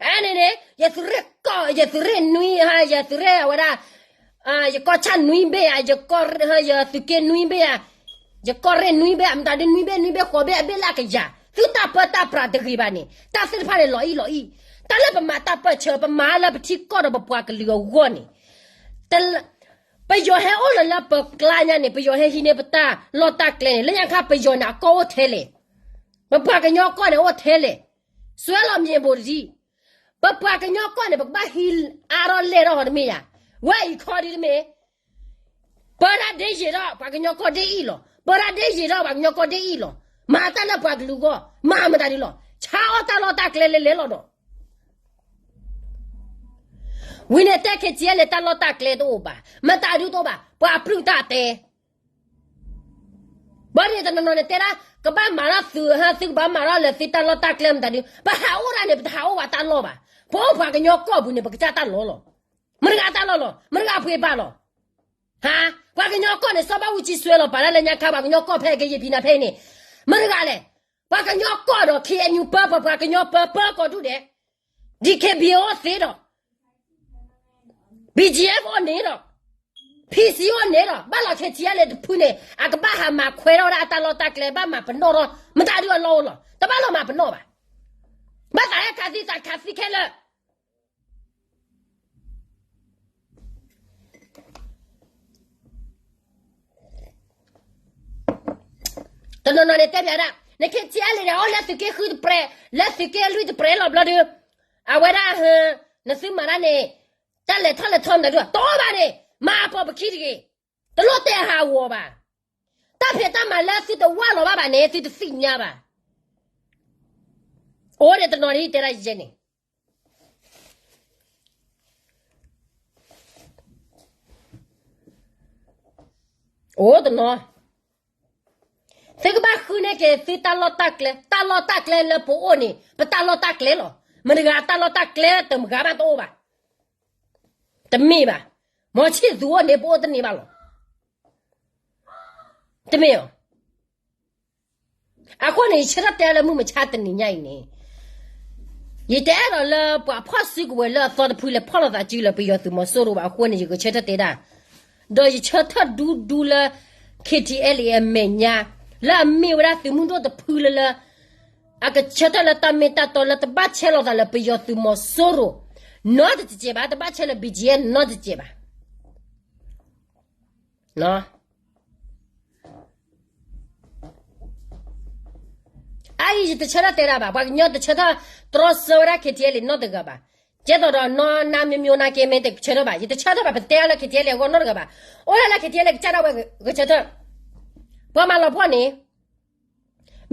အန့ၣ်န့ၣ် ယသုးရ့ၣ်ကီၢ် ယသုးရ့ၣ်နွံဧါ, ယသုးရ့ၣ်အဝဲဒၣ် ယကီၢ်ဆၣ်နွံဘ့ၣ်ဧါ, ယကီၢ် ယသုးက့နွံဘ့ၣ်ဧါ, ယကီၢ်ရ့ၣ်နွံဘ့ၣ်ဧါ, မတၤဒုနွံဘ့ၣ် နွံဘ့ၣ် ဃိးဘ့ၣ် အဘ့ၣ်လၢအကယၤ, သုတၢ်ပၢတၢ်ပြးတဂ့ၤဘၣ်န့ၣ် တၢ်သ့ၣ်တဖၣ်န့ၣ် လီၤအံၣ်လီၤအံၣ်. တၢ်လၢပမၤတၢ်ပၢၢ်ဆၢ ပမၤလၢပထံကီၢ်ဒီးပပှၤကလုာ်အဂီၢ်န့ၣ် ပယီၤဟဲအိၣ်လၢလၢပကျါညါန့ၣ် ပယီၤဟဲဟံးန့ၢ်ပတၢ်လီၢ်တၢ်ကျဲန့ၣ် လၢညါခါပယီၤန့ၣ် အကီၢ်အိၣ်ထဲလဲၣ်. ပပှၤကညီကီၢ်န့ၣ်အိၣ်ထဲလဲၣ်. စွဲလီၤမ့ၢ်ဘိးတဒံး. ပပှၤကညီကီၢ်န့ၣ် ပကဘၣ်ဟံးအါထီၣ်လဲၢ်ထီၣ်ဃီတမ့ၢ်ယၤ. ဝဲအံၤခီဒ်တမ့ၢ် ပၢတၢ်ဒ့ယံာ်ထီၣ် ပှၤကညီကီၢ်ဒ့အံၣ်လီၤ. ပၢတၢ်ဒ့ယံာ်ထီၣ် ပှၤကညီကီၢ်ဒ့အံၣ်လီၤ. မၤတၢ်လၢပှၤကလုာ်အဂီၢ် မၤမတၤဒုလီၤ. ဆါအီၣ်တၢ်လီၢ်တၢ်ကျဲလဲၤလဲၤလီၤဒီး ဝံၤန့ၣ်တဲ K T L A တၢ်လီၢ်တၢ်ကျဲတအိၣ်ဘၣ်, မတၤဒုတအိၣ်ဘၣ်, ပှၤအပျုၢ်တၢ်တဲ. ဘၣ်န့ၣ်တနီၤနီၤန့ၣ်တဲဒၣ် ကဘၣ်မၤထီၣ်သုးဟါ သုကဘၣ်မၤထီၣ်လၢသုတၢ်လီၢ်တၢ်ကျဲမတၤဒု, ပဟးအိၣ်ဒၣ်န့ၣ် ပတဟးအိၣ်ဘၣ်တၢ်လီၢ်ဘၣ်. ပအိၣ်ပှၤကညီကီၢ်ပူၤန့ၣ် ပကစၢ်တၢ်လီၢ်လီၤ. မတၤတဂၤတၢ်လီၢ်လီၤ, မတၤတဂၤအပှ့ၤဘၣ်လီၤ. ဟါ, ပှၤကညီကီၢ်န့ၣ် စီၤဘၣ်အူကၠံစွဲလီၤပာ်ဒၣ်လၢညါခါ ပှၤကညီကီၢ်ဖဲကယံာ်ဖံးနၤဖဲအံၤန့ၣ်, မတၤတဂၤလဲၣ်. ပှၤကညီကီၢ်ဒီး K N U ပၢ ပပှၤကညီပၢ ပၢကီၢ်ဒူၣ်ဒဲး, D K B A အိၣ်သ့ဒီး B G F အိၣ်န့ၣ်ဒီး P C အိၣ်န့ၣ်ဒီး ဘၣ်လီၤ K T L A တဖုန့ၣ် အကဘၣ်ဟးမၤခွဲးထီၣ်ဝဲဒၣ်အတၢ်လီၢ်တၢ်ကျဲ ဘၣ်မၤပနီၣ်ထီၣ် မတၤဒုအလီၢ်အိၣ်လီၤ. တဘၣ်လီၤမၤပနီၣ်ဘၣ်. ဘၣ်သးဟဲခးသံသးခးသံခဲလၢာ် တနီၤနီၤန့ၣ်တဲပၠးဒၣ် န K T L A န့ၣ် အိၣ်လၢသုးက့ဃုတပြဲး လၢသုးက့လွံၢ်တပြဲးလီၤဘျီဒီး အဝဲဒၣ် နသုမၤတၢ်န့ၣ် တၢ်လဲၤထီၣ်လဲၤထီမတၤဒု တအိၣ်ဘၣ်န့ၣ် မၤအပီၢ်ပခံတဂ့ၤ. တလိၣ်တဲဟးဂီၤဘၣ်. တၢ်ဖံးတၢ်မၤလၢသုတဝၢ်လီၤဘၣ်ဘၣ်န့ၣ် သုတသ့ၣ်ညါဘၣ်. အိၣ်ဒီးတနီၤဒ်တဲဒၣ်ယဲန့ၣ် အိၣ်တနီၤ, သုကဘၣ်ဃုန့ၢ်က့ၤသုတၢ်လီၢ်တၢ်ကျဲ, တၢ်လီၢ်တၢ်ကျဲလၢပအိၣ်န့ၣ် ပတၢ်လီၢ်တၢ်ကျဲလီၤ. မတဂၤအတၢ်လီၢ်တၢ်ကျဲတမဂၤဘၣ်တအိၣ်ဘၣ်. တမ့ၢ်ဘၣ်. မီၤဆံၣ်သူအိၣ်န့ၣ် ပအိၣ်တန့ၢ်ဘၣ်လီၤ. တမ့ၢ်အီၤ. အဃိန့ၣ် ယဆၢထၢၣ်တဲလၢမုၢ်မဆါတနံၤညါအံၤန့ၣ်, ယတအဲၣ်ဒိးလၢပှၤဖီၣ်စုကဝဲၤလၢအသီတဖုလဲၤဖီၣ်လိာ်သးစုလၢပယီၤသုးမီၤစိရိၤဘၣ်. အဃိန့ၣ် ယဂဲၤဆၢထၢၣ်တဲဒၣ်, ဒီးယဆၢထၢၣ်ဒူဒူလၢ KTLA အမဲာ်ညါ လၢအမ့ၢ်ဝဲဒၣ်သုးမုၢ်ဒိၣ်တဖုလၢလၢ အကဆၢထၢၣ်လၢတၢ်မ့ၢ်တၢ်တီလၢတဘၣ်ဆဲးလီၤသးလၢပယီၤသုးမီၤစိရိၤ နီတစဲးဘၣ်, တဘၣ်ဆဲးလၢ BGF နီတစဲးဘၣ်. အအံၤယတဆၢထၢၣ်တဲဒၣ်ဘၣ်, ပှၤကညီတဆၢထၢၣ်တြီဆၢဝဲဒၣ် KTLA နီတဂၤဘၣ်. ကဲသိးဒီးနီၢ်နါမ့မ့ၢ်နာ်က့မ့ၢ်တဆၢထၢၣ်ဘၣ်, ယတဆၢထၢၣ်ဘၣ် ပတဲအါလၢ KTLA အဂီၢ်နီတဂၤဘၣ်. အိၣ်ဒၣ်လၢ KTLA ကစၢ်ဒၣ်ဝဲဂဲၤဆၢထၢၣ်, ပှၤမၤလီၤပှီၢ်န့ၣ်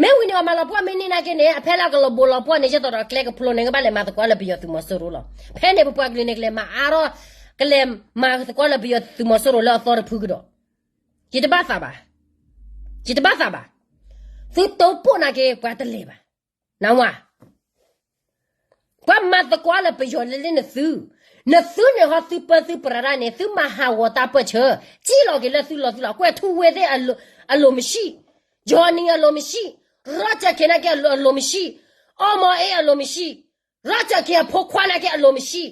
မ့ၢ်ဝံၤန့ၣ် ပှၤမၤလီၤပှီၢ်မ့ၢ်န့ၢ်နာ်က့န့ၣ် အဖဲလၢအကလီၤဘိးလီၤပှီၢ်န့ၣ် ကဲသိးဒီးကျဲကဖျိန့ၣ် ကဘၣ်လဲၤမၤသကိးလၢပယီၤသုးမီၤစိရိၤလီၤ. ဖဲန့ၣ်ပပှၤကလုာ်န့ၣ် ကလဲၤမၤအါထီၣ်, ကလဲၤမၤသကိးလၢပယီၤသုးမီၤစိရိၤလၢအသီတဖုကဒီး. ယတဘၣ်သးဘၣ်, ယတဘၣ်သးဘၣ်. သုတိပိာ်နာ်က့ ပှၤတလဲၤဘၣ်. နဝၤ ပှၤမၤသကိးလၢပယီၤလၢလၢနသု, နသုန့ၣ်ဟီသုပၢသုပြးတၢ်န့ၣ် သုမၤဟးဂီၤတၢ်ပၢၢ်ဆၢ, စံၣ်လီၤက့ၤလၢသုလီၤသုလီၤ, ကွဲၤထူဝ့သ့ၣ်အလိၤမဆံၣ်, ယီၤနံၤအလိၤမဆံၣ်, ရီၢ်ကၠၢၣ်ခ့နာ်က့အလိၤမဆံၣ်, အီမီၤအ့အလိၤမဆံၣ်, ရီၢ်ကၠၢၣ်ခ့အဖိခွါနာ်က့အလိၤမဆံၣ်,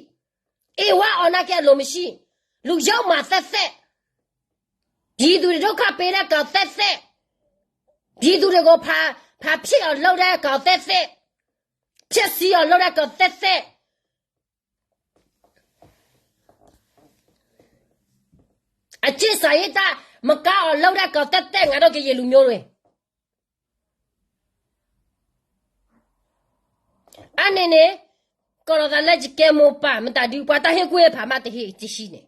အ့ဝါအီၤနာ်က့အလိၤမဆံၣ်, လူၤယီမးသဲသဲ, ပြည်သူတွေဒုက္ခပေးတဲ့ကောင်သက်သက်, ပြည်သူတွေကို ဖမ်း, ဖမ်းဖြစ်အောင်လုပ်တဲ့ကောင်သက်သက်, ဖျက်ဆီးအောင်လုပ်တဲ့ကောင်သက်သက်, အကျင့်စာရိတ္တမကောင်းအောင်လုပ်တဲ့ကောင်သက်သက်, ငါတို့ကရင်လူမျိုးတွေ. အါန့ၣ်န့ၣ် ကိးလီၤသးလၢယကဲမိၢ်ပၢ် မတၤဒုး ပှၤတၢ်ဟ့ၣ်ကူၣ်ဟ့ၣ်ဖးမးတဟ့ၣ်တဟံးန့ၣ်,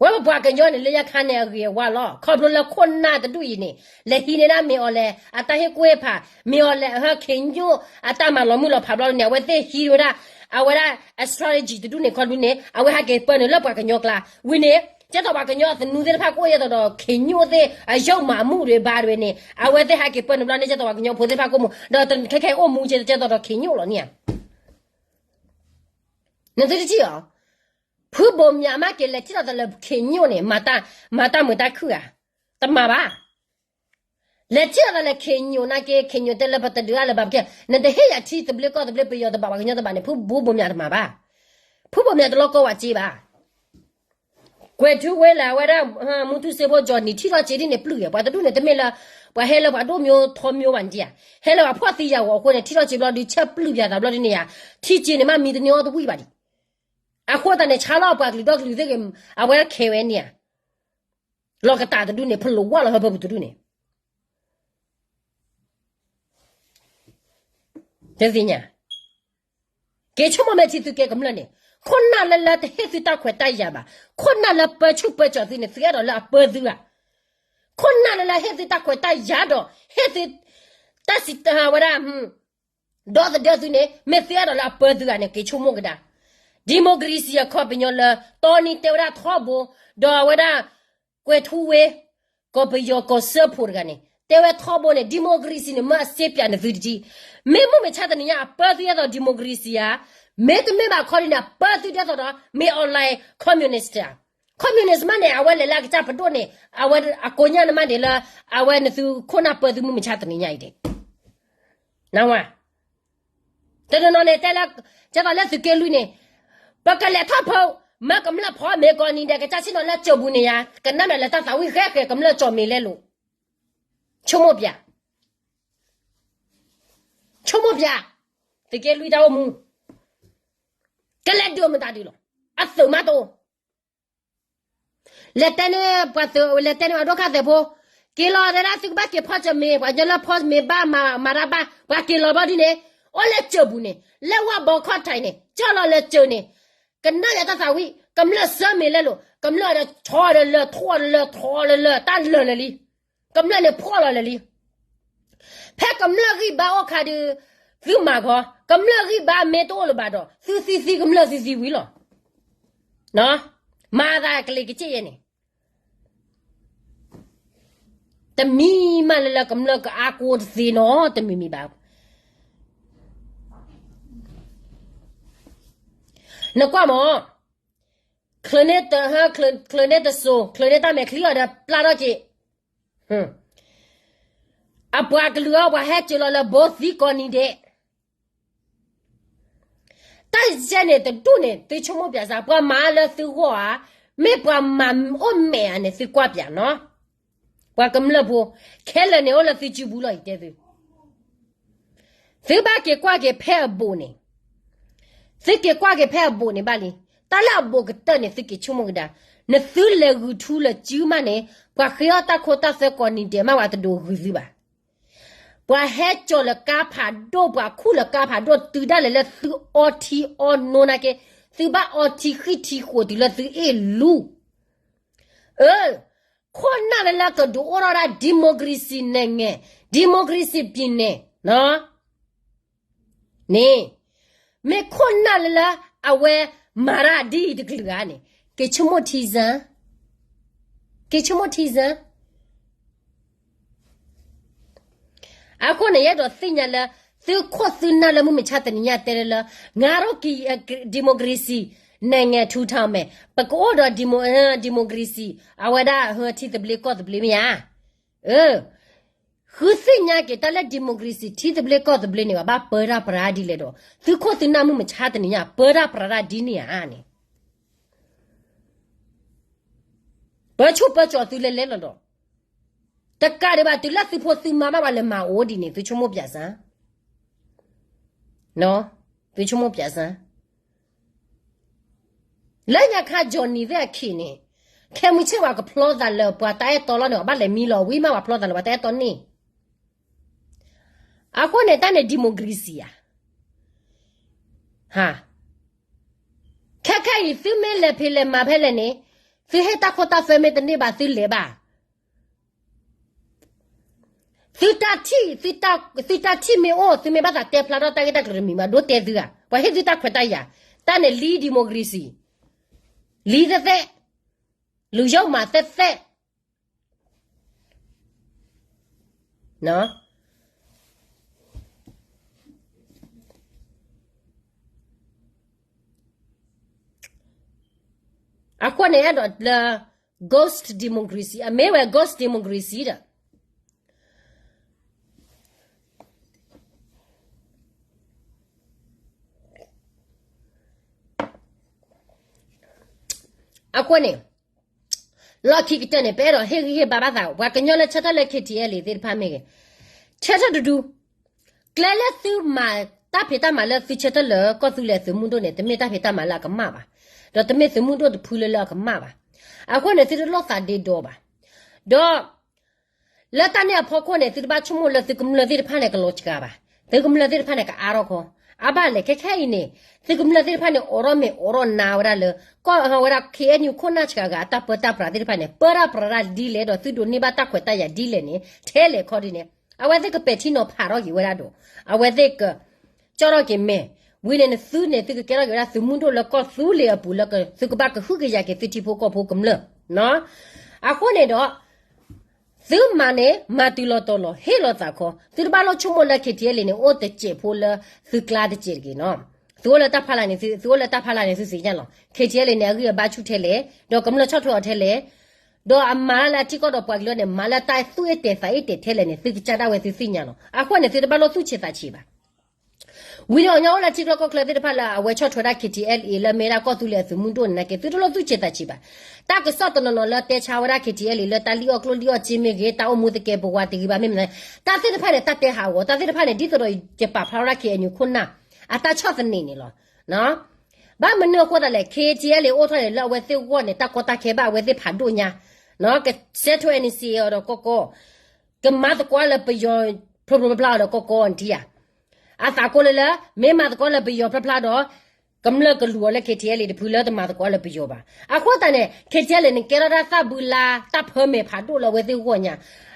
ဝဲပပှၤကညီန့ၣ် လၢညါခါန့ၣ်အဂ့ၤအဝါလီၤ. ခီဖျိလၢခိၣ်နၢ်တဒူၣ်အံၤန့ၣ် လဲၤဟံးန့ၢ်ဒၣ်မ့ၢ်အီၤလဲၣ် အတၢ်ဟ့ၣ်ကူၣ်ဟ့ၣ်ဖး, မ့ၢ်အီၤလဲၣ် အဟဲခ့ညိၣ်အတၢ်မၤလီၤမုၢ်လီၤဖးဘျီန့ၣ် အဝဲသ့ၣ်ဟံးဝဲဒၣ်, အဝဲဒၣ်အ strategy တဒူၣ်န့ၣ် ခီဖျိန့ၣ် အဝဲဟဲက့ၤပၢနုာ်လၢပှၤကညီကျါ, ဝံၤန့ၣ် ကဲသိးပှၤကညီသနူသ့ၣ်တဖၣ်ကအိၣ်ယဲသိးဒီးခ့ညိၣ်သ့ၣ် အယုၢ်မၤမူၣ်ဒံးဘၣ်ဒံးန့ၣ် အဝဲသ့ၣ်ဟဲက့ၤပၢနုာ်ဘျီန့ၣ် ကဲသိးပှၤကညီဖိသ့ၣ်တဖၣ်ကအိၣ်မူ ဒီးခဲခဲအံၤအိၣ်မူကဲသိးဒီးခ့ညိၣ်လီၤန့ၣ်ဧါ. နသုတထံၣ်အီၤ, ဖုဘိးမၠးမးက့ၤလဲၤထံၣ်လိာ်သးလၢခ့ညိၣ်န့ၣ် မၤတၢ်မုာ်တၢ်ခုၣ်ဧါ, တမၤဘၣ်. လဲၤထံၣ်လိာ်သးလၢခ့ညိၣ်နာ်က့ ခ့ညိၣ်တဲလၢပတဒုးအါလၢၤဘၣ်ပကဲ, နတဟ့ၣ်ယၤထံသဘျ့ကီၢ်သဘျ့ ပယီၤတဘၣ်ပှၤကညီတဘၣ်န့ၣ် ဖုဘိးမၠးတမၤဘၣ်. ဖုဘိးမၠးတလီၤကီဝဲစ့ဘၣ်. ကွဲၤထူဝ့လၢအဝဲဒၣ် မူထူစ့ဖိ ကၠီၣ်နံၣ် ထံၣ်ထီၣ်စ့ဒ်န့ၣ်ပျုၢ်ယဲ, ပှၤတဒူၣ်န့ၣ် တမ့ၢ်လၢ ပှၤဟဲလၢပှၤဒိၣ်မၠိထီမၠိဘၣ်န့ၣ်ဧါ, ဟဲလၢပှၤဖှီၣ်သံယာ်ဂီၤအဃိန့ၣ် ထံၣ်ထီၣ်စ့ဘျီဒုး ဆဲးပျုၢ်ပၠးသးဘျီဒ်န့ၣ်ဧါ, ထံၣ်စ့န့ၣ်မးမံတန့ၢ်အီၣ်တဝံၣ်ဘၣ်ဒံး, အဃိသတးန့ၣ် ဆါလီၤပှၤကလုာ်ဒီကလုာ်သ့ၣ်ဂ့ၤ, အဝဲခဲဝဲန့ၣ်ဧါ, လီၤကတၢ်တဒူၣ်န့ၣ် ဖလိာ်ဝါလီၤဟၢဖၢပူၤတဒူၣ်န့ၣ် တသ့ၣ်ညါ, က့ၤဆိကမိၣ်မ့ၢ်ထံသုကဲကမျၢၢ်န့ၣ်, ခိၣ်နၢ်လၢလၢတဟ့ၣ်သုတၢ်ခွဲးတၢ်ယာ်ဘၣ်, ခိၣ်နၢ်လၢပၢဆူၣ်ပၢစီၤသုန့ၣ် သုအဲၣ်ဒိးလၢအပၢသုဧါ, ခိၣ်နၢ်လၢလၢဟ့ၣ်သုတၢ်ခွဲးတၢ်ယာ်ဒီး ဟ့ၣ်သု တၢ်စံးဝဲဒၣ် ဒီသဒၢသုန့ၣ် မ့ၢ်သုအဲၣ်ဒိးလၢအပၢသုဂၤန့ၣ် က့ၤဆိကမိၣ်ကဒါ. democracy အခီပညီလၢ တီနံတဲဝဲဒၣ်ထီဘိ, ဒီးအဝဲဒၣ် ကွဲၤထူဝ့ ကီၢ်ပယီၤကီၢ်စၢဖှိၣ်တဂၤန့ၣ် တဲဝဲထီဘိန့ၣ် democracy န့ၣ် မ့ၢ်အစ့ပၠးန့ၣ်သုတထံၣ်, မ့ၢ်မုၢ်မဆါတနံၤညါ အပၢသုဒ်သိး democracy ဧါ, မ့တမ့ၢ်ဘၣ်ခီဒ်န့ၣ် အပၢသုဒ်သိးဒီး မ့ၢ် online communist ဧါ. communist မးန့ၣ် အဝဲလဲၤလၢအကစၢ်ပဒိၣ်န့ၣ် အဝဲအကိးညါန့ၣ်မးဒ်လၢ အဝဲနသုခိၣ်နၢ်ပၢသုမုၢ်မဆါတနံၤညါအံၤဒၣ် နဝၤ, တနီၤနီၤန့ၣ် တဲလၢ ကဲသိးလၢသုးက့လွံၢ်န့ၣ် ပကလဲၤထီၣ်ဖီ မ့ၢ်ကမျၢၢ်ဖီမ့ၢ်ကီးနံၤဒဲး ကစၢ်ဆ့ၣ်နီၤလၢကၠိပူၤန့ၣ်ယါ ကနၣ်မ့ၢ်လၢတၢ်သးဝံၣ်ဃဲဃဲ ကမျၢၢ်ကၠီၣ်မ့ၢ်လဲလိာ်, ဆိကမိၣ်ပၠး, ဆိကမိၣ်ပၠး, သုးက့လွံၢ်တၢ်အိၣ်မူ ကလဲၤဒုးမတၤဒုးလီၤ, အသုးမးတအိၣ် လဲၤတဲန့ၢ်ပှၤသုး လဲၤတဲန့ၢ်ပှၤဒိၣ်ခါသဲးဖိ, က့ၤလီၤတဲဒၣ်သုကဘၣ်က့ၤဖီစၢၤမ့ၢ် ပှၤကညီလၢဖီမ့ၢ်ဘၣ်မၤတၢ်ဘၣ် ပှၤက့ၤလီၤဘျီဒ်န့ၣ်, အိၣ်လၢကၠိပူၤန့ၣ် လၢဝၣ်ဘီခီၣ်ထံးန့ၣ် ကၠီၣ်လီၤလၢကၠိန့ၣ်, ကနၣ်ယတၢ်သးဝံၣ် ကမျၢၢ်စၢမ့ၢ်လဲလိာ် ကမျၢၢ်ဒီးဆီဒီးလၢ ထိဒီးလၢ ထိဒီးလၢ တၢ်လၢာ်လၢာ်လံ ကမျၢၢ်န့ၣ်ဖှီၣ်လီၤလၢာ်လံ ဖဲကမျၢၢ်ဂံၢ်ဘါအိၣ်ခါဒီး သုမၤဂီၤ, ကမျၢၢ်ဂံၢ်ဘါမ့ၢ်တအိၣ်လၢၤဘၣ်ဒီး သုသံသံကမျၢၢ်သံသံဝံၤလီၤ. မၤသးကလံၤကစ့ၣ်ယဲန့ၣ် တမံၤမးလၢလၢကမျၢၢ်ကအါကိတသ့နီၤ တမံၤမံၤဘၣ်. နကွၢ်မး, ချၢန့ၢ်တစိၤ ချၢန့ၢ်တၢ်မဲာ်ချံအီၤဒီးပျၢ်ထီၣ်က့ၤ, အပှၤကလုာ်အီၤ ပှၤဟဲစၢၤလီၤလၢဘိသံကိးနံၤဒဲး တၢ်ယဲန့ၣ်တဒူၣ်န့ၣ် သုဆိကမိၣ်ပၠးစၢ် ပှၤမၤလၢသုဂီၢ်ဧါ, မ့ၢ်ပှၤမၤအိၣ်မဲာ်ဧါန့ၣ် သုကွၢ်ပၠးနီၤ. ပှၤကမျၢၢ်ဖိ ခဲလၢာ်န့ၣ်အိၣ်လၢသုစုပူၤလီၤ ယတဲသု. သုဘၣ်က့ၤကွၢ်က့ၤဖဲအဘူးန့ၣ်, သုက့ၤကွၢ်က့ၤဖဲအဘူးန့ၣ်ဘၣ်လံ. တၢ်လၢအဘူးကတၢၢ်န့ၣ် သုက့ၤဆိကမိၣ်ကဒါ, နသုလဲၤဂုာ်ထူလၢစုမးန့ၣ် ပှၤဃ့အီၣ်တၢ်ခိတၢ်သွဲကိးနံၤဒဲးမး ပှၤတဒိးဂုာ်သုဘၣ်. ပှၤဟဲကၠီၤလၢကါဖးဒိၣ် ပှၤခူၣ်လၢကါဖးဒိၣ် တုၤဒၣ်လဲာ်လၢသုအီထံအီနိနာ်က့, သုဘၣ်အီထံဃံၢ်ထံဃိးတုၤလၢသုအ့ၣ်လူ, အၢ, ခိၣ်နၢ်လၢလၢကဒုးအိၣ်ထီၣ်ဒၣ် democracy နဲၣ်ငဲၢ်, democracy ပံၤနဲၣ် န့ၣ်, မ့ၢ်ခိၣ်နၢ်လၢလၢ အဝဲမၤတၢ်ဒ်အံၤတကလုာ်ဧါန့ၣ်, က့ၤဆိကမိၣ်ထံစၢ, က့ၤဆိကမိၣ်ထံစၢ. အဃိန့ၣ် ယအဲၣ်ဒိးသ့ၣ်ညါလၢ သုခိၣ်သုနၢ်လၢမုၢ်မဆါတနံၤညါတဲလၢလၢ ငါတို့က democracy နိုင်ငံထူထောင်မယ်, ပကအိၣ်ဒီး demo, democracy အဝဲဒၣ်ထံသဘျ့ကီၢ်သဘျ့မ့ၢ်ဧါ. အၢ, ဃုသ့ၣ်ညါက့ၤတၢ်လၢ democracy ထံသဘျ့ကီၢ်သဘျ့န့ၣ် ဘၣ်ပၢတၢ်ပြးဒ်လဲၣ်ဒီး သုခိၣ်သုနၢ်မုၢ်မဆါတနံၤညါ ပၢတၢ်ပြးဒ်န့ၣ်ဧါန့ၣ် ပၢဆိၣ်ပၢကၠီၤသုလဲၤလဲၤလီၤဒီး တကးဒံးဘၣ် တုၤလၢသုဖိသုမါဘၣ်ပှၤလဲၤမၤအိၣ်ဒ်န့ၣ် သုဆိကမိၣ်ပၠးစၢ်, သုဆိကမိၣ်ပၠးစၢ်. လၢညါခါ Johnny သ့ၣ်အခံးန့ၣ် ခဲမုၢ်ဆ့ၣ်ပှၤကဖျီသးလၢပှၤတၢ်အဲၣ်တီလီၤန့ၣ် အဘၣ်လဲၤမံလီၤဝံၤမး ပှၤဖျီသးလၢပှၤတၢ်အဲၣ်တီန့ၣ် အဃိန့ၣ် တၢ်န့ၣ် democracy ဧါ. ဟါ, ခဲခဲအံၤ သုမ့ၢ်လဲၤဖံးလဲၤမၤဖဲလဲၣ်န့ၣ် သုဟ့ၣ်တၢ်ခိတၢ်သွဲမ့ၢ်တန့ၢ်ဘၣ် သုလဲၤဘၣ်. သုတၢ်ထံၣ်, သုတၢ်ထံၣ်မ့ၢ်အိၣ် သုမ့ၢ်ဘၣ်သးတဲဖျါထီၣ်တၢ်ဂ့ၢ်တၢ်ကျိၤတမံၤဘၣ် ဒိတဲသုဧါ. ပှၤဟ့ၣ်သုတၢ်ခွဲးတၢ်ယာ်, တၢ်န့ၣ်လံ democracy, လံသ့ၣ်သ့ၣ်, လူၤယိၣ်မးသ့ၣ်သ့ၣ် အဃိန့ၣ် အဲၣ်ဒိးလၢ ghost democracy အမ့ၢ်ဝဲ ghost democracy ဒီး အဃိန့ၣ် လီၢ်ခံကတၢၢ်န့ၣ် ပအဲၣ်ဒိးဟ့ၣ်ဂံၢ်ဟ့ၣ်ဘါဘၣ်သး ပှၤကညီလၢဆၢထၢၣ်လၢ KTLA သ့ၣ်တဖၣ်မ့ၢ်ဂ့ၤ, ဆၢထၢၣ်တဒူ, ကျဲလၢသုမၤတၢ်ဖံးတၢ်မၤလၢသုဆၢထၢၣ်လၢကီၢ်သူလ့ၤသုးမုၢ်ဒိၣ်န့ၣ် တမ့ၢ်တၢ်ဖံးတၢ်မၤလၢအကမၣ်ဘၣ်, ဒီးတမ့ၢ်သုးမုၢ်ဒိၣ်တဖုလၢလၢအကမၣ်ဘၣ်. အဃိန့ၣ် သုတလိၣ်သးဒ့ဒီဘၣ်. ဒီး လၢတၢ်န့ၣ်အဖီခိၣ်န့ၣ် သုတဘၣ်ဆိကမိၣ်လၢသုကမျၢၢ်သ့ၣ်တဖၣ်န့ၣ် ကလီၤစှၤဘၣ်. သုကမျၢၢ်သ့ၣ်တဖၣ်န့ၣ် ကအါထီၣ်ခီ, အါဘၣ်လဲၣ် ခဲခဲအံၤန့ၣ် သုကမျၢၢ်သ့ၣ်တဖၣ်န့ၣ် အိးထီၣ်မ့ၢ်အိးထီၣ်နါဝဲဒၣ်လၢ ကီၢ်ဝဲဒၣ် KNU ခိၣ်နၢ်စှၤဂၤအတၢ်ပၢတၢ်ပြးသ့ၣ်တဖၣ်န့ၣ် ပၢတၢ်ပြးတၢ်ဒ်လဲၣ်ဒီး သုဒိးန့ၢ်ဘၣ်တၢ်ခွဲးတၢ်ယာ်ဒ်လဲၣ်န့ၣ် ထဲလဲၣ်ခီဒ်န့ၣ် အဝဲသ့ၣ်ကပဲာ်ထံနီၤဖးထီၣ်က့ၤဝဲဒၣ်ဒီး အဝဲသ့ၣ်က ကၠီထီၣ်က့ၤမဲာ်, ဝံၤန့ၣ်နသုန့ၣ် သုကကဲထီၣ်က့ၤဝဲဒၣ်သုးမုၢ်ဒိၣ်လၢကီၢ်သူလ့ၤအပူၤလၢ သုကဘၣ်ကဟုကယာ်က့ၤသုထံဖိကီၢ်ဖိကမျၢၢ်. အဃိန့ၣ်ဒီး သုမၤန့ၣ် မၤတုၤလီၤတီၤလီၤ ဟ့ၣ်လီၤသးခီ, သုတဘၣ်လိၣ်ဆိကမိၣ်လၢ KTLA န့ၣ် အိၣ်တစဲးဖိလၢသုကျါတစဲးတဂ့ၤနီၤ. သုအိၣ်လၢတၢ်ဖီလာ်န့ၣ် သုအိၣ်လၢတၢ်ဖီလာ်န့ၣ် သုသ့ၣ်ညါလီၤ. KTLA န့ၣ် အဂံၢ်အဘါဆူၣ်ထဲလဲၣ်, ဒီးကမျၢၢ်ဆီၣ်ထွဲအီၤထဲလဲၣ်, ဒီးအမၤတၢ်လၢအထံကီၢ်ဒီးပှၤကလုာ်န့ၣ် မၤလၢတၢ်သူၣ်အ့ၣ်တဲာ်သးအ့ၣ်တဲာ်ထဲလဲၣ်န့ၣ် သုကစၢ်ဒၣ်ဝဲသုသ့ၣ်ညါလီၤ. အဃိန့ၣ် သုတဘၣ်လိၣ်သူၣ်ဆံးသးဆံးဘၣ်. ဝံၤဒီးအီၤညီအိၣ်လၢထံချၢကီၢ်ချၢသ့ၣ်တဖၣ်လၢအဝဲဆီၣ်ထွဲဒၣ် KTLA လၢမ့ၢ်ဒၣ်ကီၢ်သူလ့ၤအသုးမုၢ်ဒိၣ်န့ၣ်နာ်က့ သုတလိၣ်သူၣ်ဆံးသးဆံးဘၣ်. တၢ်ကစီၣ်တနီၤနီၤလၢတဲဆါဝဲဒၣ် KTLA လၢတၢ်လံၣ်အီၣ်ကျိၣ်လံၣ်အီၣ်စ့မ့ၢ်ဂ့ၤ, တၢ်အိၣ်မူသကဲးပဝးတဂ့ၤဘၣ်မ့ၢ်မနုၤ, တၢ်သ့ၣ်တဖၣ်န့ၣ် တၢ်တဲဟးဂီၤ, တၢ်သ့ၣ်တဖၣ်န့ၣ် ဒ်သိးဒီးယပာ်ဖျါဝဲဒၣ် KNU ခိၣ်နၢ် အတၢ်ဆီၣ်သနံးန့ၣ်လီၤ. ဘၣ်မနုၤအဃိသတးလဲၣ် KTLA အိၣ်ထီၣ်န့ၣ် လၢအဝဲသ့ၣ်ဂီၢ်န့ၣ် တၢ်ကီတၢ်ခဲဘၣ်အဝဲသ့ၣ်ဖးဒိၣ်ညါ, ကစဲးထိ NCA အီၤဒီးကီကီ, ကမၤသကိးလၢပယီၤဖျိဖျိဖျါဖျါအီၤဒီးကီကီနထံၣ်ဧါ. အသးကိးလၢလၢ မ့ၢ်မၤသကိးလၢပယီၤဖျါဖျါဒီး ကမျၢၢ်ကလူၤအီၤလၢ KTLA တဖုလၢတမၤသကိးလၢပယီၤဘၣ်. အဃိသတးန့ၣ် KTLA န့ၣ် ကဲထီၣ်ဒၣ်သၣ်ဘုလါတၢ်ဖၢမဲာ်ဖးဒိၣ်လၢအဝဲသ့ၣ်ဂီၢ်ညါ.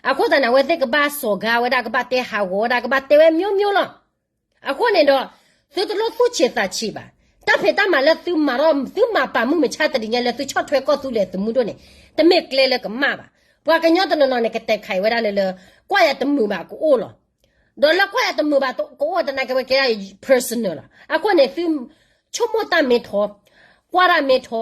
အဃိသတးန့ၣ် အဝဲသ့ၣ်ကဘၣ်စိာ်ကါဝဲဒၣ် ကဘၣ်တဲဟးဂီၤဝဲဒၣ် ကဘၣ်တဲဝဲမျိုးမျိုးလီၤ. အဃိန့ၣ်ဒီး သုတလိၣ်သူၣ်ဆံးသးဆံးဘၣ်. တၢ်ဖံးတၢ်မၤလၢသုမၤထီၣ် သုမၤပာ်မုၢ်မဆါတနံၤညါလၢသုဆီၣ်ထွဲကီၢ်သူလ့ၤသုးမုၢ်ဒိၣ်န့ၣ် တမ့ၢ်ကျဲလၢကမၣ်ဘၣ်. ပှၤကညီတနီၤနီၤန့ၣ် ကတဲာ်ခးအံၤဝဲဒၣ်လၢလၢ ကွၢ်ယၤတမုာ်ဘၣ်ကအိၣ်လီၤ. ဒီးလၢကွၢ်ယၤတမုာ်ဘၣ်ကအိၣ်တနာ်က့ဝဲကဲဒၣ် personal လီၤ. အဃိန့ၣ် သုဆိကမိၣ်တၢ်မ့ၢ်ထီ, ကွၢ်တၢ်မ့ၢ်ထီ,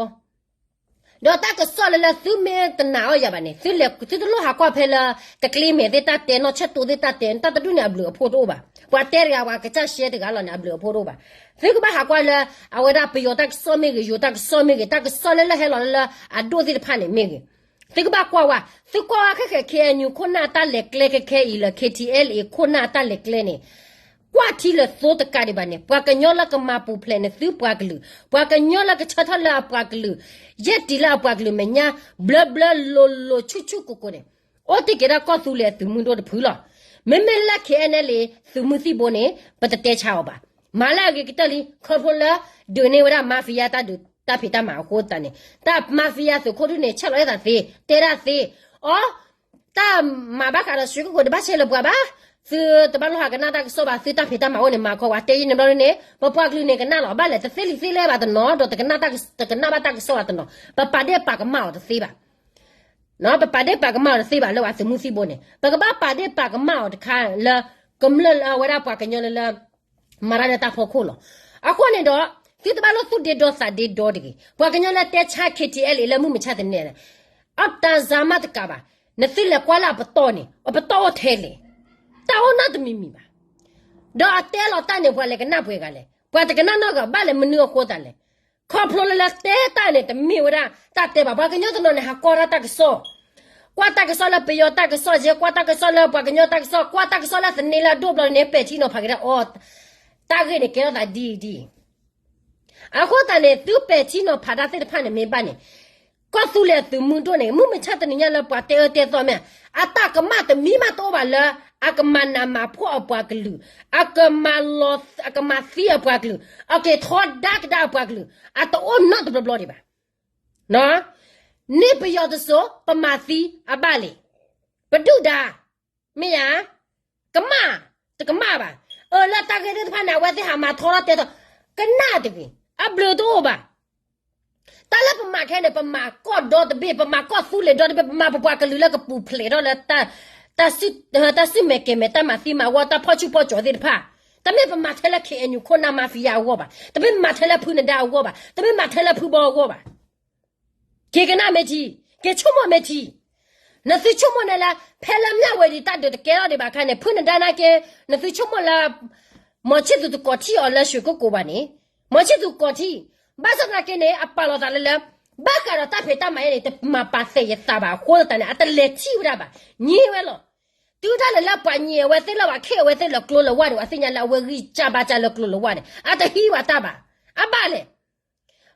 ဒီးတၢ်ကစီၣ်လၢလၢသုမ့ၢ်တနာ်အီၤယၤဘၣ်န့ၣ် သုလဲၤ သုတလိၣ်ဟးကွၢ်ဖဲလၢ တကျ့မဲာ်သ့ၣ်တၢ်တဲ နီၢ်ဆဲၣ်တိသ့ၣ်တၢ်တဲ တၢ်တဒူၣ်န့ၣ် အဘျုးအဖှိၣ်တအိၣ်ဘၣ်. ပှၤတဲတဂၤ ပှၤကစၢ်ရှဲတဂၤလီၤန့ၣ် အဘျုးအဖှိၣ်တအိၣ်ဘၣ်. သုကဘၣ်ဟးကွၢ်လၢ အဝဲဒၣ်ပယီၤတၢ်ကစီၣ်မ့ၢ်ဂ့ၤ, ယိၤတၢ်ကစီၣ်မ့ၢ်ဂ့ၤ, တၢ်ကစီၣ်လၢလၢဟဲလီၤလၢလၢအဒိၣ်သ့ၣ်တဖၣ်န့ၣ်မ့ၢ်ဂ့ၤ, သုကဘၣ်ကွၢ်ဝဲ, သုကွၢ်ဝဲခဲခဲ ခ့ၣ်အဲၣ်ယူၣ် ခိၣ်နၢ်အတၢ်လဲၤကျဲခဲခဲအံၤလၢ ခ့ၣ်ထံၣ်အဲလ်အ့ၣ် ခိၣ်နၢ်အတၢ်လဲၤကျဲန့ၣ် ကွၢ်ထံလၢသိတကးဒံးဘၣ်န့ၣ် ပှၤကညီလၢကမၤပူၤဖျဲးန့ၣ် သုပှၤကလုာ်, ပှၤကညီလၢကဆၢထၢၣ်လၢအပှၤကလုာ်, ယဲၢ်တံၤလၢအပှၤကလုာ်မဲာ်ညါ ဘျၢဘျၢလိၤလိၤဆူၣ်ဆူၣ်ကိၢ်ကိၢ်န့ၣ် အိၣ်တ့ၢ်က့ၤဒၣ်ကီၢ်သူလ့ၤအသုးမုၢ်ဒိၣ်တဖုလီၤ. မ့မ့ၢ်လၢ ခ့ၣ်အဲၣ်အဲလ်အ့ၣ် သုးမုၢ်သံၣ်ဘိန့ၣ် ပတတဲဆါအီၤဘၣ်. မၤလၢအဂ့ၤကတၢၢ်လံ ခီဖျိလၢ ဒုးန့ၢ်ဝဲဒၣ် mafia တၢ်ဒုးတၢ်ဖံးတၢ်မၤအဃိသတးန့ၣ် တၢ် mafia သုးခိၣ်ဒူၣ်န့ၣ် ဆဲးလီၤအသးသ့, တဲဒၣ်သ့, အီ တၢ်မၤဘၣ်ဃးဒီး ရွှေကုက္ကို တဘၣ်ဆဲးလၢပှၤဘၣ်, သုတဘၣ်လိၣ်ဟးကနၣ်တၢ်ကစီၣ်ဘၣ်, သုတၢ်ဖံးတၢ်မၤအိၣ်န့ၣ် မၤခီဝဲ တဲယံာ်န့ၣ်ဘျီဒ်န့ၣ် ပပှၤကလုာ်န့ၣ်ကနၣ်လီၤ. ဘၣ်လဲၣ် တသ့လံာ်သ့လဲၢ်ဘၣ်တနီၤ ဒီးတကနၣ်ဘၣ်တၢ်ကစီၣ်ဘၣ်တနီၤ ပပာ်ဒ့ၣ်ပာ်ကမၣ်အီၤတသ့ဘၣ်. ပပာ်ဒ့ၣ်ပာ်ကမၣ်အီၤတသ့ဘၣ်လၢပှၤသုးမုၢ်သံၣ်ဘိန့ၣ် ပကဘၣ်ပာ်ဒ့ၣ်ပာ်ကမၣ်အီၤတခါလၢ ကမျၢၢ်လၢအဝဲဒၣ်ပှၤကညီလၢလၢ မၤတၢ်လၢတၢ်ဖီခိၣ်လီၤ. အဃိန့ၣ်ဒီး သုတဘၣ်လိၣ်သူၣ်ဒ့ဒီသးဒ့ဒီတဂ့ၤ. ပှၤကညီလၢတဲဆါ ခ့ၣ်ထံၣ်အဲလ်အ့ၣ် လၢမုၢ်မဆါတနံၤန့ၣ် အတၢ်စၢ်မးတကးဘၣ်, နသုလဲၤကွၢ်လၢအပတီၢ်န့ၣ် အပတီၢ်အိၣ်ထဲလဲၣ်, တၢ်အိၣ်နီတမံၤမံၤဘၣ်. ဒီးအတဲလီၤတၢ်န့ၣ် ပှၤလဲၤကနၣ်ပှဲၤဂၤလဲၣ်, ပှၤတကနၣ်နီတဂၤဘၣ်လဲၣ်. မနုၤအဃိသတးလဲၣ်, ခီဖျိလၢလၢတဲတၢ်န့ၣ် တမ့ၢ်ဝဲဒၣ်တၢ်တဲဘၣ်. ပှၤကညီတနီၤန့ၣ် ဟးကွၢ်ဒၣ်တၢ်ကစီၣ်, ကွၢ်တၢ်ကစီၣ်လၢပယီၤတၢ်ကစီၣ်ယဲ, ကွၢ်တၢ်ကစီၣ်လၢပှၤကညီတၢ်ကစီၣ်, ကွၢ်တၢ်ကစီၣ်လၢသန့လၢအဒိၣ်ဘျီန့ၣ် ပဲာ်ထံနီၤဖးက့ၤဒၣ်အီၤ, တၢ်ဂ့ၢ်န့ၣ်ကဲထီၣ်သးဒ်အံၤဒ်အံၤ. အဃိသတးန့ၣ် သုပဲာ်ထံနီၤဖးတၢ်သ့ၣ်တဖၣ်န့ၣ်မ့ၢ်ဘၣ်န့ၣ်, ကီၢ်သူလ့ၤအသုးမုၢ်ဒိၣ်န့ၣ် မုၢ်မဆါတနံၤညါလၢပှၤတဲအၢတဲသီမ့ၢ်, အတၢ်ကမၣ်တမံၤမးတအိၣ်ဘၣ်လၢ အကမၤနးမၤဖှီၣ်အပှၤကလုာ်, အကမၤလီၤ, အကမၤသံအပှၤကလုာ်, အက့ၤထီဒါကဒါအပှၤကလုာ်, အတအိၣ်နီတဘျီဘျီဒံးဘၣ်. န့ၢ်ပယီၤတစိၤ ပမၤသံအဘၣ်လံ. ပဒုၣ်ဒါ, မ့ၢ်ဧါ, ကမၣ်, တကမၣ်ဘၣ်. အၢ လၢတၢ်ဂ့ၢ်သ့ၣ်တဖၣ်န့ၣ် အဝဲသ့ၣ်ဟးမၤထီထီၣ်တဲထီၣ်, ကနၣ်တဂ့ၤ, အဘျုးတအိၣ်ဘၣ်. တၢ်လၢပမၤခဲန့ၣ် ပမၤကီၢ်ဒီတဘ့ၣ်, ပမၤကီၢ်သူလ့ၤဒီတဘ့ၣ်, ပမၤပပှၤကလုာ်လၢကပူၤဖျဲးထီၣ်လၢ တၢ်စုၣ်မဲာ်ကဲၤမဲာ် တၢ်မၤသံမၤဝီ တၢ်ဖီၣ်ဆူၣ်ဖီၣ်ကၠီၤသ့ၣ်တဖၣ်, တမ့ၢ်ပမၤထဲလၢ ခ့ၣ်အဲၣ်ယူၣ် ခိၣ်နၢ် mafia အဂီၢ်ဘၣ်, တမ့ၢ်ပမၤထဲလၢဖုနဒါအဂီၢ်ဘၣ်, တမ့ၢ်မၤထဲလၢဖုဘီအဂီၢ်ဘၣ်. က့ၤကနၣ်မ့ၢ်ထံ, က့ၤဆိကမိၣ်မ့ၢ်ထံ. နသုဆိကမိၣ်န့ၣ်လၢ ဖဲလၢမၠၣ်ဝတံၤတၢ်ဒုးတကဲထီၣ်ဒံးဘၣ်အခါန့ၣ် ဖုနဒါနာ်က့, နသုဆိကမိၣ်လၢ မီၤဆံၣ်သူးတကိးထံၣ်အီၤလၢ ရွှေကုက္ကို ဘၣ်န့ၣ်, မီၤဆံၣ်သူးကိးထံၣ်, ဘၣ်ဆၣ်သနာ်က့န့ၣ် အပာ်လီၤသးလၢလၢ ဘၣ်ဃးဒီးတၢ်ဖံးတၢ်မၤအံၤန့ၣ် တမၤပာ်သးယသးဘၣ်အဃိသတးန့ၣ် အတလဲၤထံၣ်ဝဲဒၣ်ဘၣ်, ညံဝဲလီၤ. တုၤဒၣ်လဲာ်လၢပှၤညံအဝဲသ့ၣ်လၢပှၤခ့ၣ်အဝဲသ့ၣ်လၢကျိလၢဝါဒီး အသ့ၣ်ညါလၢအဝဲဂံၢ်စၢ်ဘါစၢ်လၢကျိလၢဝါန့ၣ် အတဟံးဝဲတၢ်ဘၣ်. အဘၣ်လဲၣ်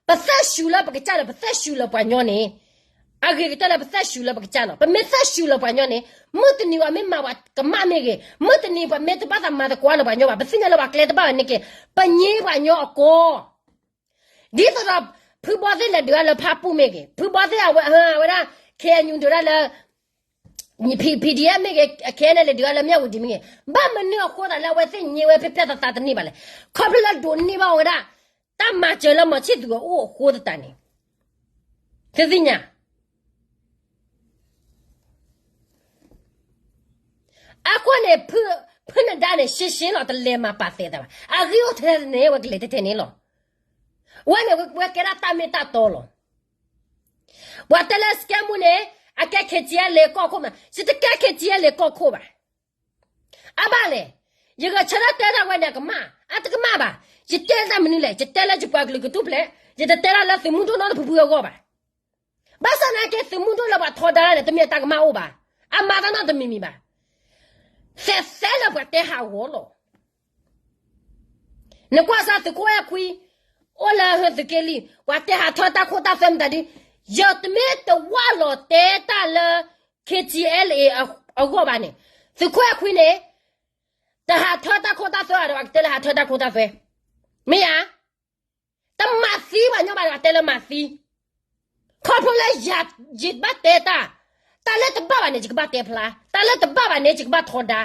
ပသးစူၤလၢပကစၢ်ဒီး ပသးစူၤလၢပှၤညီန့ၣ်, အဂ့ၤကတၢၢ်လၢပသးစူၤလၢပကစၢ်လီၤ. ပမ့ၢ်သးစူၤလၢပှၤညီန့ၣ် မုၢ်တနံၤပှၤမ့ၢ်မၤပှၤကမၣ်မ့ၢ်ဂ့ၤ, မုၢ်တနံၤပှၤမ့ၢ်တဘၣ်သးမၤသကိးလၢပှၤညီဘၣ် ပသ့ၣ်ညါလၢပှၤကျဲတဘၣ်ဝဲန့ၣ်က့ၤ, ပညံပှၤညီအကိး ဒ်သိးဒီး ဖုဘီသ့ၣ်လဲၤဒုးတၢ်လၢဖၣ်ပူၣ်မ့ၢ်ဂ့ၤ, ဖုဘီသ့ၣ်အဝဲဒၣ် ခ့ၣ်အဲၣ်ယူၣ် ဒုးတၢ်လၢ PDF မ့ၢ်ဂ့ၤ, ခဲအံၤန့ၣ်လဲၤဒုးတၢ်လၢမၠၣ်ဝတံၤမ့ၢ်ဂ့ၤ, ဘၣ်မနုၤအဃိသးလၢအဝဲသ့ၣ်ညံဝဲဖျဲၣ်ဖျဲၣ်သးသးတန့ၢ်ဘၣ်လဲၣ်. ခီဖျိလၢဒိးန့ၢ်ဘၣ်ဝဲဒၣ် တၢ်မၤစၢၤလၢမီၤဆံၣ်သူးအအိၣ်အဃိသတးန့ၣ်, သုသ့ၣ်ညါ အဃိန့ၣ် ဖုနဒါန့ၣ် ရှဲရှဲလီၤ တလဲၤမၤပာ်သးသးဘၣ်. အဂ့ၢ်အိၣ်ထဲန့ၣ် အဝဲကလဲၤထဲထဲန့ၣ်လီၤ. ဝဲန့ၣ် ဝဲကဲဒၣ်တၢ်မ့ၢ်တၢ်တီလီၤ. ပှၤတဲလၢ scam မူန့ၣ် အကဲ ခ့ၣ်ထံၣ်အဲလ်အ့ၣ် ကီၢ်ခိၣ်မး, ယတကဲ ခ့ၣ်ထံၣ်အဲလ်အ့ၣ် ကီၢ်ခိၣ်ဘၣ်. အဘၣ်လဲၣ်, ယဂဲၤဆၢထၢၣ်တဲဒᣣ်ဝဲန့ၣ် အကမၣ်, အတကမၣ်ဘၣ်. ယတဲတၢ်မနုၤလဲၣ်, ယတဲလၢယပှၤကလုာ်ကထူၣ်ဖျဲး, ယတတဲဒၣ်လၢသုးမုၢ်ဒိၣ်နီတဖုဖုအဂီၢ်ဘၣ်. ဘၣ်ဆၣ်သနာ်က့ သုးမုၢ်ဒိၣ်လၢပှၤထီဒါန့ၣ် တမ့ၢ်တၢ်ကမၣ်အိၣ်ဘၣ်, အမၤတၢ်နီတမံၤမံၤဘၣ်. သဲးသဲလၢပှၤတဲဟးဂီၤလီၤ. နကွၢ်စၢ်သုးခိၣ်အဲၣ်ခွံ, အိၣ်လၢဟၢသုးက့လံ, ပှၤတဲဟးထၢတၢ်ခိတၢ်သွဲမတၤဒု, ယတမ့ၢ်တဝၢ်လီၤတဲတၢ်လၢ ခ့ၣ်ထံၣ်အဲလ်အ့ၣ် အဂီၢ်ဘၣ်န့ၣ်, သုးခိၣ်အဲၣ်ခွံန့ၣ် တဟးထၢတၢ်ခိတၢ်သွဲဘၣ်ဒီး ပှၤကတဲလၢဟးထၢတၢ်ခိတၢ်သွဲ, မ့ၢ်ဧါ. တမၤသံပှၤညီဘၣ်ဒီး ပှၤတဲလၢမၤသံ. ခီဖျိလၢယၤ ယဘၣ်တဲတၢ်, တၢ်လၢတဘၣ်ဘၣ်န့ၣ် ယကဘၣ်တဲဖျါ, တၢ်လၢတဘၣ်ဘၣ်န့ၣ် ယကဘၣ်ထီဒါ.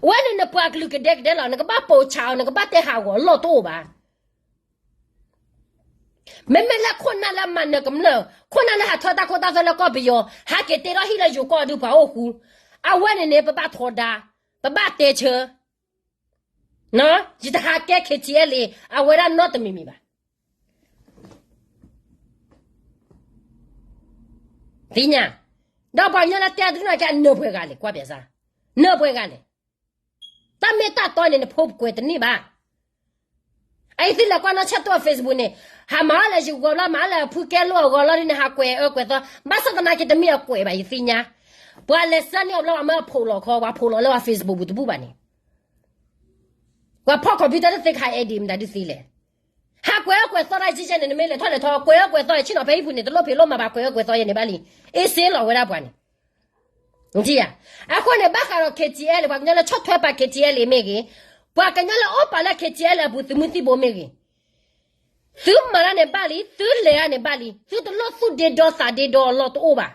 အဝဲန့ၣ် နပှၤကလုာ်ကဒဲကဒဲလီၤ, နကဘၣ်ပိာ်ဆးအီၤ, နကဘၣ်တဲဟးဂီၤလီၢ်တအိၣ်ဘၣ်. မ့မ့ၢ်လၢခိၣ်နၢ်လၢမၤနၢၤကမျၢၢ်, ခိၣ်နၢ်လၢဟးထၢတၢ်ခိတၢ်သွဲလၢကီၢ်ပယီၤ, ဟးက့ၤတ့ထီၣ်ဟံၣ်လၢယိၤကီၢ်ဒုးပှၤအိၣ်ဃူ, အဝဲန့ၣ်န့ၣ် ပဘၣ်ထီဒါ, ပဘၣ်တဲဆၢ, ယတဟးကဲ K T L A အဝဲဒၣ်နီတမံၤမံၤဘၣ်. သ့ၣ်ညါ, ဒီးပှၤကညီလၢတဲတနီၤကဲ နၢၤပှဲၤဂၤလဲၣ် ကွၢ်ပၠးစၢ်, နၢၤပှဲၤဂၤလဲၣ်. တၢ်မ့ၢ်တၢ်တီန့ၣ် နဖိပကွဲးတန့ၢ်ဘၣ်. အအံၤသုလဲၤကွၢ်နီၢ်ဆၢၣ်တီၢ် Facebook န့ၣ်, ဟးမၤအီၣ်လၢယဂီၤဘျီ မၤအီၣ်လၢဖုကဲလိာ်အဂီၤလီၤဒ်န့ၣ် ဟးကွဲးအၢကွဲးသီ, ဘၣ်ဆၣ်သနာ်က့တမ့ၢ်အကွဲးဘၣ် ယသ့ၣ်ညါ. ပှၤလဲၤစၢန့ၢ်အီၤဘျီ အမၢအဖိးလီၤခီ, ပှၤဖိးလီၤလၢပှၤ Facebook ပူၤတဘူၣ်ဘၣ်န့ၣ် ပှၤဖီၣ် computer တသ့ခါ edit မတၤဒုးသ့လဲၣ်. ဟးကွဲးအၢကွဲးသီတၢ်ယံၤယဲန့ၣ် နမ့ၢ်လဲၤထီၣ်လဲၤထီ ကွဲးအၢကွဲးသီ ဆ့ၣ်နီၤဖဲဟံၣ်ပူၤန့ၣ် တလိၣ်ဖံးလိၣ်မၤဘၣ် ကွဲးအၢကွဲးသီယဲန့ၣ်ဘၣ်လံ. အ့စ့လီၤဝဲဒၣ်ပှၤန့ၣ် အဃိန့ၣ် ဘၣ်ဃးဒီး K T L ပှၤကညီလၢဆီၣ်ထွဲပာ် K T L မ့ၢ်ဂ့ၤ, ပှၤကညီလၢအိၣ်ပာ်လၢ K T L အပူၤသုးမုၢ်သံၣ်ဘိမ့ၢ်ဂ့ၤ, သုမၤတၢ်န့ၣ်ဘၣ်လံ, သုလဲၤတၢ်န့ၣ်ဘၣ်လံ, သုတလိၣ်သူၣ်ဒ့ဒီသးဒ့ဒီအလီၢ်တအိၣ်ဘၣ်.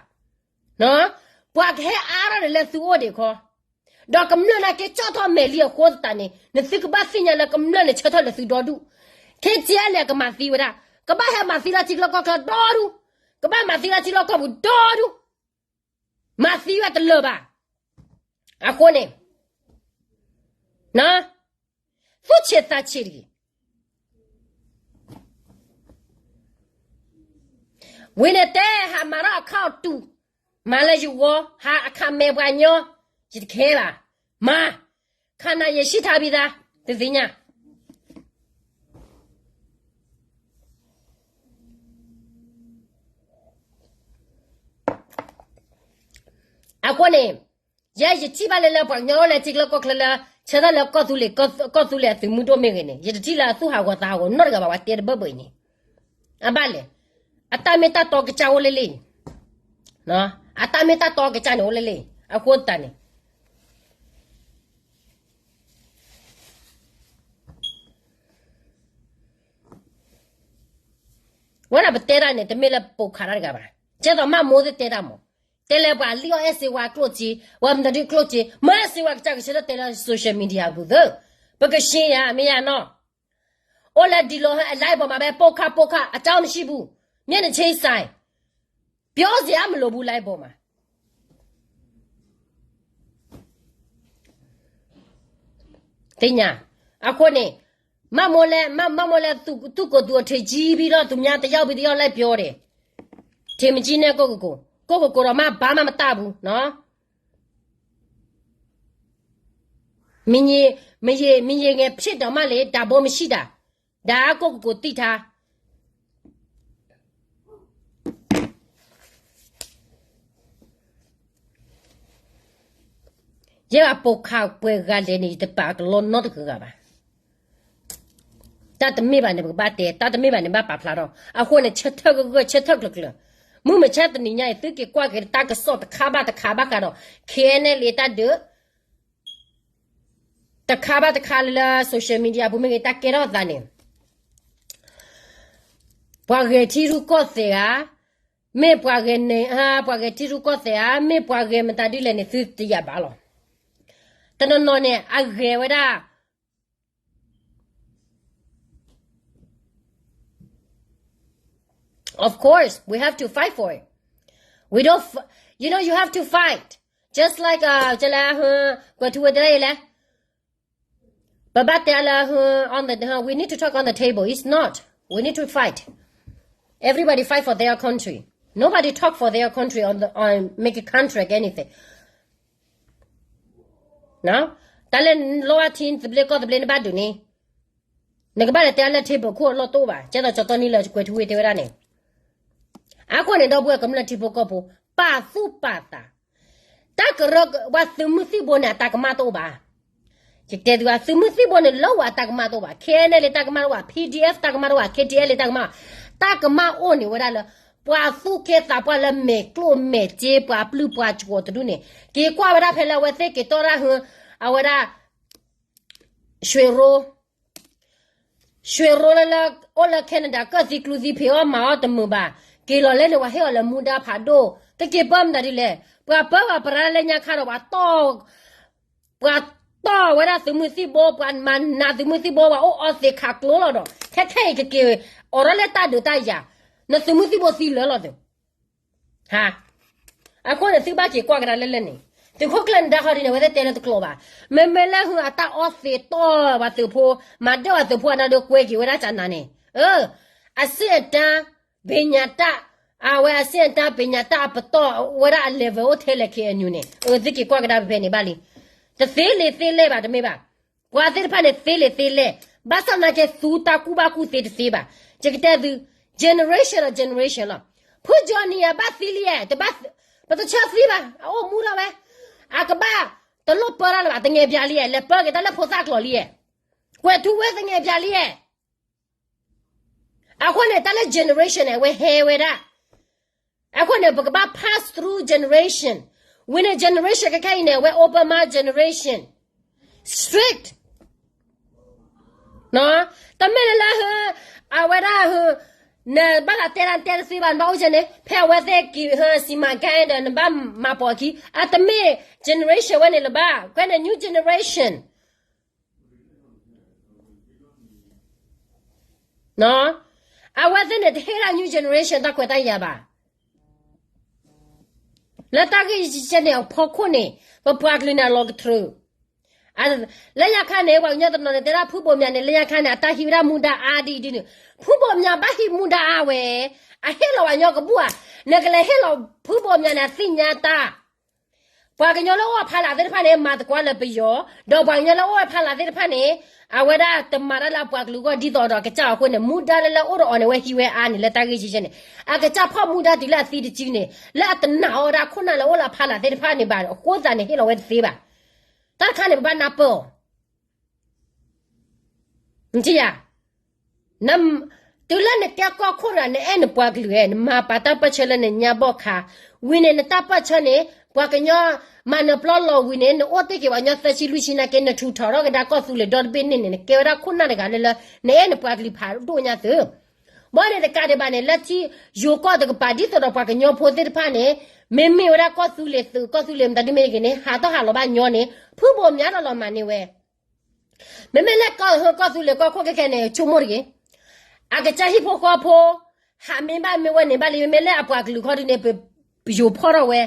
ပှၤကဟဲအါထီၣ်န့ၣ်လၢသုအိၣ်ဒံးခီ, ဒီးကမျၢၢ်နာ်က့ကၠီၣ်ထီၣ်မဲာ်လံအဃိသတးန့ၣ် နသုကဘၣ်သ့ၣ်ညါလၢကမျၢၢ်န့ၣ်ဆၢထၢၣ်လၢသုဒီဒူၣ်. K T L ကမၤသံဝဲဒၣ်, ကဘၣ်ဟဲမၤသံလၢထံချၢကီၢ်ချၢဒီဒူၣ်, ကဘၣ်မၤသံလၢထံလီၢ်ကီၢ်ပူၤဒီဒူၣ်, မၤသံဝဲတလၢာ်ဘၣ်. အဃိန့ၣ် သူၣ်ဆံးသးဆံးတဂ့ၤ. ဝံၤန့ၣ်တဲဟးမၤထီၣ်အခီၣ်တူာ်, မၤလၢယဂီၤ ဟးအခးမဲာ်ပှၤညီ, ယတခဲဘၣ်, မၤ, ခါနၤယဲၢ်ဆံထါဘံသး, တသ့ၣ်ညါ အဃိန့ၣ် ယဲယထံၣ်ဘၣ်လၢလၢပှၤကညီအိၣ်လၢထံချၢကီၢ်ချၢလၢ ဆၢထၢၣ်လၢကီၢ်သူလ့ၤ ကီၢ်သူလ့ၤအသုးမုၢ်ဒိၣ်မ့ၢ်ဂ့ၤန့ၣ် ယတထံၣ်လၢအသူၣ်ဟးဂီၤသးဟးဂီၤနီတဂၤဘၣ် ပှၤတဲတဘၢဘၢအံၤန့ၣ်, အဘၣ်လဲၣ်, အတၢ်မ့ၢ်တၢ်တီကစၢ်အိၣ်လၢလၢအံၤ, အတၢ်မ့ၢ်တၢ်တီကစၢ်န့ၣ်အိၣ်လၢလၢအံၤ အဃိသတးန့ၣ် ဝဲဒၣ်ပတဲတၢ်န့ၣ် တမ့ၢ်လၢပိာ်ခးတၢ်တဂၤဘၣ်. ကဲသိးမးမိၢ်သ့ၣ်တဲတၢ်မး, တဲလၢပှၤလံၣ်အီၣ်အဲၣ်စ့ဝါကျိၣ်စ့, ဝဲမတၤဒုးကျိၣ်စ့, မ့ၢ်အဲၣ်စ့ဝါကစၢ်ကဆၢထၢၣ်တဲလၢ social media အပူၤသၢ, ပကရှင်းယၤ မ့ၢ်ယၤနီၤ, အိၣ်လၢဒ်လီၤဟဲအ live ဘီမး ဖဲပိာ်ခါပိာ်ခါ အတၢ်အိၣ်မံၤဘၣ်, မျက်နှာချင်းဆိုင်, ပြောစရာမလိုဘူး live ဘီမး သ့ၣ်ညါ, အဃိန့ၣ်, မ့ၢ်မိၢ်လဲၣ်, မ့ၢ်မိၢ်လဲၣ် သူ့ကိုယ်သူအထင်ကြီးပြီးတော့ သူများတယောက်ပြီးတယောက်လိုက်ပြောတယ်, ထင်မကြီးနဲ့ ကိုယ့်ကိုယ်ကို, ကိုယ့်ကိုယ်ကိုတော့ မ့ၢ်ဘာမှမတတ်ဘူးနော်, မရေငယ်ဖြစ်တောင်မှလေ တဘိမရှိတာ, ဒါကိုယ့်ကိုယ်ကိုသိထား ယဲအပိာ်ခါပှဲၤဂၤလဲၣ်န့ၣ် ယတပာ်ကလီနီတဂၤဘၣ်. တၢ်တမ့ၢ်ဘၣ်န့ၣ် ပကဘၣ်တဲ, တၢ်တမ့ၢ်ဘၣ်န့ၣ် ဘၣ်ပာ်ဖျါထီၣ်. အဃိန့ၣ် ဆၢထၢၣ်ဂၢၢ်ဂၢၢ် ဆၢထၢၣ်ကျၢၤကျၢၤ, မုၢ်မဆါတနံၤညါအံၤ သုက့ၤကွၢ်က့ၤတၢ်ကစီၣ်တခါဘၣ်တခါဘၣ်ဃးဒီး K N L A တၢ်ဒုး တခါဘၣ်တခါလၢ social media ပူၤမ့ၢ်ဂ့ၤ တၢ်ကဲထီၣ်သးန့ၣ် ပှၤဂဲၤထံရူၢ်ကီၢ်သဲးဧါ, မ့ၢ်ပှၤဂဲၤန့ၣ်, ပှၤဂဲၤထံရူၢ်ကီၢ်သဲးဧါ, မ့ၢ်ပှၤဂဲၤမတၤဒ်လဲၣ်န့ၣ် သုတယာ်ဘၣ်လီၤ. တနီၤနီၤန့ၣ် အဂဲၤဝဲဒၣ် Of course, we have to fight for it. We don't, f- you know, you have to fight. Just like, uh, ကလၢ, ကွဲးထူဝဲတဲလဲၣ်, ပဘၣ်တဲလၢ, on the, we need to talk on the table. It's not. We need to fight. Everybody fight for their country. Nobody talk for their country on the, on make a contract, anything. တၢ်လၢလီအထံသဘျ့ကီၢ်သဘျ့နဘၣ်ဒုးန့ၣ်, နကဘၣ်လဲၤတဲလၢ table ခိၣ်အလီၢ်တအိၣ်ဘၣ်, ကဲသိးကၠီတီနံလၢကွဲးထူဝဲတဲဝဲဒၣ်န့ၣ်. အဃိန့ၣ် ဒီပုၢ်ဝဲၢ်ကမျၢၢ်ထံဖိကီၢ်ဖိ, ပာ်သူၣ်ပာ်သး, တၢ်ကရၢပှၤသုးမုၢ်သံၣ်ဘိန့ၣ် အတၢ်ကမၣ်တအိၣ်ဘၣ်. ယတဲသု, သုးမုၢ်သံၣ်ဘိန့ၣ် လၢဝဲအတၢ်ကမၣ်တအိၣ်ဘၣ်, K N L A တၢ်ကမၣ်တအိၣ်ဘၣ်, P D F တၢ်ကမၣ်တအိၣ်ဘၣ်, K T L A တၢ်ကမၣ်, တၢ်ကမၣ်အိၣ်န့ၣ်ဝဲဒၣ်လၢ ပှၤသူၣ်ကဲသးပှၢ်လၢမဲာ်ကျိၣ်မဲာ်စ့ ပှၤပျုၢ်ပှၤကဝီၤတဒူၣ်န့ၣ်, က့ၤကွၢ်ဝဲဒၣ်ဖဲလၢအဝဲသ့ၣ်က့ၤတီၢ်တၢ်ဟူ, အဝဲဒၣ် ရွှေရိုး, ရွှေရိုးလၢ အိၣ်လၢ Canada ကၢၢ်သံကျူသံဖံးအီၣ်မၤအီၣ်တမုာ်ဘၣ်, က့ၤလီၤလဲၣ်န့ၣ် ပှၤဟ့ၣ်အီၤလၢမူဒါဖးဒိၣ်, တက့ၤပၢမတၤဒ်လဲၣ်, ပှၤပၢပှၤပြးလၢညါခါဒီး ပှၤတီၢ်, ပှၤတီၢ်ဝဲဒၣ်သုးမုၢ်သံၣ်ဘိ, ပှၤမၤနးသုးမုၢ်သံၣ်ဘိ, ပှၤအိၣ်အီသံးခးကျိလီၤဒီး ခဲခဲအံၤကက့ၤ အိးထီၣ်လၢတၢ်ဒုးတၢ်ယၤ, နသုးမုၢ်သံၣ်ဘိသံလၢာ်လီၤသု. ဟါ, အဃိန့ၣ်သုဘၣ်က့ၤကွၢ်ကဒါလၢလၢန့ၣ်, သုးခိၣ်ကျၢၢ်နဒါခီဒ်န့ၣ် အဝဲသ့ၣ်တဲလၢတကျိၤဘၣ်. မ့မ့ၢ်လၢဟုအတၢ်အီၣ်သ့တီၢ်ပှၤသုးဖိ, မၤဒၢၣ်ပှၤသုးဖိအနၢ်ဒိကွဲက့ၤဝဲဒၣ်ကနၤန့ၣ်, အဆင့်အတန်း, ဘ့ၣ်ညါတၢ်, အဝဲအဆင့်အတန်း ဘ့ၣ်ညါတၢ်အပတီၢ်ဝဲဒၣ်အ level အိၣ်ထဲလဲၣ် ခဲအံၤန့ၣ်, သုက့ၤကွၢ်ကဒါဖဲဖဲန့ၣ်ဘၣ်လံ. တသ့လံာ်သ့လဲၢ်ဘၣ် တမ့ၢ်ဘၣ်. ပှၤသ့ၣ်တဖၣ်န့ၣ်သ့လံာ်သ့လဲၢ်, ဘၣ်ဆၣ်သနာ်က့သူတၢ်ကူၣ်ဘၣ်ကူၣ်သ့တသ့ဘၣ်. ယကတဲသု, generation ဒီး generation လီၤ. ဖုကၠီနံၤအဘၣ်သံလံဧါ, တဘၣ်, ပတဆၢသံဘၣ်, အအိၣ်မူထီၣ်ဝဲ, အကဘၣ်တလိၣ်ပၢတၢ်လၢၤဘၣ်, သငဲးပၠးလံဧါ, လဲၤပၢက့ၤတၢ်လၢဖိသၣ်ကျိၤလံဧါ, ကွဲးထူဝဲသငဲးပၠးလံဧါ. အဃိန့ၣ် တၢ်လၢ generation န့ၣ် အဝဲဟဲဝဲဒၣ်. အဃိန့ၣ် ပကဘၣ် pass through generation. ဝံၤန့ၣ် generation ခဲခဲအံၤန့ၣ် အဝဲ open mind generation, strict. တမ့ၢ်လၢလၢ, အဝဲဒၣ်, နဘၣ်သးတဲတၢ်တဲတသ့ဘၣ်, နဘၣ်အိၣ်ကဲန့ၣ် ဖဲအဝဲသ့ၣ်က့ၤဟၢ စီမံကိန်း ဒီး နဘၣ်မၤပိာ်အခံ, အတမ့ၢ် generation ဝဲန့ၣ်လၢၤဘၣ်, ကွဲးန့ၣ် new generation. အဝဲသ့ၣ်န့ၣ် တဟ့ၣ်ဒၣ် new generation တၢ်ခွဲးတၢ်ယာ်ဘၣ်. လၢတၢ်ဂ့ၢ်ယဲန့ၣ်အဖီခိၣ်န့ၣ် ပပှၤကလုာ်န့ၣ်အလီၤကတြူၢ်. လၢညါခါန့ၣ် ပှၤကညီတနီၤန့ၣ် တဲဒၣ်ဖုဘိၣ်မၠးန့ၣ် လၢညါခါန့ၣ် အတၢ်ဟံးဝဲဒၣ်မူဒါအါဒ်အံၤဒ်န့ၣ်, ဖုဘိၣ်မၠးဘၣ်ဟံးမူဒါအါဝဲ, အဟ့ၣ်လီၤပှၤကညီကဘူၣ်ဧါ, နကလဲၤဟ့ၣ်လီၤဖုဘိၣ်မၠးန့ၣ် အသ့ၣ်ညါတၢ် ပှၤကညီလၢအိၣ်အဖီလာ်သ့ၣ်တဖၣ်န့ၣ် မၤသကိးလၢပယီၤ, ဒီးပှၤကညီလၢအိၣ်အဖီလာ်သ့ၣ်တဖၣ်န့ၣ် အဝဲဒၣ်တမၤတၢ်လၢအပှၤကလုာ်အဂီၢ်ဒ်သိးဒီးအကစၢ်အဃိန့ၣ် မူဒါလၢလၢအိၣ်ဒီးအီၤန့ၣ် အဝဲဟံးဝဲအါန့ၣ် လၢတၢ်ဂ့ၢ်ယဲန့ၣ်, အကစၢ်ဖီၣ်မူဒါတုၤလၢအသံတစုန့ၣ် လၢအတနာ်အီၤဝဲဒၣ်ခိၣ်နၢ်လၢအိၣ်လၢအဖီလာ်သ့ၣ်တဖၣ်န့ၣ်ဘၣ်အဃိသတးန့ၣ် ဟ့ၣ်လီၤဝဲတသ့ဘၣ်. တၢ်တခါန့ၣ် ပဘၣ်နၢ်ပၢၢ်အီၤ နထံၣ်ဧါ, တုၤလၢနကဲကီၢ်ခိၣ်တဂၤ နအဲၣ်နပှၤကလုာ်ဧါ, နမၤပာ်တၢ်ပၢၢ်ဆၢလၢနညါဘီၣ်ခါ, ဝံၤန့ၣ် နတၢ်ပၢၢ်ဆၢန့ၣ် ပှၤကညီမၤနၢၤပျီလီၤဝံၤန့ၣ် နအိၣ်တ့ၢ်က့ၤပှၤကညီသၢဆံလွံၢ်ဆံနာ်က့ နထုးထီၣ်ထီၣ်ကဒါကီၢ်သူလ့ၤဒီတဘ့ၣ်န့ၣ်န့ၣ် နကဲဝဲဒၣ်ခိၣ်နၢ်တဂၤလၢလၢ နအဲၣ်နပှၤကလုာ်ဖးဒိၣ်ညါသု ဘၣ်န့ၣ်တကးဒံးဘၣ်န့ၣ် လၢထံယိၤကီၢ်တကပၤ ဒ်သိးဒီးပှၤကညီဖိသ့ၣ်တဖၣ်န့ၣ် မ့မ့ၢ်ဝဲဒၣ်ကီၢ်သူလ့ၤသုး ကီၢ်သူလ့ၤမတၤဒုမ့ၢ်တဂ့ၤန့ၣ် ဟးထီၣ်ဟးလီၤဘၣ်ညီန့ၣ် ဖုဘိၣ်မၠးဒီးလီၤမၤန့ၢ်ဝဲ. မ့မ့ၢ်လၢကီၢ်ဟၢကီၢ်သူလ့ၤကီၢ်ခိၣ်ခဲခဲန့ၣ် ဆိကမိၣ်တဂ့ၤ. အကစၢ်ဟံၣ်ဖိဃီဖိ ဟးမ့ၢ်ဘၣ်မ့ၢ်ဝဲန့ၣ်ဘၣ်လံ မ့မ့ၢ်လၢအပှၤကလုာ်ခီဒုန့ၣ် ပယိၤဖီၣ်ထီၣ်ဝဲ,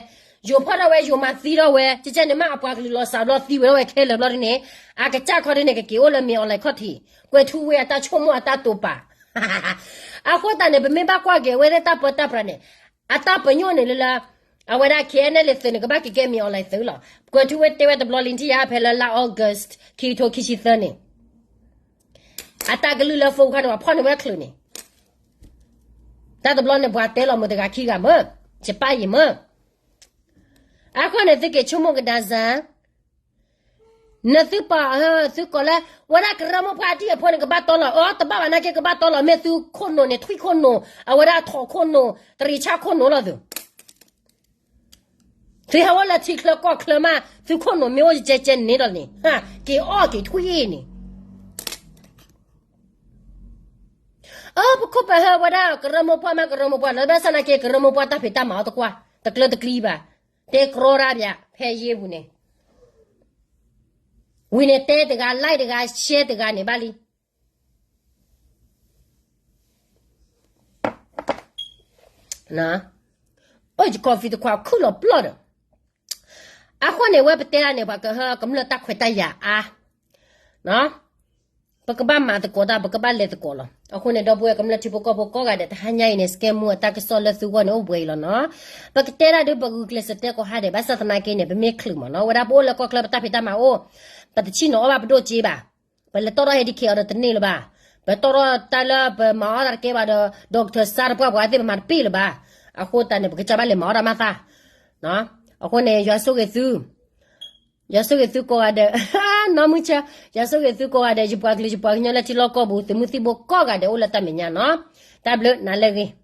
ယိၤဖီၣ်ထီၣ်ဝဲ ယိၤမၤသံထီၣ်ဝဲ ကကဲန့ၣ်မ့ၢ်အပှၤကလုာ်လီၤစၢ်ဘျီ သံဝဲထီၣ်ဝဲခဲလၢာ်ဘျီဒုန့ၣ် အကစၢ်ခီဒုန့ၣ် ကက့ၤအိၣ်လၢမ့ၢ် online ခီၣ်ထံး ကွဲးထူဝဲအတၢ်ဆိကမိၣ်အတၢ်တိာ်ပာ်. အဃိသတးန့ၣ် ပမ့ၢ်ဘၣ်ကွၢ်က့ၤအဝဲသ့ၣ်တၢ်ပၢတၢ်ပြးန့ၣ် အတၢ်ပညိၣ်န့ၣ်လၢလၢ အဝဲဒၣ် KNLA သုးန့ၣ် ကဘၣ်က့ၤကဲမ့ၢ် online သုးလီၤ. ကွဲးထူဝဲတဲဝဲတဘျီလံထံၣ်ယါ ဖဲလၢလါ August ခံကထိခံဆံသၢန့ၣ် အတၢ်ကလုၢ်လၢ Facebook ခါန့ၣ် ပှၤဖီၣ်န့ၢ်ဝဲချုးန့ၣ် တၢ်တဘျီန့ၣ် ပှၤတဲလီၤမုာ်တဂၤခံဂၤမ့ၢ် ယပၢ်ယံၤမ့ၢ်. အဃိန့ၣ် သုက့ၤဆိကမိၣ်ကဒါစၢ် နသုပာ် သုကိးလၢ ဝဲဒၣ်ကရၢမိၢ်ပှၢ်တံၢ်အဖိန့ၣ် ကဘၣ်တီလီၤ, အၢ တဘၣ်ဘၣ်နာ်က့ ကဘၣ်တီလီၤ မ့ၢ်သုခိၣ်နူာ်န့ၣ် ထွံၣ်ခိၣ်နူာ် အဝဲဒၣ်ထိးခိၣ်နူာ် တရံးဆၣ်ခိၣ်နူာ်လီၤသု. သုဟဲအိၣ်လၢထံချၢကီၢ်ချၢမး သုခိၣ်နူာ်မ့ၢ်အိၣ်ကဲကဲန့ၣ်ဒီးန့ၣ် က့ၤအီၣ်က့ၤထွံၣ်အ့ၣ်န့ၣ် အၢ ပခိၣ်ပဟၢဝဲဒၣ် ကရၢမိၢ်ပှၢ်မး ကရၢမိၢ်ပှၢ်လီၤ ဘၣ်ဆၣ်သနာ်က့ ကရၢမိၢ်ပှၢ်တၢ်ဖံးတၢ်မၤအီၤတကွၢ် တကျၢၤတကျံဘၣ်, တဲကြီတၢ်ဘၣ် ဖဲယ့ၢ်ပူၤန့ၣ် ဝံၤန့ၣ်တဲတဂၤ like တဂၤ share တဂၤန့ၣ်ဘၣ်လံ. အိၣ်ယ coffee တခွးခုၣ်လီၤပျီၢ်ဒီး အဃိန့ၣ် ဝဲပတဲဒၣ်န့ၣ် ပှၤကဟၢကမျၢၢ်တၢ်ခွဲးတၢ်ယာ်အါ ပကဘၣ်မၤသကိးတၢ် ပကဘၣ်လဲၤသကိးလီၤ. အဃိန့ၣ် ဒီပုၢ်ဝဲၢ်ကမျၢၢ်ထံဖိကီၢ်ဖိကိးဂၤဒဲး တဟါညါအံၤန့ၣ် စကဲမူအတၢ်ကစီၣ်လၢသုဂီၢ်န့ၣ် အိၣ်ဘှံးအံၤလီၤနီၤ. ပကတဲဒၣ်ဒုး ပဂုာ်ကျဲးစၢးတဲကိးဟါဒဲး ဘၣ်ဆၣ်သနာ်က့န့ၣ် ပမ့ၢ်ချုးမ့ၢ်နီၤ ဝဲဒၣ်ပအိၣ်လၢကီၢ်ချၢ ပတၢ်ဖံးတၢ်မၤအိၣ် ပတဆံၣ်နီၤအီၣ်ဘၣ်ပဒိၣ်စ့ဘၣ်. ပလဲၤတီၢ်ထီၣ် Medicare အီၤဒီးတန့ၢ်လၢၤဘၣ်. ပတီၢ်ထီၣ်တၢ်လၢပမၤအီၣ်တၢ်တကဲဘၣ်ဒီး doctor စါတပှၢ်ပှၤသ့ၣ် ပမၤတပ့ၢ်လၢၤဘၣ်. အဃိသတးန့ၣ် ပကစၢ်ဘၣ်လဲၤမၤအီၣ်တၢ်မၤသၣ် အဃိန့ၣ် ယွၤဆိၣ်ဂ့ၤသု, ယွၤဆိၣ်ဂ့ၤသုကိးဂၤဒဲး, နီၢ်မုၢ်ဆၢ, ယွၤဆိၣ်ဂ့ၤသုကိးဂၤဒဲး ယပှၤကလုာ် ယပှၤကညီလၢထံလီၢ်ကီၢ်ပူၤ သုးမုၢ်သံၣ်ဘိကိးဂၤဒဲးအိၣ်လၢတၢ်မဲာ်ညါနီၤ. တၢ်ဘျုးနၤလၢအဂ့ၤ.